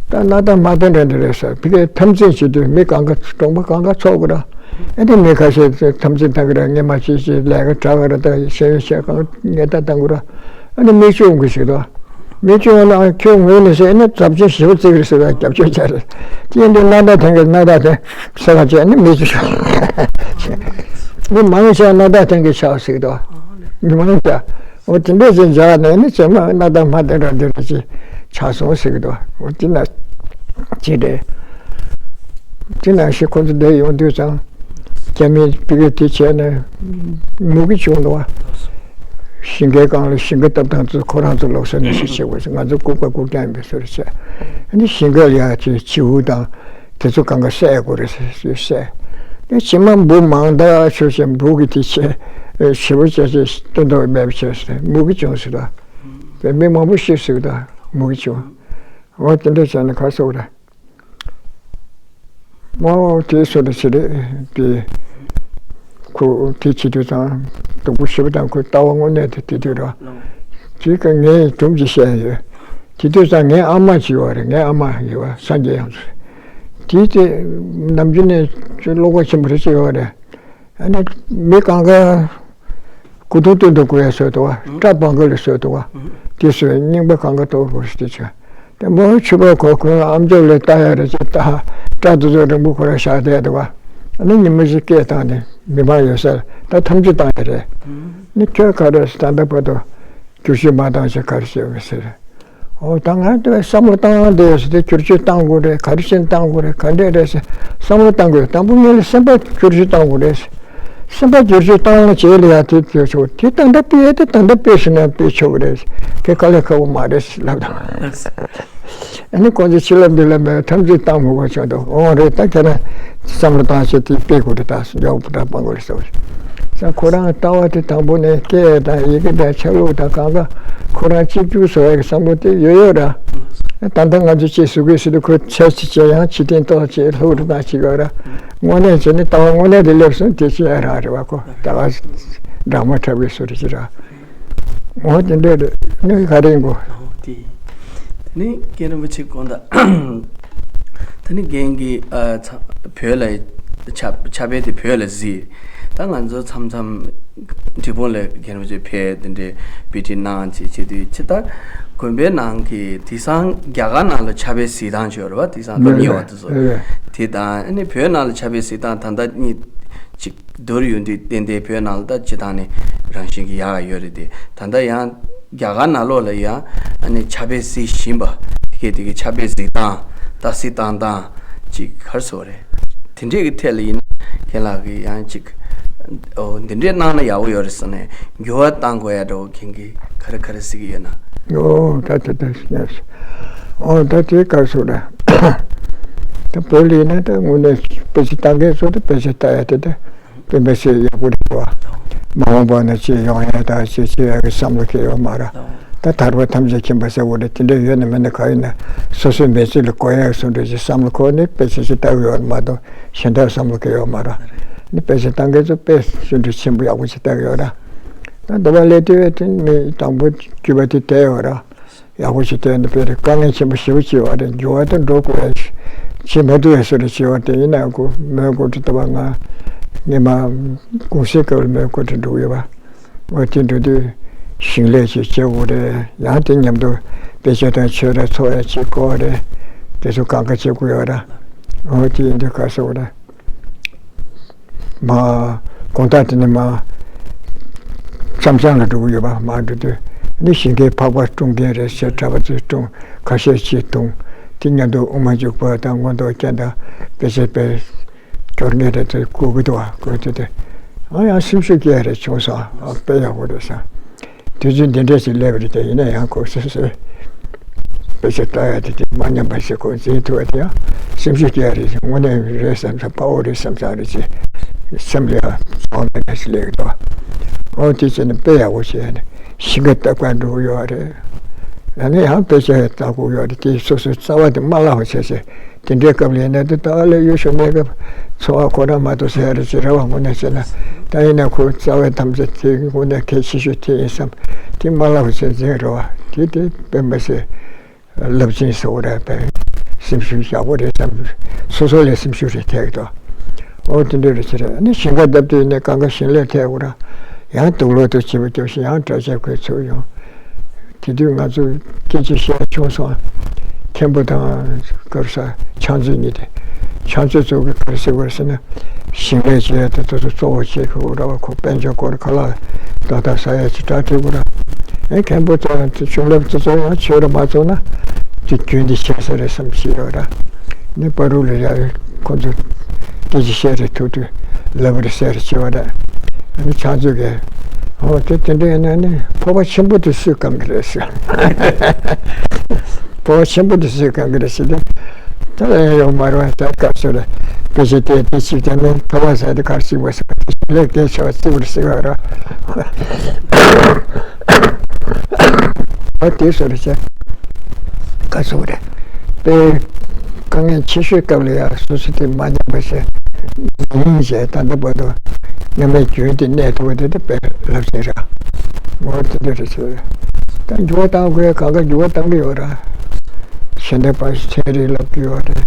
ད་སྣ་ཐག་མ་འཐེན་ར་འདི་རེད་ཟེར། ཕ་གིར་འཐབ་འཛིང་བྱེད་དུས་མི་གང་ག་གྲོང་པ་གང་ག་ཚོགས་དགོས་ར། ཨ་ནི་མི་ཁ་ཤས་འཐབ་འཛིང་བཏང་གི་ར། སྔོན་མ་ཅི་ཞིག་ལས་ཀ་དྲག་ག་ར། ད་ཤེས་ཡོན་ཤེས་གང་ངས་ད་བཏང་དགོས་ར། ཨ་ནི་མི་བཅུ་འོང་གི་ཞིག་དང་། མི་བཅུ་འོང་ན་ཁྱོད་ངོས་ནས་ཟེར་ན་རྫབ་ཆེན་ཞེ་པོ་བརྩི་གི་རེད་ཟེར། ད་རྒྱབ་སྐྱོར་བྱ་རེད། དེ་ཡིན་དུས་སྣ་ཐག་འཐེན་གི། སྣ་ཐག་འཐེན་ས་ག་བྱས་ནི་མི་བཅུ་ཤོག་མི་མང་ཆེ་སྣ་ཐག་འཐེན་གི་ཆགས་ཟིག་དང་། མི་མང་ཆེ། འོ་དེ་འདྲས་ཟེར་འཇགས་ནས་ནི་ཚང་མ་སྣ་ཐག་མ་འཐེན་ར་འདི་ར་ཅི་ཆགས་སོང་ཟིག་དང་། འོ་དེ་ན་ཅི་རེད། དེ་ནང་བཞིན་ཁོ་ཚོ་འདིར་ཡོང་དུས་ཙང་། རྒྱ་མིས་ཕ་གིར་དེ་བྱས་ནས་མུ་གེ་བྱུང་འདུག་བ། ཞིང་ཁའི་སྒང་ལ་ཞིང་ཁ་བཏབ་སྟངས་ཚོ་ཁོ་རང་ཚོ་ལོགས་སུ་ནས་ཞིག་བྱེད་དགོས་ཟེར། ང་ཚོ་ལྐུགས་པ་ལྐུགས་རྐྱང་ཡིན་པའི་བཟོ་འདྲ་བྱས། ཨ་ནི་ཞིང་ཁ་ལ་ཡ་ཅིག་བྱིའུ་དང་། དེ་ཚོ་གང་ག་བསད་དགོས་རེད་ཟེར་བསད། དེ་ཕྱི་མ་འབུ་མང་དག་ཆོས་ཅན་འབུ་གི་དེ་ཆེ་ཞེ་པོ་ཅན་ཅན་སྟོན་ཐོག་མེད་པ་བྱས་ཟེར་འབུ་གི་བྱུང་ཟེར་ད། བོད་མི་མང་པོ་ཤི་ཟེར་ད་འབུ་གི་བྱུང་། འོ་དེ་འདྲ་བྱས་ནས་ག་སོགས་རེད། མ་འོ་དེ་སོ་དེ་ཆེ་རེད་དེ། ཁོ་དེ་བྱེད་དུས་ཙང་སྡུག་པོ་ཞེ་པོ་དང་ཁོའི་ལྟ་བ་དངོས་གནས་དེ་དེ་དུས་ར། དེ་ཀ་ངས་དུམ་གྱིས་བཤད་ཡོད། དེ་དུས་ཙང་ངའི་ཨ་མ་ཅིག་ཡོད་རེད། ངའི་ཨ་མ་ཡོད་པ་སངས་རྒྱས་ཡང་ཚུལ། དེ་དེ་ནམ་རྒྱུན་ནས་ཅིག་བློ་ཁོག་ཆེན་པོ་རེ་ཅིག་ཡོད་རེད། ཨ་ནི་མི་གང་ག་སྐུ་གདུང་སྟོན་དུ་བསྐོར་ཡ་སྲོལ་འདུག་བ། སྐྲ་བང་གི་ལ་སྲོལ་འདུག་བ། དེ་སྲོལ་རྙིང་པ་གང་ག་གཏོར་དགོས་ཞེས་བྱ། དེ་མོ་ཆུ་བ་གོ་ཁོའི་ཨམ་ཅོག་ལས་ལྟ་ཡ་རེ་ཅིག་ལྟ། སྐྲ་དེ་ཚོ་རིང་པོ་ཁོ་ར་བཞག་བསྡད་འདུག་བ། ཨ་ནི་ཉི་མ་ཞིག་སྐད་བཏང་ནས་མི་མང་ཡོད་ས་ལ་ད་ཐམས་ཅད་བཏང་ཡ་རེད། ནི་ཁྱོད་ག་རེ་ད་ལྟ་བར་དུ་བསྒྱུར་བཅོས་མ་བཏང་ཞེས་ག་རེ་བྱས་མི་ཟེར། འོ་ད་ང་དེ་བསམ་བློ་བཏང་བསྡད་ཡོད་ཟེར་དེ་བསྒྱུར་བཅོས་བཏང་དགོས་རེད། ག་རེ་བྱས་ནས་བཏང་དགོས་རེད། ག་འདྲས་རེད་ཟེར་བསམ་བློ་བཏང་དགོས། དང་པོ་ངེད་ལ་སེམས་པ་བསྒྱུར་བཅོས་བཏང་དགོས་རེད་ཟེར། སེམས་པ་བསྒྱུར་བཅོས་བཏང་ལ་རྗེས་ལ་ཡ་དེ་བྱེད་ཆོག་དེ་ད་ལྟ་སྤེལ་ཡ་དེ་ད་ལྟ་སྤེལ་ཟེར་ན་སྤེལ་ཆོག་གི་རེད། དེ་དཀའ་ལས་ཁག་པོ་མ་རེད་ཟེར་ལབ་དང་། ཨ་ནི་ཁོང་ཚོས་ཕྱི་ལབ་འདི་ལབ་མེད་ཐམས་ཅད་བཏང་མི་དགོས་ཆོག་འདུག་འོང་རེད། ད་ཁྱེད་རང་བསམ་བློ་བཏང་བྱས་དེ་སྤེལ་དགོས་རེད། ད་མགྱོགས་པོ་འདྲ་སྤང་དགོས་རེད་ཟེར་བ་རེད། ས་ཁོ་རང་ལྟ་བ་དེ་དང་པོ་ནས་སྐད་དང་ཡི་གེ་དང་ཆ་ལུགས་དང་གང་ག་ཁོ་རང་གཅིག་གྱུར་བཟོ་ཡག་གི་བསམ་བློ་དེ་ཡོད་ཡོད་ར། ད་ལྟ་ང་ཚོ་གཅིག་བཟོ་དགོས་ཟེར་དུས་ཁོས་འཚོལ་ཅིག་བྱས་ཡང་ཕྱི་ཐེངས་ཏོག་ཅིག་ལྷུག་རུ་དང་ཅིག་ཡོད་ར། དངོས་གནས་བྱས་ནས་ལྟ་བ་དངོས་གནས་དེ་སླེབས་སོང་དེ་ཅི་ཡང་རང་རེད་བ། ཁོ་ལྟ་བ་སྦྲང་མ་འཁྲབ་པའི་བཟོ་རེད་ཅི་ར། འོ་དེ་འདྲ་རེད། ནི་ག་རེ་འགོ། ཨོ་དེ། དེ་ནི་རྒན་རིན་པོ་ཆེ་དགོངས་དག་དེ་ནི་རྒན་གྱིས་ཨ་ཚ་བོད་ལ་ཕྱག་ཕྱག་དཔེ་དེ་བོད་ལ་གཟིགས། ད་ང་ཚོ་མཚམས་མཚམས་འབྲས་སྤུངས་ལ་རྒན་རིན་པོ་ཆེ་ཕེབས་དེ་འདྲའི་དཔེ་ཁྲིད་གནང་བྱས་བྱེད་དུས་ཅི་ལྟར་དགོན་པའི་ནང་གི་དེང་སང་རྒྱ་གར་ནང་ལ་ཕྱག་དཔེ་གཟིགས་སྟངས་ཅིག་ཡོད་རེད་བ། དེང་སང་སློབ་གཉེར་བ་དེ་ཚོ་དེ་དང་ཨ་ནི་བོད་ནང་ལ་ཕྱག་དཔེ་གཟིགས་སྟངས་ད་ལྟ་གཉིས་ཅིག་བསྡུར་ཡོང་དུས་ཏན་ཏན་བོད་ནང་ལ་ད་སྤྱི་བཏང་ནས་རང་བཞིན་གྱི་ཡག་ཡག་ཡོད་རེད་དེ། ད་ལྟ་ཡང་རྒྱ་གར་ནང་ལོགས་ལ་ཡང་ཨ་ནི་ཕྱག་དཔེ་གཟིགས་བཞིན་པ་དེ་གས་དེ་གས་ཕྱག་དཔེ་གཟིགས་སྟངས་རྟགས་གཟིགས་བཏང་སྟངས་ཅིག་ག་རེ་ཟེར་བ་རེད། དེ་འདྲས་ཀྱི་ཐད་ལ་ཡིན་ན་ཁྱེད་ལགས་ཀྱིས་ཡང་ཅིག་ཨོ་འདི་འདྲས་གནང་ན་ཡག་པོ་ཡོད་རེད་ཟེར་ནས་འགྱུར་བ་གཏང་དགོས་ཡ་འདྲ་བོ་ཁྱེད་ཀྱིས་ག་རེ་ག་རེ་གཟིགས་ཀྱི་ཡོད་ན། ཨོ་ད་དེ་ད་ཨོ་ད་དེ་ག་རེ་ཟེར་བ་རེད། ད་བོད་ལ་ཡིན་ན་ད་དངོས་གནས་དཔེ་ཆ་ལྟ་མཁན་ཚོ་ད་དཔེ་ཆ་ལྟ་ཡ་དེ་ད། དཔེ་མི་སྲིད་ཡག་པོ་རེད་བ། མ་འོངས་པ་ན་ཅི་ཡོང་ཡ་དང་ཅི་ཅི་ཡ་གི་བསམ་བློ་སྐྱེ་ཡོད་མ་རེད། ད་ཐར་པ་ཐམས་ཅད་མཁྱེན་པ་ཟེར་བ་རེད། དེ་འདྲ་ཡོད་ན་མེད་ན་ག་ཡིན་ན་སོ་སོའི་མི་ཚེ་ལ་གོ་ཡ་སུ་འདྲ་ཅིག་བསམ་བློ་འཁོར་ནས་དཔེ་ཆ་ཅིག་ལྟ་གི་ཡོད་མ་གཏོགས་གཞན་དག་བསམ་བློ་སྐྱེ་ཡོད་མ་རེད། ནི་དཔེ་ཆ་ལྟ་མཁན་ཚོ་དཔེ་སུ་འདྲ་ཆེན་པོ་ཡག་པོ་ཅིག་ལྟ་གི་ཡོད་རེད། ད་འདི་བ་ལས་དེ་བས་དེ་མི་དང་པོ་རྒྱུད་པ་དེ་བསྡད་ཡོད་རེད། ཡག་པོ་ཞིག་བསྟན་ནས་དཔེ་རེ་དཀའ་ངལ་ཆེན་པོ་ཞེ་པོ་ཅིག་ཡོད་རེད། འགྱུར་བ་དང་འགྲོ་དགོས་ཡ་ཞིག་བྱེད་མ་ཐུབ་ཡ་བཟོ་འདྲ་བྱེད་པ་དེ་ཡིན་ན་ཁོ་མོན་གྷོ་ཁྲི་ལྟ་བ་ང་སྔས་མ་གུང་སེང་སྐབས་ལ་མོན་གྷོ་ཁྲི་འགྲོ་གི་ཡོད་པ། འོ་དེ་འགྲོ་དུས་ཞིང་ལས་ཅིག་བྱེད་དགོས་རེད། ཡང་དེ་མཉམ་དུ་དཔེ་ཆ་དང་ཆོས་ར་ཚོགས་ཡ་ཅིག་དགོས་རེད། དེ་ཚོ་གང་ག་བྱེད་དགོས་ཡོད་ར། འོ་དེ་ཡིན་དུས་ག་ཟེར་དགོས་རེད། མ། དགོང་དག་དེ་ནས་མ། ཙམ་ཙམ་ལ་འགྲོ་གི་ཡོད་པ་མ་འགྲོ་དུས་ནི་ཞིང་ཁའི་ཕག་པ་སྲུང་མཁན་རེད་ཟེར་གྲྭ་པ་ཚོས་སྲུང་ཁ་ཤས་ཅིག་འཐུང་། དེ་མཉམ་དུ་དབུ་མ་འཇུག་པ་དང་མངོན་རྟོགས་རྒྱན་དང་དཔེ་ཆ་དཔེ་སྐྱོར་མཁན་རེད་དེ་བསྐུར་གི་འདུག་བ། བསྐུར་དུས་དེ་ཨ་ཡང་སེམས་ཤུགས་སྐྱེ་རེ་བྱུང་སོང་། ཨ་དཔེ་ཡག་པོ་རེད་ཟེར། དུས་ཚོད་འདི་འདྲས་ཞིག་སླེབས་རེད་དེ། ཡིན་ན་ཡང་ཁོ་སོ་སོའི་དཔེ་ཆ་ལྟ་ཡ་དེ་དེ་མ་ཉམས་པ་ཞིག་ཁོ་འཛིན་ཐུབ་པ་དེ་ཡང་སེམས་ཤུགས་སྐྱེ་ཡ་རེད། དངོས་གནས་རེད་བསམ་ས་དཔའ་བོ་རེད་བསམ་ས་རེད་ཅེས་སེམས་ལ་ཡང་ཚོར་བ་འདྲ་ཞིག་སླེབས་འདུག་ཨོ་དེ་བྱས་ནས་དཔེ་ཡག་པོ་བྱས་ནས་ཞིང་ཁ་བཏབ་ག་འགྲོ་གི་ཡོད་རེད། ཡང་ན་ཡང་དཔེ་ཆ་ཡང་ལྟ་དགོས་ཡོད་རེད། དེ་སོ་སོའི་རྩ་བ་དེ་མ་བརླག་པ་བྱས་ཚེ། དེ་འདྲའི་སྐབས་ལ་ཡིན་ན་དེ་ལྟ་བ་ལས་ཡོད་ཤོག་མེད་སྐབས་འཚོ་བ་ཁོ་རང་མ་གཏོགས་ཟེར་ཡ་རེད་ཅེས་རེ་བ་དངོས་གནས་བྱས་ན། ད་ཡིན་ན་ཁོའི་རྩ་བའི་དམ་བཅའ་དེ་དངོས་གནས་གལ་ཆེ་ཤོས་དེ་ཡིན་བསམ། དེ་མ་བརླག་པ་བྱས་འཛིན་རེ་བ་དེ་དེ་དཔེ་མི་སྲིད་རླབས་ཆེན་ཟེར་བ་རེད་པས། སེམས་ཤུགས་ཡག་པོ་རེད་བསམ། སོ་སོ་ལ་སེམས་ཤུགས་རེ་ཐེབས་ཀྱི་འདུག་ཨོ་དེ་འདྲ་རེད་ཅེས་རེད། ཨ་ནི་ཞིང་ཁ་བཏབ་དུས་ནས་གང་ག་ཞིང་ལས་ཐེབས་དགོས་ར། ཡང་དུག་ལོག་དུ་བྱེད་པ་སྐྱོབ་ཤིང་ཡང་དྲ་ཆབ་ཁོས་ཚུར་ཡོང་། དེ་དུས་ང་ཚོ་སྐད་ཆ་བཤད་བྱུང་སོང་། མཁན་པོ་དང་སྐབས་ས་ཕྱག་མཛོད་གཉིས་དེ། ཕྱག་མཛོད་ཚོ་གི་ག་རེ་ཟེར་དགོས་རེད་ཟེར་ན། ཞིང་ལས་བྱེད་ཡ་དེ་ཚོ་གཙོ་བོ་བྱེད་དགོས་ར་བ། ཁོ་དཔལ་འབྱོར་སྐོར་ཁ་ལག་ཏག་ཏག་ཟ་ཡ་ཅིག་གྲ་སྒྲིག་དགོས་ར། ཨེ་མཁན་པོ་དང་བྱུང་རབས་དེ་ཚོ་ཡང་ཆོས་ར་མ་ཚོགས་ན་དེ་རྒྱུན་དེ་ཆད་ས་རེད་བསམ་གྱི་ཡོད་ར། ནི་བར་དུ་ལ་ཡ་ཁོ་ཚོ་སྐད་ཆ་བཤད་རེ་ཐུག་དུས་ལབ་རེ་ཟེར་རེ་བྱེད་པ་ར། ཨ་ནི་ཕྱག་མཛོད་ཀྱིས་ཨོ་དེ་དེ་འདྲ་ཡིན་ན་ནི་ཕོར་པ་ཆེན་པོ་དེ་སུས་བཀང་གི་རེད་ཟེར། ཕོར་པ་ཆེན་པོ་དེ་སུས་བཀང་གི་རེད་ཟེར་ཏེ། ད་ཡང་ཡོང་མ་རུང་ད་སྐབས་སུ་ལ་དཔེ་ཆ་དེ་དེ་གཅིག་དེ་ནི་ཐོ་བ་ཟ་དེ་གར་གཅིག་པ་ཟེར་བ་དེ་ལས་དེ་ཆ་བ་རྩིབ་རུ་ཟེར་བ་ར། ཨ་དེ་སོ་རེ་བྱས་ག་སོ་རེ་དཔེ་དཀའ་ངལ་ཆེ་ཤོས་སྐབས་ལ་ཡང་སོ་སོ་དེ་མ་ཉམས་པ་བྱས་མིན་བྱས་ད་ལྟ་བར་དུ་སྔ་མའི་རྒྱུན་དེ་གནས་ཐུབ་པ་དེ་དེ་དཔེ་རླབས་ཆེན་ར། འོ་དེ་འདྲ་རེད་ཟེར། ད་འགྱུར་བ་བཏང་དགོས་གང་ག་འགྱུར་བ་བཏང་གི་ཡོད་ར། ཤེས་ལྡན་པ་ཚན་རིག་ལབ་ཀྱི་ཡོད་རེད་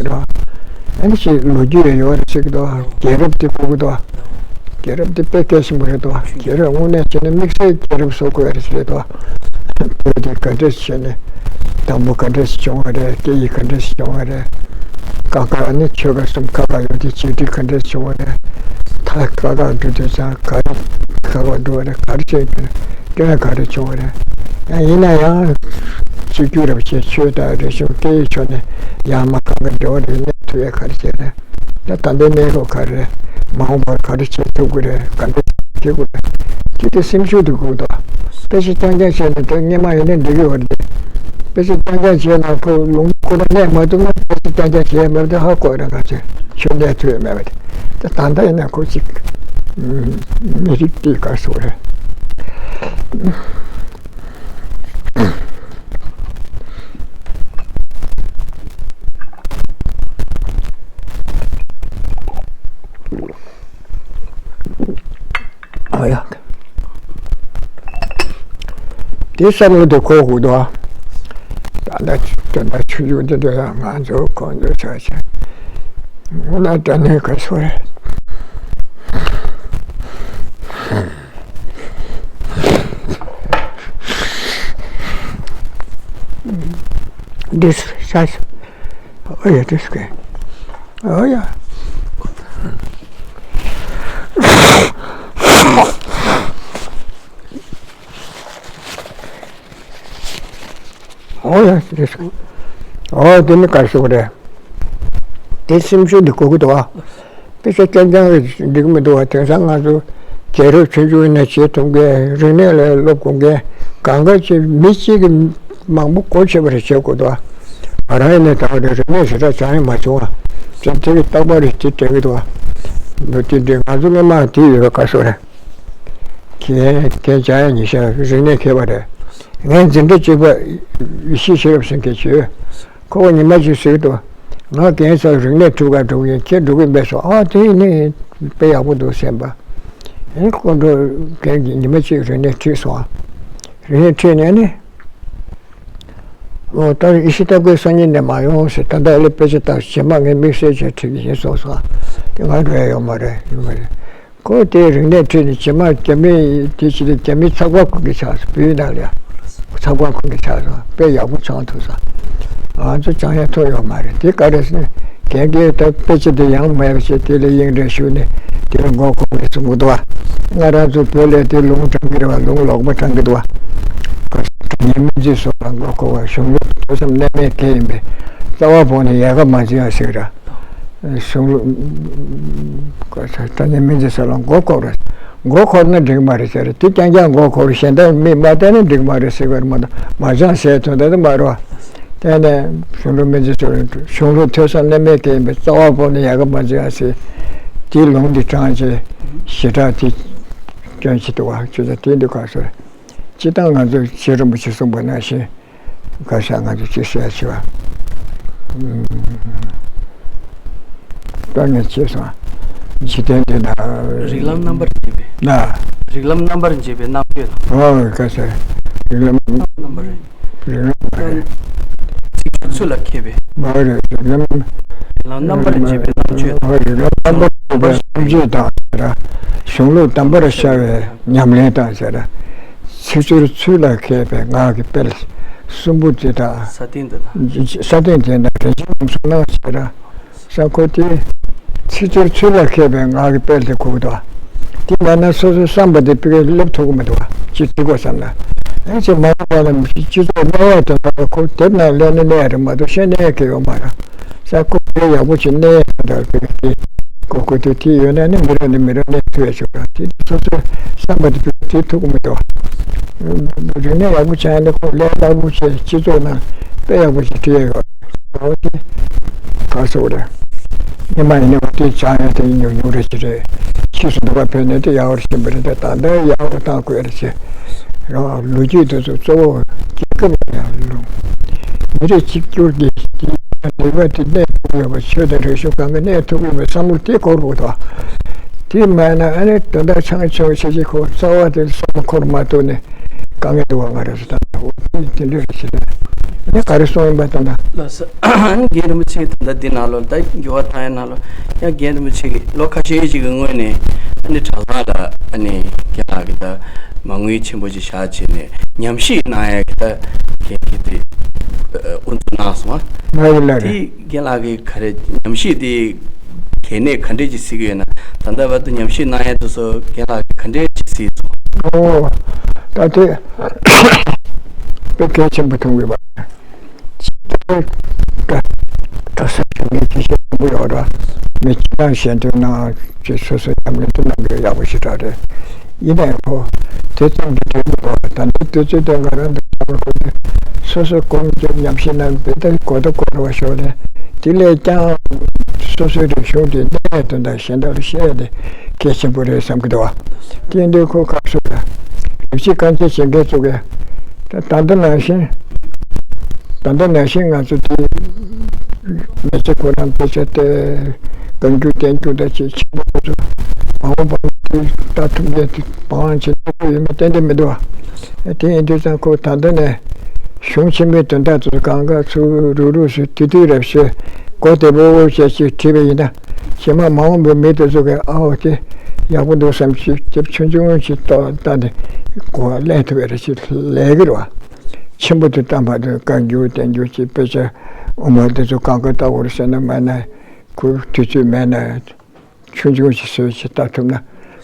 ར། ཨ་ནི་ཞིག་ལོ་རྒྱུས་ཡོད་རེད་ཟེར་གི་འདུག་རྒྱལ་རབས་དེ་གོ་གི་འདུག་རྒྱལ་རབས་དེ་དཔེ་གལ་ཆེན་པོ་རེད་འདུག་རྒྱལ་རབས་དངོས་གནས་བྱས་ན་དམིགས་བསལ་རྒྱལ་རབས་བཟོ་དགོས་རེད་ཟེར་འདུག་བོད་དེ་ག་འདྲས་བྱས་ནས་དང་པོ་ག་འདྲས་བྱུང་བ་རེད། སྐད་ཡིག་ག་འདྲས་བྱུང་བ་རེད། ཀ་ཁ་ནི་ཆོལ་ཁ་གསུམ་ཁ་ཁ་ཡོད་དེ་གཅིག་སྒྲིལ་ག་འདྲས་བྱུང་བ་རེད། ད་ཀ་ཁ་འགྲོ་དུས་ཙང་ག་རེ་ཁ་ཁ་འགྲོ་བ་རེད། ག་རེ་བྱས་ཀྱི་རེད། སྐྱོན་ག་རེ་བྱུང་བ་རེད། ཡང་ཡིན་ན་ཡང་གཅིག་གྱུར་རབ་བྱེད་ཆོས་དང་རིག་གཞུང་སྐད་ཡིག་ཕྱོགས་ནས་ཡར་མར་གང་ག་འབྲེལ་བ་རིག་གནས་ཐུབ་ཡས་ག་རེ་བྱས་རེད། ད་ད་ལྟའི་གནས་སྐབས་ག་རེ་རེད། མ་འོངས་པར་ག་རེ་བྱེད་ཐུབ་ཀྱི་རེད། ག་འདྲ་བྱེད་དགོས་རེད། ཅི་སྟེ་སེམས་ཤུགས་དེ་དགོས་འདུག་དཔེ་ཆ་རྐྱང་རྐྱང་བྱས་ནས་དེ་སྔས་མ་ཡིན་ན་འགྲིག་གི་ཡོད་རེད། དཔེ་ཆ་རྐྱང་རྐྱང་བྱས་ན་ཁོ་ལུང་ཁོ་རང་གནས་མ་ཐུབ་ན་དཔེ་ཆ་རྐྱང་རྐྱང་བྱས་མེད་པ་དེ་ཧ་གོ་རང་ག་ཚོད་ཆོས་གནས་ཐུབ་ཡོད་མེད་པ་དེ། ད་ད་ལྟ་ཡིན་ན་ཁོ་ཅིག་མི་རིགས་དེ་ག་སོ་རེད། ཨ་ཡ། དེ་བསམ་བློ་དེ་འཁོར་དགོས་འདུག་ད་ལྟ་ད་ལྟ་ཆུ་ཆུ་དེ་འདྲ་ང་ཚོ་ཁོང་ཚོ་ཆ་ཆ་ང་ལ་དྲན་ནས་ག་སོ་རེད། འདི་ཤ་ཤ། ཨོ་ཡ་དེ་སྐད། ཨོ་ཡ། ཨོ་ཡ་དེ་སྐད། ཨོ་དེ་ནི་ག་ཞུ་རེད། དེ་སེམས་ཤུགས་འདི་གོ་གི་འདུག་ཨ། དཔེ་ཆ་རྐྱང་རྐྱང་རེད་འགྲིག་གི་མི་འདུག་བ། དེང་སང་ང་ཚོ་རྒྱལ་རབས་ཆུང་ཆུང་ནས་བྱེད་ཐུབ་མཁན། རིག་གནས་ལ་སློབ་དགོས་མཁན་གང་ག་ཅིག་མི་གཅིག་གིས་མང་པོ་སྒོ་ཕྱེ་བ་རེད་བྱེད་དགོས་འདུག་བ། ང་རང་ཡིན་ནའི་ད་བར་རིག་གནས་ཞེ་དྲག་སྦྱང་ཡག་མ་བྱུང་བ། ཅིག་དེ་གི་རྟག་པར་རེད་དེ་དྲན་གི་འདུག་བ། འདུག་དེ་འདྲའི་ང་ཚོ་སློབ་མ་དེ་ཡོད་པ་ག་སོ་རེད། ཁྱེད་ཁྱེད་སྦྱང་ཡག་ཉེ་ཤ་རིག་གནས་མཁས་པ་རེད། ངའི་འཛིན་གྲྭ་གཅིག་པ་ཡེ་ཤེས་ཤེས་རབ་ཟེར་མཁན་ཅིག་ཡོད། ཁོ་བོ་ཉི་མ་གཅིག་ཟེར་གི་འདུག་ང་རྒན་ཚོ་རིག་གནས་ཁྲིད་ག་འགྲོ་གི་ཡིན། ཁྱེད་འགྲོ་གི་མེད་སོང་། ཨ་དེ་ནི་དཔེ་ཡག་པོ་འདུག་སེམས་པ། ཨེ་ཁོ་འགྲོ་རྒན་གྱིས་ཉི་མ་གཅིག་རིག་གནས་ཁྲིད་སོང་། རིག་གནས་ཁྲིད་ནས་ནི། ཨོ་ད་ཡེ་ཤེས་ལྟ་སྐོར་སང་ཉིན་ནས་མ་ཡོང་ཟེར། ད་ལྟ་ཨ་ལེ་དཔེ་ཆ་ལྟ་རྗེས་མ་ངས་དམིགས་བསལ་བྱས་ཁྲིད་ཀྱི་ཡིན་གསུངས་སོང་། དེ་ང་འགྲོ་ཡ་ཡོད་མ་རེད། ཡོད་མ་རེད། ཁོ་དེའི་རིག་གནས་ཁྲིད་ནས་རྗེས་མ་རྒྱ་མི་དེ་ཕྱི་ལ་རྒྱ་མི་ཚགས་པར་ཁུར་གྱི་ཆགས་སོང་། བོད་ནང་ལ་ཡང་ཚགས་པར་ཁུར་གྱི་ཆགས་སོང་། དཔེ་ཡག་པོ་སྦྱང་ཐུབ་སོང་། ང་ཚོ་སྦྱང་ཡ་ཐུབ་ཡོད་མ་རེད། དེ་ག་རེ་ཟེར་ན་རྒན་གྱིས་ད་དཔེ་ཆ་དེ་ཡང་མེད་པ་བྱས་དེ་ལ་དབྱིངས་འགྲན་ཞུགས་ནས་དེ་ལ་མགོ་འཁོར་བའི་གསུང་གི་འདུག་བ། ང་རང་ཚོ་བོད་ལ་དེ་ལུང་དྲངས་ཀྱི་རེད་བ། ལུང་ལོག་པ་དྲངས་ཀྱི་འདུག་བ། ཉན་མི་འཛིན་སོགས་ལ་མགོ་འཁོར་བ། གཞུང་ལུགས་ཐོས་བསམ་གནད་མེད་མཁན་ཡིན་པས་རྩ་བ་སྤོང་ནས་ཡལ་ག་མ་འཛིན་ཡ་ཟེར་ར། གཞུང་ལུགས་ད་ཉན་མི་འཛིན་ས་ལ་མགོ་འཁོར་རེད། མགོ་འཁོར་ན་འགྲིག་མ་རེད་ཟེར། དེ་རྐྱང་རྐྱང་མགོ་འཁོར་གཞན་དག་མིག་མ་བལྟས་ན་འགྲིག་མ་རེད་ཟེར་བ་རེད་མ་གཏོགས་མ་སྦྱངས་ཟེར་དོན་དག་དེ་མ་རེད་བ། དེ་ནས་གཞུང་ལུགས་སྨིན་བྱེད་ཚོ་གཞུང་ལུགས་ཐོས་བསམ་གནད་མེད་མཁན་ཡིན་པས་རྩ་བ་སྤོང་ནས་ཡལ་ག་མ་འཛིན་ཡ་ཟེར། དེའི་ལུང་འདི་དྲངས་བྱས་ཞེ་དྲག་དེ་སྐྱོན་ཆེ་འདུག་བ། ཁྱོད་ཚོ་དེ་འདི་ག་ཟེར། སྤྱིར་བཏང་ང་ཚོ་རྗེ་རིན་པོ་ཆེ་གསུངས་པ་ནང་བཞིན། བཀའ་ཤག་ང་ཚོ་ཅི་བཤད་བྱས་པ། དཀའ་ངལ་ཆེ་སོང་། འཇིག་རྟེན་འདི་ན། རིགས་ལམ་རྣམ་པར་འབྱེད་པའི། ན། རིགས་ལམ་རྣམ་པར་འབྱེད་པའི་རྣམ་དཔྱོད་དང་། ཨོ་བཀའ་ཤག་རིགས་ལམ། རྣམ་པར། རིགས་ལམ་མ་རེད། ཚིག་སྦྱོར་ཚུལ་ལ་མཁས་པའི། མ་རེད་རིགས་ལམ། རིགས་ལམ་རྣམ་པར་འབྱེད་པའི་རྣམ་དཔྱོད་དང་། ཨོ་རིགས་ལམ་རྣམ་པར་འབྱེད་པའི་རྣམ་དཔྱོད་དང་ཟེར། གཞུང་ལུགས་དམ་པར་ཤར་བའི་ཉམས་ལེན་དང་ཟེར། ཚིག་སྦྱོར་ཚུལ་ལ་མཁས་པའི་ངག་གི་དཔལ་གསུམ་པོ་དེ་དག་ས་སྟེང་དུ་ན། ས་སྟེང་དེ་ན་རིན་ཆེན་ལམ་གསུམ་སྣང་ཟེར་ར། ས་ཁོ་དེ་ཚིག་སྦྱོར་ཚུལ་ལ་མཁས་པའི་ངག་གི་དཔལ་དེ་གོ་གི་འདུག་དེ་མེད་ན་སོ་སོའི་བསམ་པ་དེ་ཕ་གིར་སླེབས་ཐུབ་ཀྱི་མི་འདུག་ཅིག་བྲིས་དགོས་བསམ་ན། ཨེ་ཅིག་མ་འོངས་པ་ལ་སྤྱི་ཚོགས་གནས་ཡག་དོན་དག་ཁོ་དེབ་ནང་ལས་ནི་གནས་རེད་མ་གཏོགས་གཞན་གནས་ཡག་གི་ཡོད་མ་རེད། ས་ཁོ་དཔེ་ཡག་པོ་ཅིག་གནས་ཡག་དོན་དག་ཕ་གི་དེ་གོ་དགོས་དུས་དེ་ཡོད་ན་ནི་མི་རབས་ནས་མི་རབས་གནས་ཐུབ་ཡག་ཆོག་ར། དེ་སོ་སོའི་བསམ་པ་དེ་ཕ་གིར་བྲིས་ཐུབ་ཀྱི་མི་འདུག་རིག་གནས་ཡག་པོ་ཆགས་ན་ཁོ་ལས་སླ་པོ་བྱས་སྤྱི་ཚོགས་ནང་དཔེ་ཡག་པོ་ཅིག་བྲིས་ཡག་ཡོད་རེད། འོ་དེ། ག་སོགས་རེད། ཉི་མ་ཡིན་ན་འོ་དེ་བྱ་ཡ་དེ་ཉུང་ཉུང་རེ་ཅི་རེད། ཕྱིས་སུ་འདུག་པ་ཕན་ནས་དེ་ཡག་པོ་ཞིག་མི་རེད། དེ་ད་ལྟ་ཡག་པོ་བཏང་དགོས་རེད་ཅེས། རང་ལོ་རྒྱུས་དེ་ཚོ་གཙོ་བོ་རྒྱལ་ཁབ་ལ་ཡང་ལུང་། མི་རིགས་གཅིག་གྱུར་གྱི་ལས་ཀ་དེ་གནས་ཐུབ་ཡོད་པ། ཆོས་དང་རིག་གཞུང་གང་ག་གནས་ཐུབ་ཡོད་པའི་བསམ་བློ་དེ་འཁོར་དགོས་དོ། དེ་མེད་ན་ཨ་ནི་དོན་དག་ཆང་ཆུང་ཆེ་ཆེ་ཁོ་རྩ་བ་དེ་བསམ་བློ་འཁོར་མ་ཐུབ་ནས་དཀའ་ངལ་འདུག་བ། ང་རེ་སུ་དང་འོ་དེ་དེ་འདྲ་རེ་ཞིག་རེད། ཨ་ནི་ག་རེ་གསུངས་ཡིན་པ་དང་ན། ལགས་སོ། ཨ་ནི་རྒན་རིན་པོ་ཆེ་ད་ལྟ་འདི་ནང་ལོ་ད་འགྱུར་བ་བཏང་ཡ་ནང་ལོ་ཡང་རྒན་རིན་པོ་ཆེ་གིས་ལོ་ཁ་ཤས་ཅིག་གི་སྔོན་ནས་ཨ་ནི་དྲ་ལམ་ལ་ཨ་ནི་རྒན་ལགས་ཀྱིས་ད་མ་དངུལ་ཆེན་པོ་ཅིག་བཞག་བྱས་ནས་ཉམས་ཞིབ་གནང་ཡ་གི་ད་རྒན་གྱིས་དེ་དབུ་འཛུགས་གནང་སོང་ཨ། ང་ཡིན་ལ་རེད། དེ་རྒན་ལགས་ཀྱིས་ག་རེ་ཉམས་ཞིབ་དེ་གལ་གནད་ག་འདྲས་ཅིག་གཟིགས་ཡོད་ན། ད་ལྟ་བར་དུ་ཉམས་ཞིབ་གནང་ཡ་དེ་ཚོ་རྒན་ལགས་ཀྱིས་ག་འདྲས་ཅིག་གཟིགས་སོང་། ཨོ། ད་དེ་དཔེ་གལ་ཆེན་པོ་མཐོང་གི་པ། ད་ད་ས་ཞིག་ངས་ཅི་བཤད་མང་པོ་ཡོད་ར། མི་སྤྱི་བཏང་ཞལ་འདོན་གནང་ཅེས་སོ་སོའི་ཉམས་ལེན་དུ་གནང་གི་ཡག་པོ་ཞེ་དྲག་རེད། ཡིན་ནའི་ཁོ་དེ་ཙམ་གྱིས་འགྲིག་མི་འདུག་ད་འདི་དུས་ཚོད་དེ་ང་རང་འདི་ལྟ་བུ་ཁོ་ཚོས་སོ་སོའི་གོམས་ཀྱི་ཉམས་ཞིབ་གནང་བའི་ད་གོ་ད་གོ་ར་བ་ཤོར་ནས་དེ་ལས་ཀྱང་སོ་སོའི་རིག་གཞུང་དེ་གནས་དོན་དང་གཞན་དག་ལ་བཤད་ཡ་དེ་གལ་ཆེན་པོ་རེད་བསམ་གྱི་འདུག་བ། དེ་འདྲའི་ཁོ་ཁ་སོ་ལ་རིག་གཅིག་གང་ཅི་བྱེད་མཁན་ཚོ་གས་ད་ད་འདི་ནང་བཞིན་ད་འདི་ནང་བཞིན་ང་ཚོ་དེ་མི་ཚེ་ཁོ་རང་དཔེ་ཆ་དེ་གང་རྒྱུ་བསྟན་རྒྱུ་ད་ཅིག་ཆེན་པོ་ཚོ་མ་འོངས་པ་དེ་ལྟ་ཐུབ་མཁན་དེ་བང་ཆེན་པོ་ཡོད་མེད་ཏན་ཏན་མི་འདུག་བ། དེ་ཡིན་དུས་ཙང་ཁོ་ད་འདི་ནས་གཞུང་ཆེན་མོའི་དོན་དག་ཚོ་གང་ག་ཚུར་རུག་རུག་སུ་དུས་དུས་རབས་ཤིག་གོ་བདེ་པོ་བྱས་ཅིག་བྲིས་པ་ཡིན་ན། ཕྱི་མ་མ་འོངས་པའི་མི་དེ་ཚོ་གིས་ཨའོ་དེ་ཡག་པོ་འདུག་བསམ་ཞིག་དེབ་ཆུང་ཆུང་ཞིག་ཏོག་ལྟ་ནས་གོ་བ་ལེན་ཐུབ་པ་རེད་ཅེས་ལས་ཀྱི་རེད་བ། ཆེན་པོ་དེ་བཏང་བ་དེ་བཀའ་འགྱུར་བསྟན་འགྱུར་གྱི་དཔེ་ཆ་དབུ་མ་དེ་ཚོ་གང་ག་ལྟ་བུ་རེད་ཟེར་ན་མ་ན་ཁོའི་དུས་ཚོད་མེད་ན་ཆུང་ཆུང་ཞིག་བཟོས་ཞིག་ལྟ་ཐུབ་ན་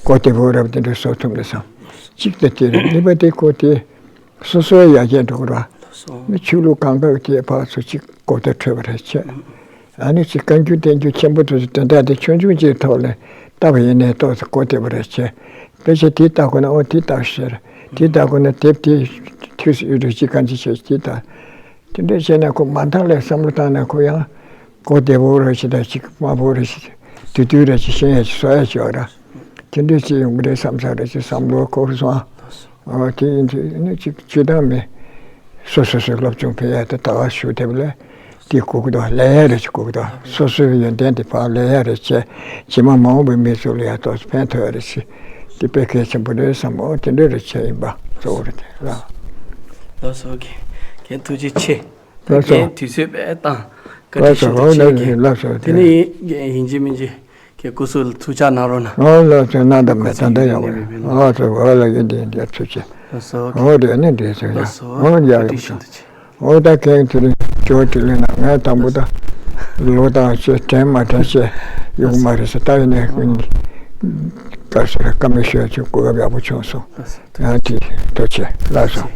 གོ་བདེ་པོ་རབ་དེ་འདྲ་བཟོ་ཐུབ་ན་བསམ། གཅིག་ད་དེ་རེད། གཉིས་པ་དེ་ཁོ་དེ། སོ་སོའི་ཡར་རྒྱས་འགྲོ་གི་རེད་བ། ཆོས་ལུགས་གང་ག་གི་ཕར་ཚུར་གཅིག་གོ་བརྡ་འཕྲོད་པ་རེད་བྱས། ཨ་ནི་གཅིག་བཀའ་འགྱུར་བསྟན་འགྱུར་ཆེན་པོ་དེ་ཚོ་དོན་དག་དེ་ཆུང་ཆུང་གཅིག་ཐོག་ནས་བལྟ་བ་ཡིན་ནའི་ཏོག་ཙམ་གོ་བདེ་པོ་རེད་བྱས། དཔེ་ཆ་དེ་ལྟ་དགོས་ན་ཨོ་དེ་ལྟ་ཟེར། དེ་ལྟ་དགོས་ན་དེབ་དེ་ཐིག་ཡོད་རེད་ཅིག་གང་ཅི་བྱས་དེ་ལྟ། དེ་འདྲ་བྱས་ན་ཁོ་མ་མཐའ་ལ་བསམ་བློ་བཏང་ན་ཁོ་ཡང་གོ་བདེ་པོ་རེད་ཅིག་དང་ཅིག་དམའ་པོ་རེད་ཅིག་དུས་དུས་རེད་ཅིག་ཤེས་ཡ་ཅིག་བཟོ་ཡ་ཅིག་ཡོད་ར། དེ་འདྲ་ཅིག་ཡོང་གི་རེད་བསམ་ས་རེད་ཅིག་བསམ་བློ་འཁོར་སོང་ཨ། ཨོ་དེ་ཡིན་དུས་ནི་ཅིག་ཅི་ལྟར་མེད། སོ་སོ་སོའི་སློབ་སྦྱོང་ཕན་ཡ་དེ་ད་ག་ཞུ་ཐེབས་ལས་དེ་གོ་གི་འདུག་ལས་ཡ་རེ་ཅིག་གོ་གི་འདུག་སོ་སོའི་ཡོན་ཏན་དེ་ཕར་ལས་ཡ་རེ་བྱས་རྗེས་མ་མ་འོངས་པའི་མི་ཚོ་ལ་ཡ་ཏོག་ཙམ་ཕན་ཐོགས་ཡ་རེ་ཅིག་དེ་དཔེ་གལ་ཆེན་པོ་རེད་བསམ། ཨོ་དེ་འདྲ་རེ་བྱས་ཡིན་པ་གཙོ་བོ་རེད་དེ་ལ། ལགས་སོ། རྒན་ཐུགས་རྗེ་ཆེ། ལགས་སོ། རྒན་དུས་ཚོད་དཔེ་བཏང་། བཀའ་དྲིན་ཆེ། ལགས་སོ། ཨོ་ལགས་སོ། དེ་ནས་ཡིན་གཅིག་མིན་གཅིག་གི་སྐུ་གཟུགས་ལ་ཐུགས་ཅག་གནང་རོགས་གནང་། ཨོ་ལགས་སོ། གནང་དང་མེད་ད་ལྟ་ཡོང་བས། ཨོ་ལགས་སོ། ཨོ་ལགས་ཡིན་དེ་འདྲ་ཐུགས་རྗེ་ཆེ། ལགས་སོ། ཨོ་དེ་ནི་འདྲ་ཐུགས་རྗེ་ཆེ། ལགས་སོ། ཨོ་ཡ་ཡོང་ཆོག་ཨོ་ད་གན་དེ་རིང་ཇོ་དྲི་ལན་ན་ངས་དང་པོ་ད་ལོ་དང་ཆེ་དྲན་མ་དྲན་ཆེ་ཡོང་མ་རེད་ཟེར། ད་ཡིན་ནའི་དཀར་ཟེར་བཀའ་མོལ་ཞུ་ཆོག་གོ་སྐབས་ཡག་པོ་བྱུང་སོང་། ཡང་དེ་ཐུགས་རྗེ་ཆེ། ལགས་སོ།